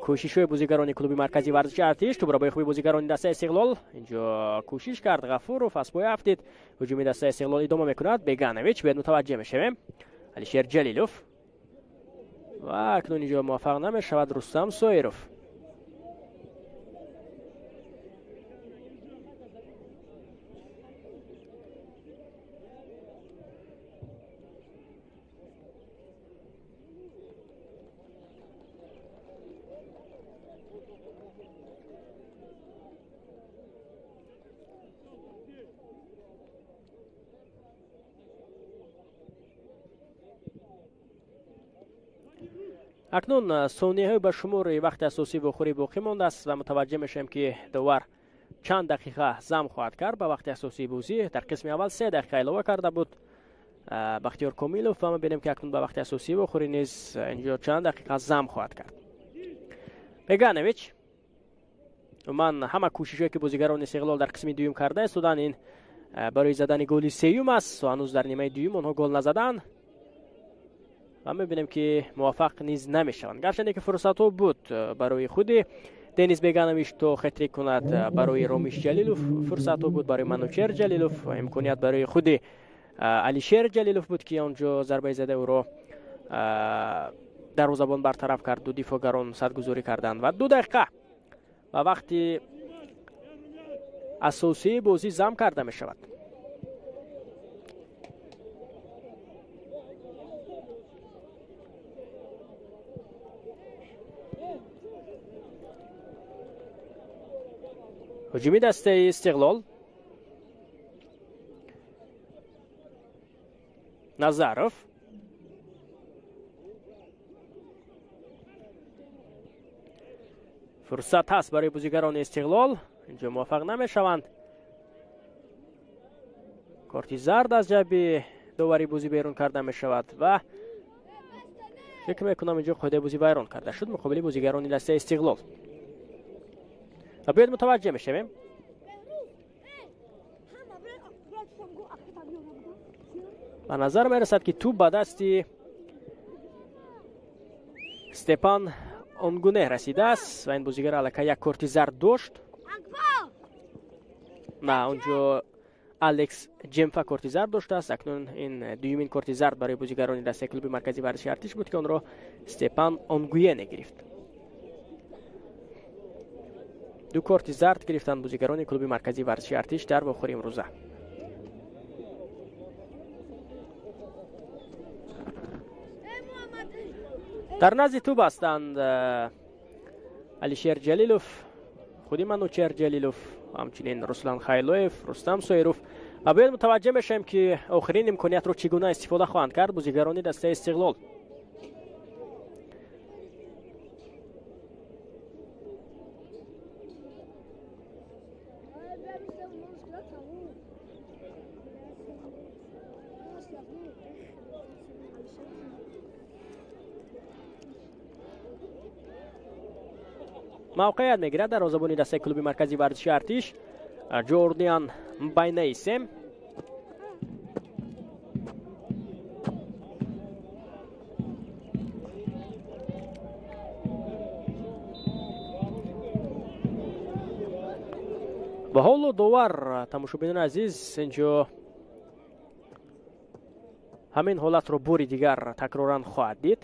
Кӯшишҳои бозигарони клуби марказии варзиши Артиш, тӯбрабои хуби бозигарони дастаи Истиқлол. Инҷо кӯшиш кард Ғафуров, аз пой афтид. Ҳуҷуми дастаи Истиқлол идома мекунад. Беганович, бед мутаваҷҷеҳ мешавем. Алишер Ҷалилов ва акнун инҷо муваффақ намешавад Рустам Соиров. Акнун сонияҳои ба шумори вақти асосӣ вохӯрӣ боқӣ мондааст ва мутаваҷҷеҳ мешавем, ки довар чанд дақиқа зам хоҳад кард ба вақти асосии бозӣ. Дар қисми аввал 3 дақиқа илова карда буд Бахтиёр Комилов ва мебинем, ки акнун ба вақти асосии вохӯрӣ низ инҷо чанд дақиқа зам хоҳад кард. Беганович, умуман ҳама кӯшишҳое, ки бозигарони Истиқлол дар қисми дуюм карда истоданд, ин барои задани голи сеюм аст. Ҳанӯз дар нимаи дуюм онҳо гол назаданд ва мебинем, ки муваффақ низ намешаванд. Гарчанде ки фурсатҳо буд барои худи Денис Беганович то хетрик кунад, барои Ромиш Ҷалилов фурсатҳо буд, барои Манучер Ҷалилов имконият, барои худи Алишер Ҷалилов буд, ки онҷо зарбаи зада ӯро дарвозабон бартараф кард. Ду дифоъгарон садгузорӣ карданд ва 2 дақиқа ба вақти асосии бозӣ зам карда мешавад. Ҳуҷуми дастаи Истиқлол. Назаров. Фурсат ҳаст барои бозигарони Истиқлол. Инҷо муваффақ намешаванд. Корти зард аз ҷайби довари бозӣ берун карда мешавад ва фикр мекунам инҷо қоидаи бозӣ вайрон карда шуд муқобили бозигарони дастаи Истиқлол. Ва биёед мутаваҷҷеҳ мешавем. Ба назар мерасад ки тӯб ба дасти Степан Онгуне расидааст ва ин бозигар аллакай як корти зард дошт. На, онҷо Алекс Ҷемфа корти зард доштааст. Акнун ин дуюмин корти зард барои бозигарони дастаи клуби марказии варзиши Артиш буд, ки онро Степан Онгуене гирифт. Ду корти зард гирифтанд бозигарони клуби марказии варзиши Артиш дар вохӯри имрӯза. Дар назди тӯб ҳастанд Алишер Ҷалилов, худи Манучер Ҷалилов, ҳамчунин Руслан Хайлоев, Рустам Соиров. Ва бояд мутаваҷҷеҳ мешавем, ки охирин имкониятро чӣ гуна истифода хоҳанд кард бозигарони дастаи Истиқлол. Мавқеият мегирад дарвозабони дастаи клуби марказии варзиши Артиш Ҷордиан Байнаисем. Ва ҳоло довар, тамошобинони азиз, инҷо ҳамин ҳолатро бори дигар такроран хоҳад дид.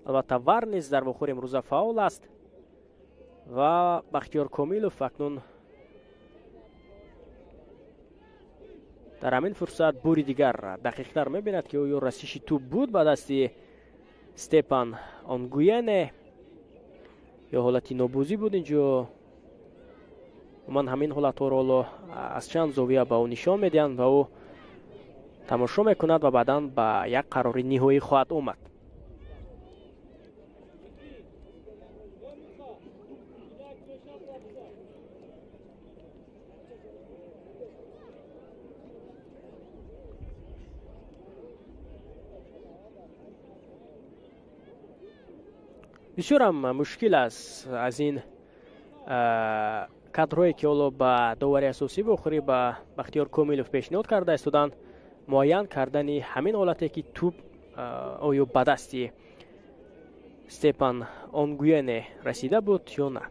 Албатта вар низ дар вохӯри имрӯза фаъол аст ва Бахтиёр Комилов акнун дар ҳамин фурсат бори дигар дақиқтар мебинад, ки оё расиши тӯб буд ба дасти Степан Онгуене ё ҳолати нобозӣ буд. Инҷо умуман ҳамин ҳолатҳоро ҳоло аз чанд зовия ба ӯ нишон медиҳанд ва ӯ тамошо мекунад ва баъдан ба як қарори ниҳоӣ хоҳад омад. Бисёрам мушкил аст аз ин кадрҳое, ки ҳоло ба довари асосӣ вохӯрӣ ба Бахтиёр Комилов пешниҳод карда истоданд, муайян кардани ҳамин ҳолате, ки тӯб оё ба дасти Степан Онгуене расида буд ё на.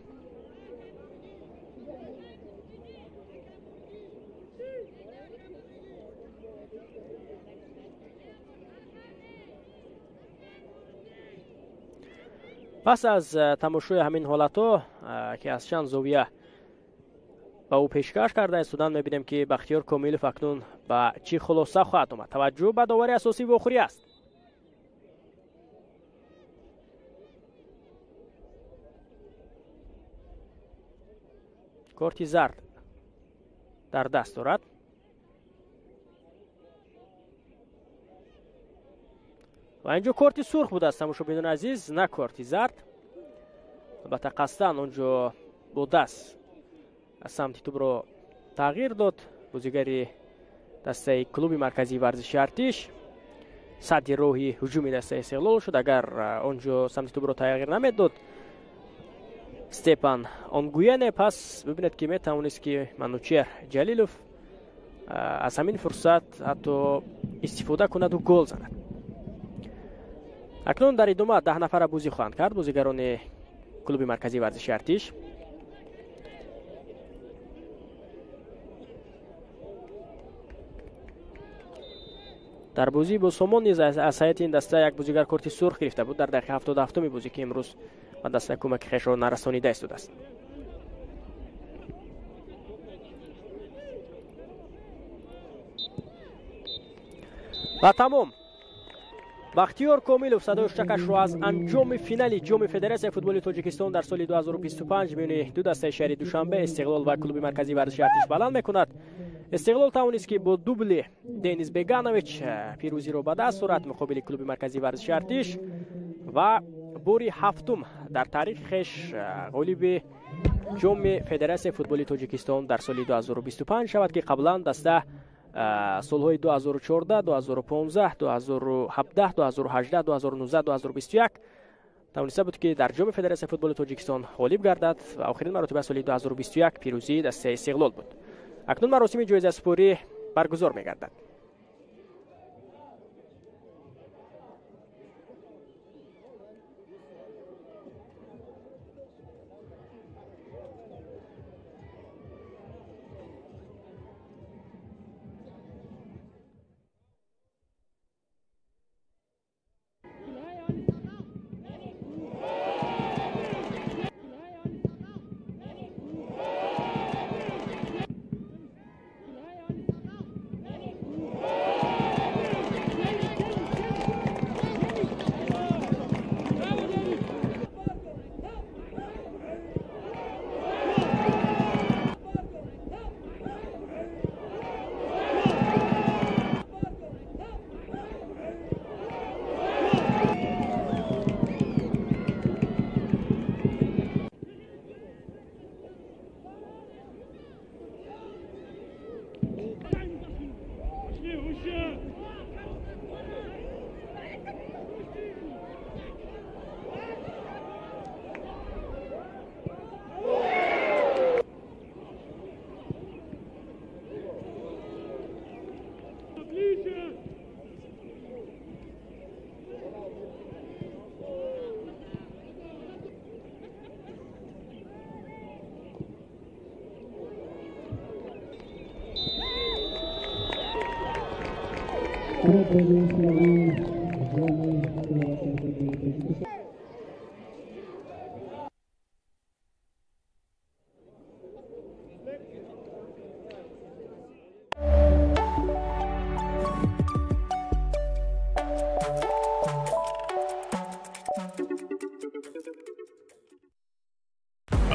Пас аз тамошои ҳамин ҳолатҳо, ки аз чанд зовия ба ӯ пешкаш карда истоданд, мебинем, ки Бахтиёр Комилов акнун ба чӣ хулоса хоҳад омад. Таваҷҷӯҳ ба довари асосии вохӯрӣ аст. Корти зард дар даст дорад. Ва инҷо корти сурх будааст, тамошобинони азиз, на корти зард. Албатта қасдан онҷо бо даст самти тӯбро тағйир дод бозигари дастаи клуби марказии варзиши Артиш. Садди роҳи ҳуҷуми дастаи Истиқлол шуд. Агар онҷо самти тӯбро тағйир намедод Степан Онгуене, пас бибинед, ки метавонист, ки Манучер Ҷалилов аз ҳамин фурсат ҳатто истифода кунаду гол занад. Акнун дар идома 10 нафара бозӣ хоҳанд кард бозигарони клуби марказии варзиши Артиш. Дар бозӣ бо Сомон низ аз ҳайати ин даста як бозигар корти сурх гирифта буд дар дақиқаи 77-уми бозӣ, ки имрӯз ба даста кӯмаки хешро нарасонида истодааст. Ва тамом. Бахтиёр Комилов садои шакашро аз анҷоми финали ҷоми Федератсияи футболи Тоҷикистон дар соли 2025 миёни ду дастаи шаҳри Душанбе, Истиқлол ва клуби марказии варзиши Артиш баланд мекунад. Истиқлол тавонист, ки бо дубли Денис Беганович пирӯзиро ба даст орад муқобили клуби марказии варзиши Артиш ва бори ҳафтум дар таърихи хеш ғолиби ҷоми Федератсияи футболи Тоҷикистон дар соли 2025 шавад, ки қаблан даста солҳои 2014, 2015, 2017, 2018, 2019, 2021 тавониста буд, ки дар ҷоми Федератсияи футболи Тоҷикистон ғолиб гардад ва охирин маротиба соли 2021 пирӯзии дастаи Истиқлол буд. Акнун маросими ҷоизасупорӣ баргузор мегардад.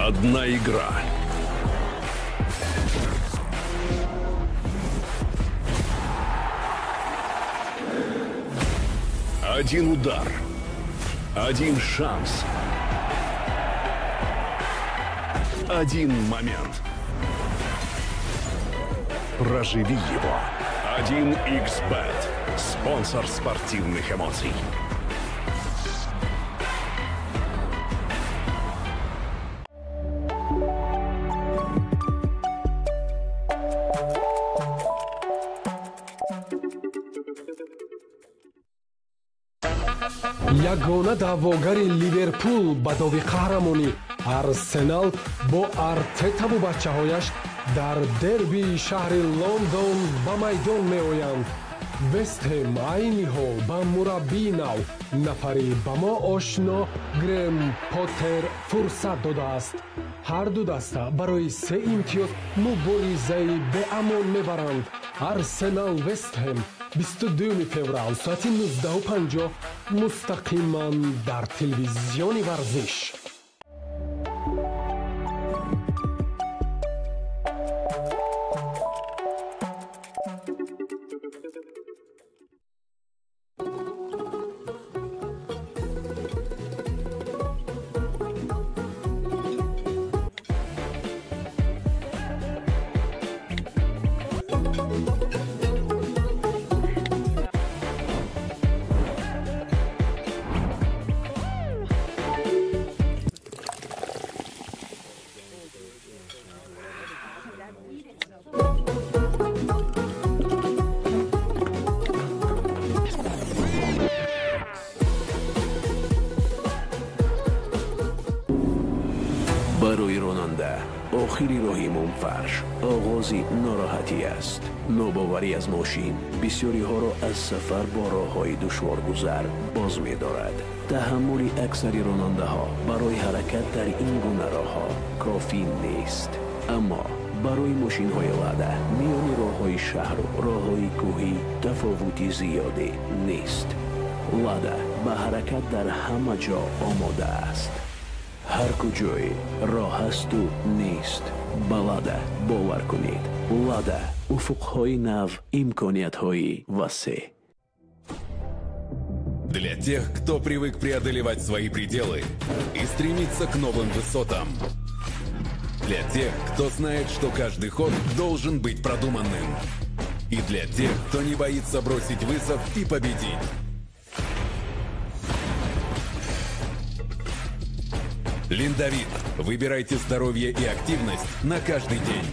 Одна игра. Один удар. Один шанс. Один момент. Проживи его. 1xBet. Спонсор спортивных эмоций. Ягона даъвогари Ливерпул ба дови қаҳрамонӣ Арсенал бо Артетаву бачаҳояш дар дербии шаҳри Лондон ба майдон меоянд. Вестҳем айни ҳол ба мураббии нав, нафари ба мо ошно Грем Поттер фурсат додааст. Ҳар ду даста барои се имтиёз муборизаи беамон мебаранд. Арсенал Вестҳем 22 феврал соати 19:50 мустақиман дар телевизиони варзиш. Барои ронанда охири роҳи мумфарш оғози нороҳатӣ аст. Нобоварӣ аз мошин бисёриҳоро аз сафар бо роҳҳои душворгузар боз медорад. Таҳаммули аксари ронандаҳо барои ҳаракат дар ин гуна роҳҳо кофӣ нест. Аммо Барои мошинҳои Лада миёни роҳҳои шаҳру роҳҳои кӯҳӣ тафовути зиёде нест. Лада ба ҳаракат дар ҳама ҷо омода аст. Ҳар куҷое роҳ ҳасту нест, ба Лада бовар кунед. Лада уфуқҳои нав, имкониятҳои васеъ. Для тех, кто привык преодолевать свои пределы и стремиться к новым высотам. Для тех, кто знает, что каждый ход должен быть продуманным. И для тех, кто не боится бросить вызов и победить. Линдовит. Выбирайте здоровье и активность на каждый день.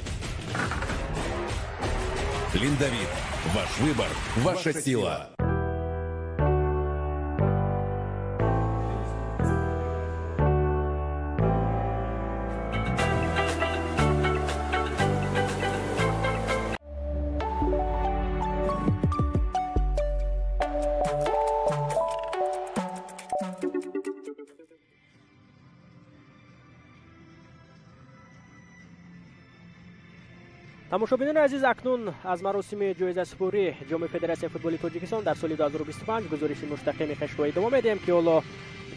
Линдовит. Ваш выбор, ваша сила. Тамошобинони азиз, акнун аз маросими ҷоизасупорӣ Ҷоми Федератсияи футболи Тоҷикистон дар соли 2025 гузориши мустақими хешро идома медиҳем, ки ҳоло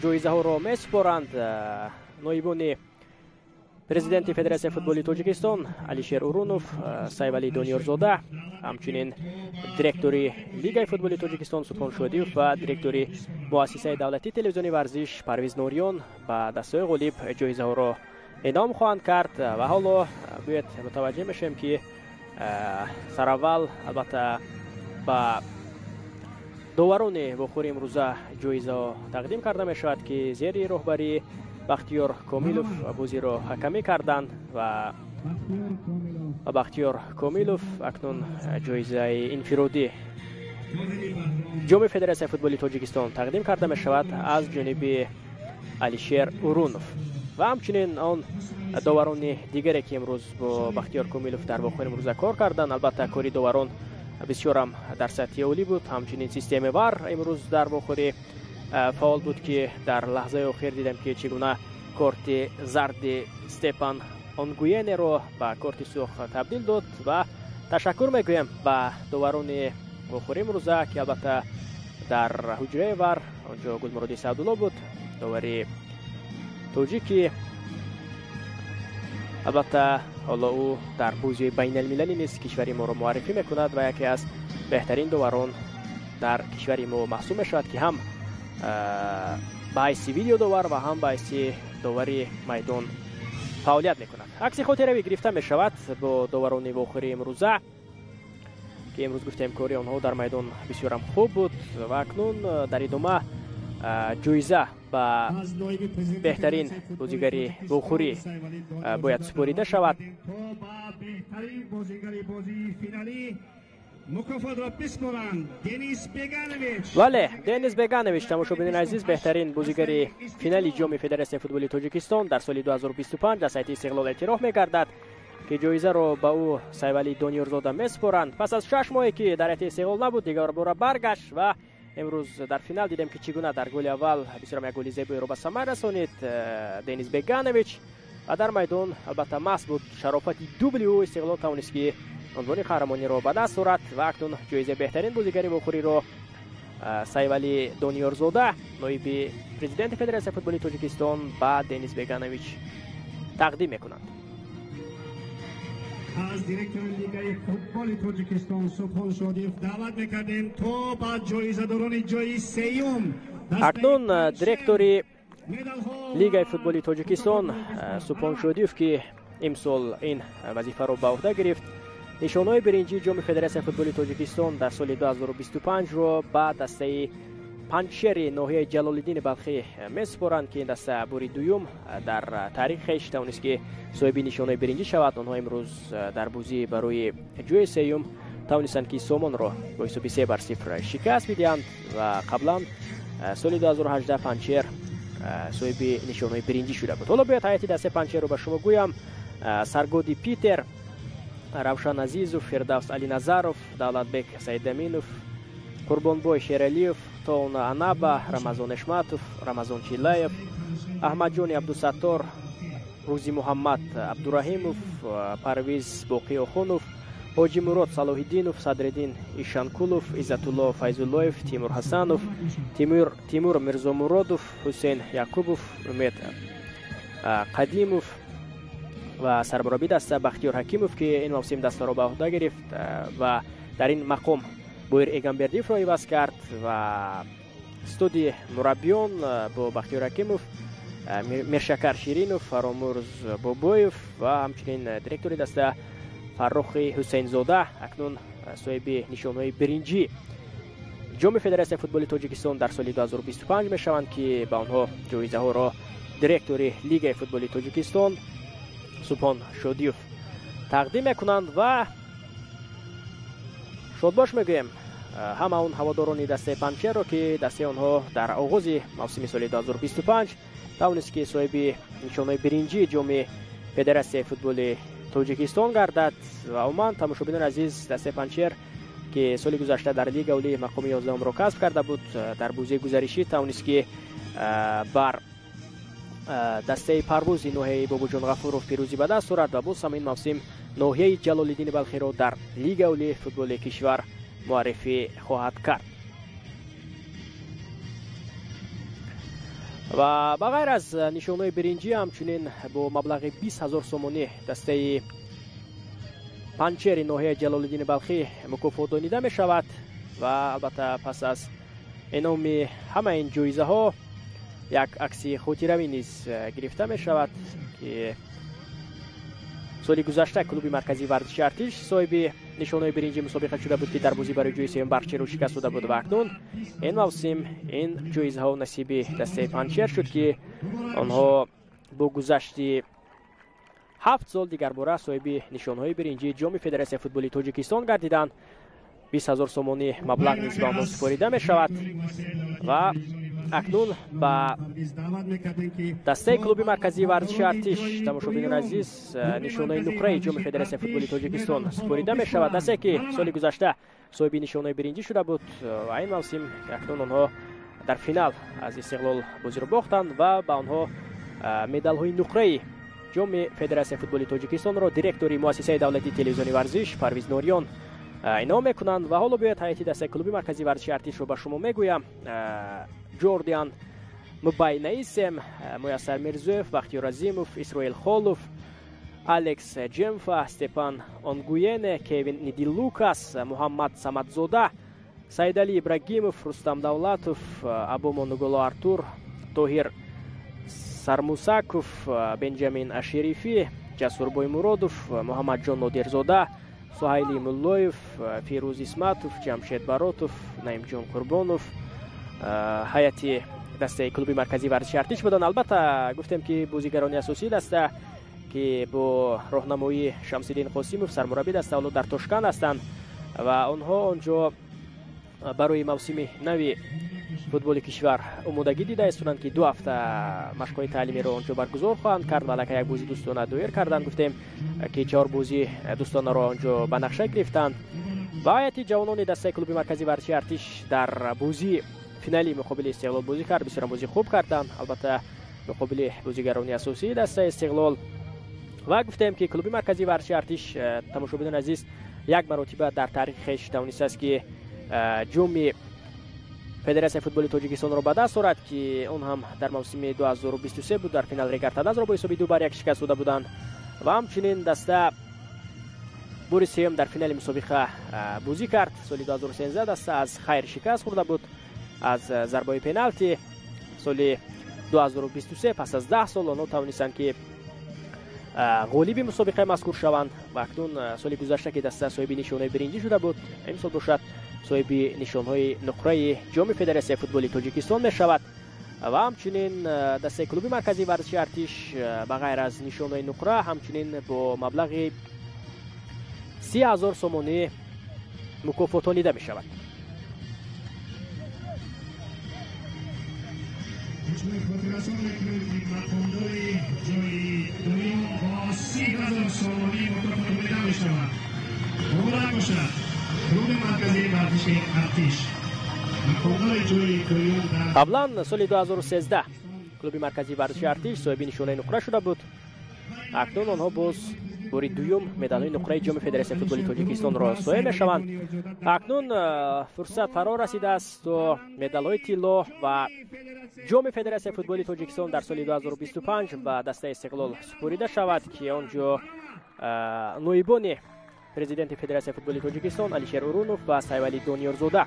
ҷоизаҳоро месупоранд ноибони президенти Федератсияи футболи Тоҷикистон Алишер Урунов, Сайвалӣ Дониёрзода, ҳамчунин директори Лигаи футболи Тоҷикистон Субҳон Шодиев ва директори муассисаи давлатии телевизиони варзиш Парвиз Нориён ба дастаҳои ғолиб ҷоизаҳоро эъном хоҳанд кард. Ва ҳоло бояд мутаваҷҷеҳ мешавем, ки сараввал албатта ба доварони вохӯри имрӯза ҷоизаҳо тақдим карда мешавад, ки зери роҳбарии Бахтиёр Комилов бозиро ҳакамӣ карданд ва Бахтиёр Комилов акнун ҷоизаи инфиродӣ Ҷоми Федератсияи футболи Тоҷикистон тақдим карда мешавад аз ҷониби Алишер Урунов ва ҳамчунин он доварони дигаре, ки имрӯз бо Бахтиёр Комилов дар вохӯри имрӯза кор карданд. Албатта, кори доварон бисёрам дар сатҳи олӣ буд. Ҳамчунин системаи ВАР имрӯз дар вохӯрӣ фаъол буд, ки дар лаҳзаи охир дидем, ки чӣ гуна корти зарди Степан Онгуенеро ба корти сурх табдил дод. Ва ташаккур мегӯем ба доварони вохӯри имрӯза, ки албатта дар ҳуҷраи ВАР онҷо Гулмуроди Саъдулло буд, довари тоҷики. Албатта, ҳоло ӯ дар бозиҳои байналмилалӣ низ кишвари моро муаррифӣ мекунад ва яке аз беҳтарин доварон дар кишвари мо маҳсуб мешавад, ки ҳам ба ҳайси видеодовар ва ҳам ба ҳайси довари майдон фаъолият мекунад. Акси хотиравӣ гирифта мешавад бо доварони вохӯри имрӯза, ки имрӯз гуфтем, кори онҳо дар майдон бисёрам хуб буд. Ва акнун дар идома ҷоиза ба беҳтарин бозигари вохӯрӣ бояд супорида шавад. Бале, Денис Беганович, тамошобинони азиз, беҳтарин бозигари финали Ҷоми Федератсияи футболи Тоҷикистон дар соли 2025 аз сайти Истиқлол эътироф мегардад, ки ҷоизаро ба ӯ Сайвалӣ Дониёрзода месупоранд. Пас аз 6 моҳе, ки дар ҳайати Истиқлол набуд, дигарбора баргашт ва имрӯз дар финал дидем, ки чӣ гуна дар голи аввал бисёрам як голи зебоеро ба самар расонид Денис Беганович ва дар майдон албатта маҳз буд шарофати дубли ӯ Истиқлол тавонист, ки унвони қаҳрамониро ба даст орад. Ва акнун ҷоизаи беҳтарин бозигари вохӯриро Сайвалӣ Дониёрзода, ноиби президенти Федератсияи футболи Тоҷикистон, ба Денис Беганович тақдим мекунанд. Аз директори Лигаи футболи Тоҷикистон Субҳон Шодиев даъват мекардем, то ба ҷоизадорони ҷои сеюм. Акнун директори Лигаи футболи Тоҷикистон Субҳон Шодиев, ки имсол ин вазифаро ба уҳда гирифт, нишонҳои биринҷии Ҷоми Федератсияи футболи Тоҷикистон дар соли 2025-ро ба дастаи Панҷшери ноҳияи Ҷалолиддини Балхӣ месупоранд, ки ин даста бори дуюм дар таърихи хеш тавонист, ки соҳиби нишонҳои биринҷӣ шавад. Онҳо имрӯз дар бозӣ барои ҷои сеюм тавонистанд, ки Сомонро бо ҳисоби 3-0 шикаст бидиҳанд ва қаблан соли 2018 Панҷшер соҳиби нишонҳои биринҷӣ шуда буд. Ҳоло бояд ҳайати дастаи Панҷшерро ба шумо гӯям: Саргоди Питер, Равшан Азизов, Фирдавс Алиназаров, Давлатбек Саидаминов, Қурбонбой Шералиев, Тоуна Анаба, Рамазон Эшматов, Рамазон Чиллаев, Аҳмадҷони Абдусаттор, Рӯзи Муҳаммад Абдураҳимов, Парвиз Боқиохунов, Ҳоҷи Мурод Салоҳиддинов, Садриддин Ишанкулов, Иззатулло Файзуллоев, Тимур Ҳасанов, Тимур Мирзомуродов, Ҳусейн Якубов, Умед Қадимов ва сармураббии даста Бахтиёр Ҳакимов, ки ин мавсим дастаро ба уҳда гирифт ва дар ин мақом Боир Эгамбердиевро иваз кард ва студи мураббиён бо Бахтиёр Ҳакимов, Миршакар Ширинов, Фаромурз Бобоев ва ҳамчунин директори даста Фаррухи Ҳусейнзода акнун соҳиби нишонҳои биринҷӣ ҷоми Федератсияи футболи Тоҷикистон дар соли 2025 мешаванд, ки ба онҳо ҷоизаҳоро директори Лигаи футболи Тоҷикистон Субҳон Шодиев тақдим мекунанд. Ва шодбош мегӯем ҳама он ҳаводорони дастаи Панҷшерро, ки дастаи онҳо дар оғози мавсими соли 2025 тавонист, ки соҳиби нишонҳои биринҷии ҷоми Федератсияи футболи Тоҷикистон гардад. Ва умуман, тамошобинони азиз, дастаи Панҷшер, ки соли гузашта дар Лига Олӣ мақоми 11-ро касб карда буд, дар бозии гузаришӣ тавонист, ки бар дастаи Парвози ноҳияи Бобоҷон Ғафуров пирӯзӣ ба даст орад ва боз ҳам ин мавсим ноҳияи Ҷалолиддини Балхиро дар Лига Олии футболи кишвар муаррифӣ хоҳад кард. Ва ба ғайр аз нишонҳои биринҷӣ, ҳамчунин бо маблағи 20 000 сомонӣ дастаи Панҷшери ноҳияи Ҷалолиддини Балхӣ мукофотдонида мешавад. Ва албатта, пас аз инъоми ҳама ин ҷоизаҳо як акси хотиравӣ низ гирифта мешавад, ки соли гузашта клуби марказии варзиши Артиш соҳиби нишонҳои биринҷи мусобиқа шуда буд, ки дар бозӣ барои ҷои сеюм Барқчиро шикаст дода буд. Ва акнун ин мавсим ин ҷоизаҳо насиби дастаи Панҷшер шуд, ки онҳо бо гузашти 7 сол дигарбора соҳиби нишонҳои биринҷии ҷоми Федератсияи футболи Тоҷикистон гардиданд. 20 000 сомонӣ маблағ низ ба онҳо супорида мешавад. Ва акнун ба дастаи клуби марказии варзиши Артиш, тамошобинони азиз, нишонҳои нуқраи ҷоми Федератсияи футболи Тоҷикистон супорида мешавад. Дастае, ки соли гузашта соҳиби нишонҳои биринҷӣ шуда буд ва ин мавсим акнун онҳо дар финал аз Истиқлол бозиро бохтанд ва ба онҳо медалҳои нуқраи ҷоми Федератсияи футболи Тоҷикистонро директори муассисаи давлатии телевизиони варзиш Парвиз Нориён инъом мекунанд. Ва ҳоло биёед ҳайати дастаи клуби марказии варзиши Артишро ба шумо мегӯям. Ҷордиан Мубайнаисем, Муяссар Мирзоев, Бахтиёр Азимов, Исроил Холов, Алекс Ҷемфа, Степан Онгуене, Кевин Нидилукас, Муҳаммад Самадзода, Саидалӣ Ибрагимов, Рустам Давлатов, Абумо Нуголо Артур, Тоҳир Сармусаков, Бенҷамин Ашерифӣ, Ҷасур Боймуродов, Муҳаммадҷон Нодирзода, Суҳайли Муллоев, Фирӯз Исматов, Ҷамшед Баротов, Наимҷон Қурбонов ҳайати дастаи клуби марказии варзиши Артиш буданд. Албатта, гуфтем, ки бозигарони асосии даста, ки бо роҳнамоии Шамсиддин Қосимов, сармураббии даста, ҳоло дар Тошканд ҳастанд ва онҳо он ҷо барои мавсими нави футболи кишвар омодагӣ дида истоданд, ки 2 ҳафта машқҳои таълимиро он ҷо баргузор хоҳанд кард ва аллакай як бозии дӯстона доир карданд. Гуфтем, ки 4 бозии дӯстонаро он ҷо ба нақша гирифтанд. Ва ҳайати ҷавонони дастаи клуби марказии варзиши Артиш дар бозии финали муқобили Истиқлол бозӣ кард, бисёрам бозӣ хуб карданд, албатта муқобили бозигарони асосии дастаи Истиқлол. Ва гуфтем, ки клуби марказии варзиши Артиш, тамошобинони азиз, як маротиба дар таърихи хеш тавонистааст, ки ҷоми Федератсияи футболи Тоҷикистонро ба даст орад, ки он ҳам дар мавсими 2023 буд. Дар финал Регар-ТадАЗро бо ҳисоби 2-1 шикаст дода буданд. Ва ҳамчунин даста бори сеюм дар финали мусобиқа бозӣ кард. Соли 2013 даста аз Хайр шикаст хӯрда буд аз зарбаи пеналти. Соли 2023, пас аз 10 сол, онҳо тавонистанд, ки ғолиби мусобиқаи мазкур шаванд. Ва акнун соли гузашта, ки даста соҳиби нишонҳои биринҷӣ шуда буд, имсол бошад соҳиби нишонҳои нуқраи ҷоми Федератсияи футболи Тоҷикистон мешавад. Ва ҳамчунин дастаи клуби марказии варзиши Артиш ба ғайр аз нишонҳои нуқра ҳамчунин бо маблағи 30 000 сомонӣ мукофотонида мешавад. Хотиррасон мекунем, ки мақомдори ҷои дуюм бо 30 000 сомонӣ мукофотонида мешавад. Муборак бошад, клуби марказии варзиши Артиш, мақомдори ҷои дуюм дар Қаблан соли 2013 клуби марказии варзиши Артиш соҳиби нишонаи нуқра шуда буд. Акнун онҳо боз бори дуюм медалҳои нуқраи ҷоми Федератсияи футболи Тоҷикистонро соҳиб мешаванд. Акнун фурсат фаро расидааст, то медалҳои тилло ва ҷоми Федератсияи футболи Тоҷикистон дар соли 2025 ба дастаи Истиқлол супорида шавад, ки он ҷо ноибони президенти Федератсияи футболи Тоҷикистон Алишер Урунов ва Сайвали Дониёрзода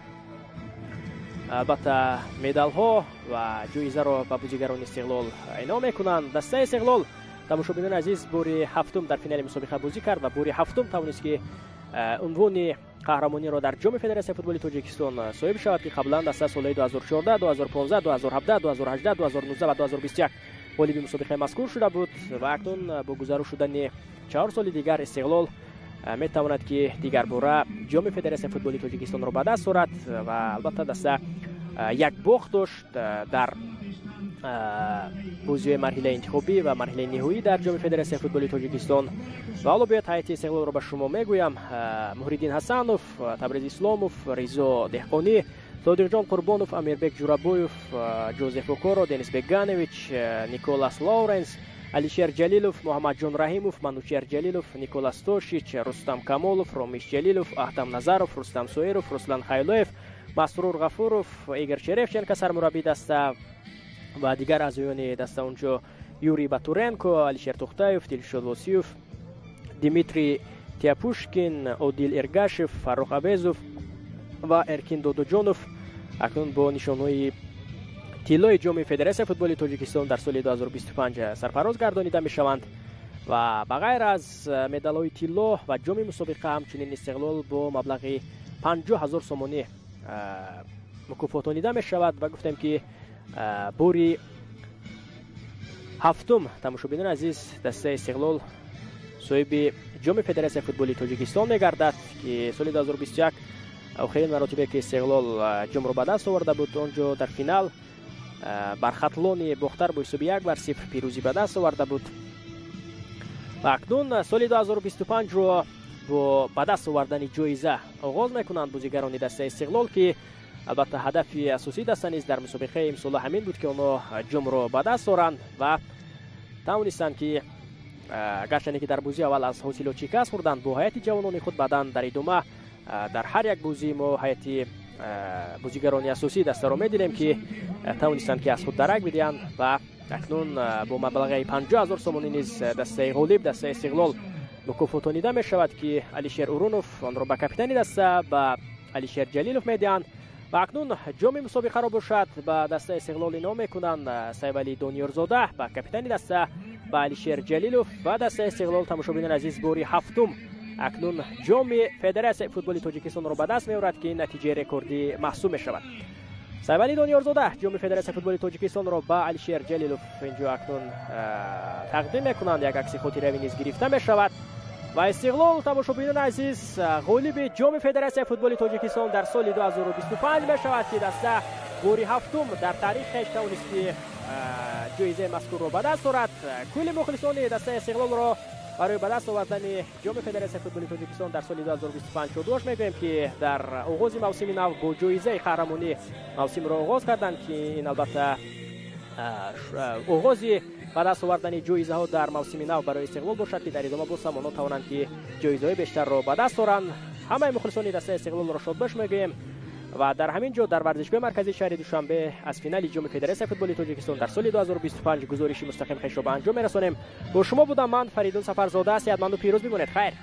албатта медалҳо ва ҷоизаро ба бозигарони Истиқлол инъом мекунанд. Дастаи Истиқлол, тамошобинони азиз, бори ҳафтум дар финали мусобиқа бозӣ кард ва бори ҳафтум тавонист, ки унвони қаҳрамониро дар ҷоми Федератсияи футболи Тоҷикистон соҳиб шавад, ки қаблан даста солҳои 2014, 2015, 2017, 2018, 2019 ва 2021 ғолиби мусобиқаи мазкур шуда буд. Ва акнун бо гузару шудани 4 соли дигар Истиқлол метавонад, ки дигарбора ҷоми Федератсияи футболи Тоҷикистонро ба даст орад. Ва албатта даста як бохт дошт дар бозиҳои марҳилаи интихобӣ ва марҳилаи ниҳоӣ дар ҷоми Федератсияи футболи Тоҷикистон. Ва ҳоло биёед, ҳайати Истиқлолро ба шумо мегӯям: Муҳриддин Ҳасанов, Табрез Исломов, Ризо Деҳқонӣ, Содиқҷон Қурбонов, Амирбек Ҷурабоев, Ҷозеф Окоро, Денис Беганович, Николас Лоуренс, Алишер Ҷалилов, Муҳаммадҷон Раҳимов, Манучер Ҷалилов, Николас Тошич, Рустам Камолов, Ромиш Ҷалилов, Аҳтам Назаров, Рустам Соиров, Руслан Хайлоев, Масрур Ғафуров, Игор Черевченко, сармураббии даста, ва дигар аъзоёни даста онҷо Юрий Батуренко, Алишер Тухтаев, Дилшод Восиев, Дмитрий Тяпушкин, Одил Эргашев, Фаррух Абезов ва Эркин Додоҷонов акнун бо нишонҳои тиллои ҷоми Федератсияи футболи Тоҷикистон дар соли 2025 сарфароз гардонида мешаванд. Ва ба ғайр аз медалҳои тилло ва ҷоми мусобиқа, ҳамчунин Истиқлол бо маблағи 50 000 сомонӣ мукофотонида мешавад. Ва гуфтем, ки бори ҳафтум, тамошобинони азиз, дастаи Истиқлол соҳиби ҷоми Федератсияи футболи Тоҷикистон мегардад, ки соли 2021 охирин маротибе ки Истиқлол ҷомро ба даст оварда буд, он ҷо дар финал бар Хатлони Бохтар бо ҳисоби 1-0 пирӯзӣ ба даст оварда буд. Ва акнун соли 2025-ро бо ба даст овардани ҷоиза оғоз мекунанд бозигарони дастаи Истиқлол, ки албатта ҳадафи асосии даста низ дар мусобиқаи имсола ҳамин буд, ки онҳо ҷомро ба даст оранд. Ва тавонистанд, ки гарчанде ки дар бозии аввал аз Ҳосилот шикаст хӯрданд бо ҳайати ҷавонони худ, баъдан дар идома дар ҳар як бозӣ мо ҳайати бозигарони асосии дастаро медидем, ки тавонистанд, ки аз худ дарак бидиҳанд. Ва акнун бо маблағи 50 000 сомонӣ низ дастаи ғолиб, дастаи Истиқлол, мукофотонида мешавад, ки Алишер Урунов онро ба капитани даста, ба Алишер Ҷалилов медиҳанд. Ва акнун ҷоми мусобиқаро бошад ба дастаи Истиқлол инъом мекунанд Сайвали Дониёрзода ба капитани даста, ба Алишер Ҷалилов. Ва дастаи Истиқлол, тамошобинони азиз, бори ҳафтум акнун ҷоми Федератсияи футболи Тоҷикистонро ба даст меорад, ки ин натиҷаи рекордӣ маҳсуб мешавад. Сайвали Дониёрзода ҷоми Федератсияи футболи Тоҷикистонро ба Алишер Ҷалилов инҷо акнун тақдим мекунанд. Як акси хотиравӣ низ гирифта мешавад. Ва Истиқлол, тамошобинони азиз, ғолиби ҷоми Федератсияи футболи Тоҷикистон дар соли 2025 мешавад, ки даста бори ҳафтум дар таърих хеш тавонист, ки ҷоизаи мазкурро ба даст орад. Кулли мухлисони дастаи Истиқлолро барои ба даст овардани ҷоми Федератсияи футболи Тоҷикистон дар соли 2025 шодбош мегӯем, ки дар оғози мавсими нав бо ҷоизаи қаҳрамонӣ мавсимро оғоз карданд, ки ин албатта оғози ба даст овардани ҷоизаҳо дар мавсими нав барои Истиқлол бошад, ки дар идома боз ҳам онҳо тавонанд, ки ҷоизаҳои бештарро ба даст оранд. Ҳамаи мухлисони дастаи Истиқлолро шодбош мегӯем. Ва дар ҳамин ҷо, дар варзишгоҳи марказии шаҳри Душанбе, аз финали ҷоми Федератсияи футболи Тоҷикистон дар соли 2025 гузориши мустақим хешро ба анҷом мерасонем. Бо шумо будам ман, Фаридун Сафарзода. Сеҳатманду пирӯз бимонед. Хайр.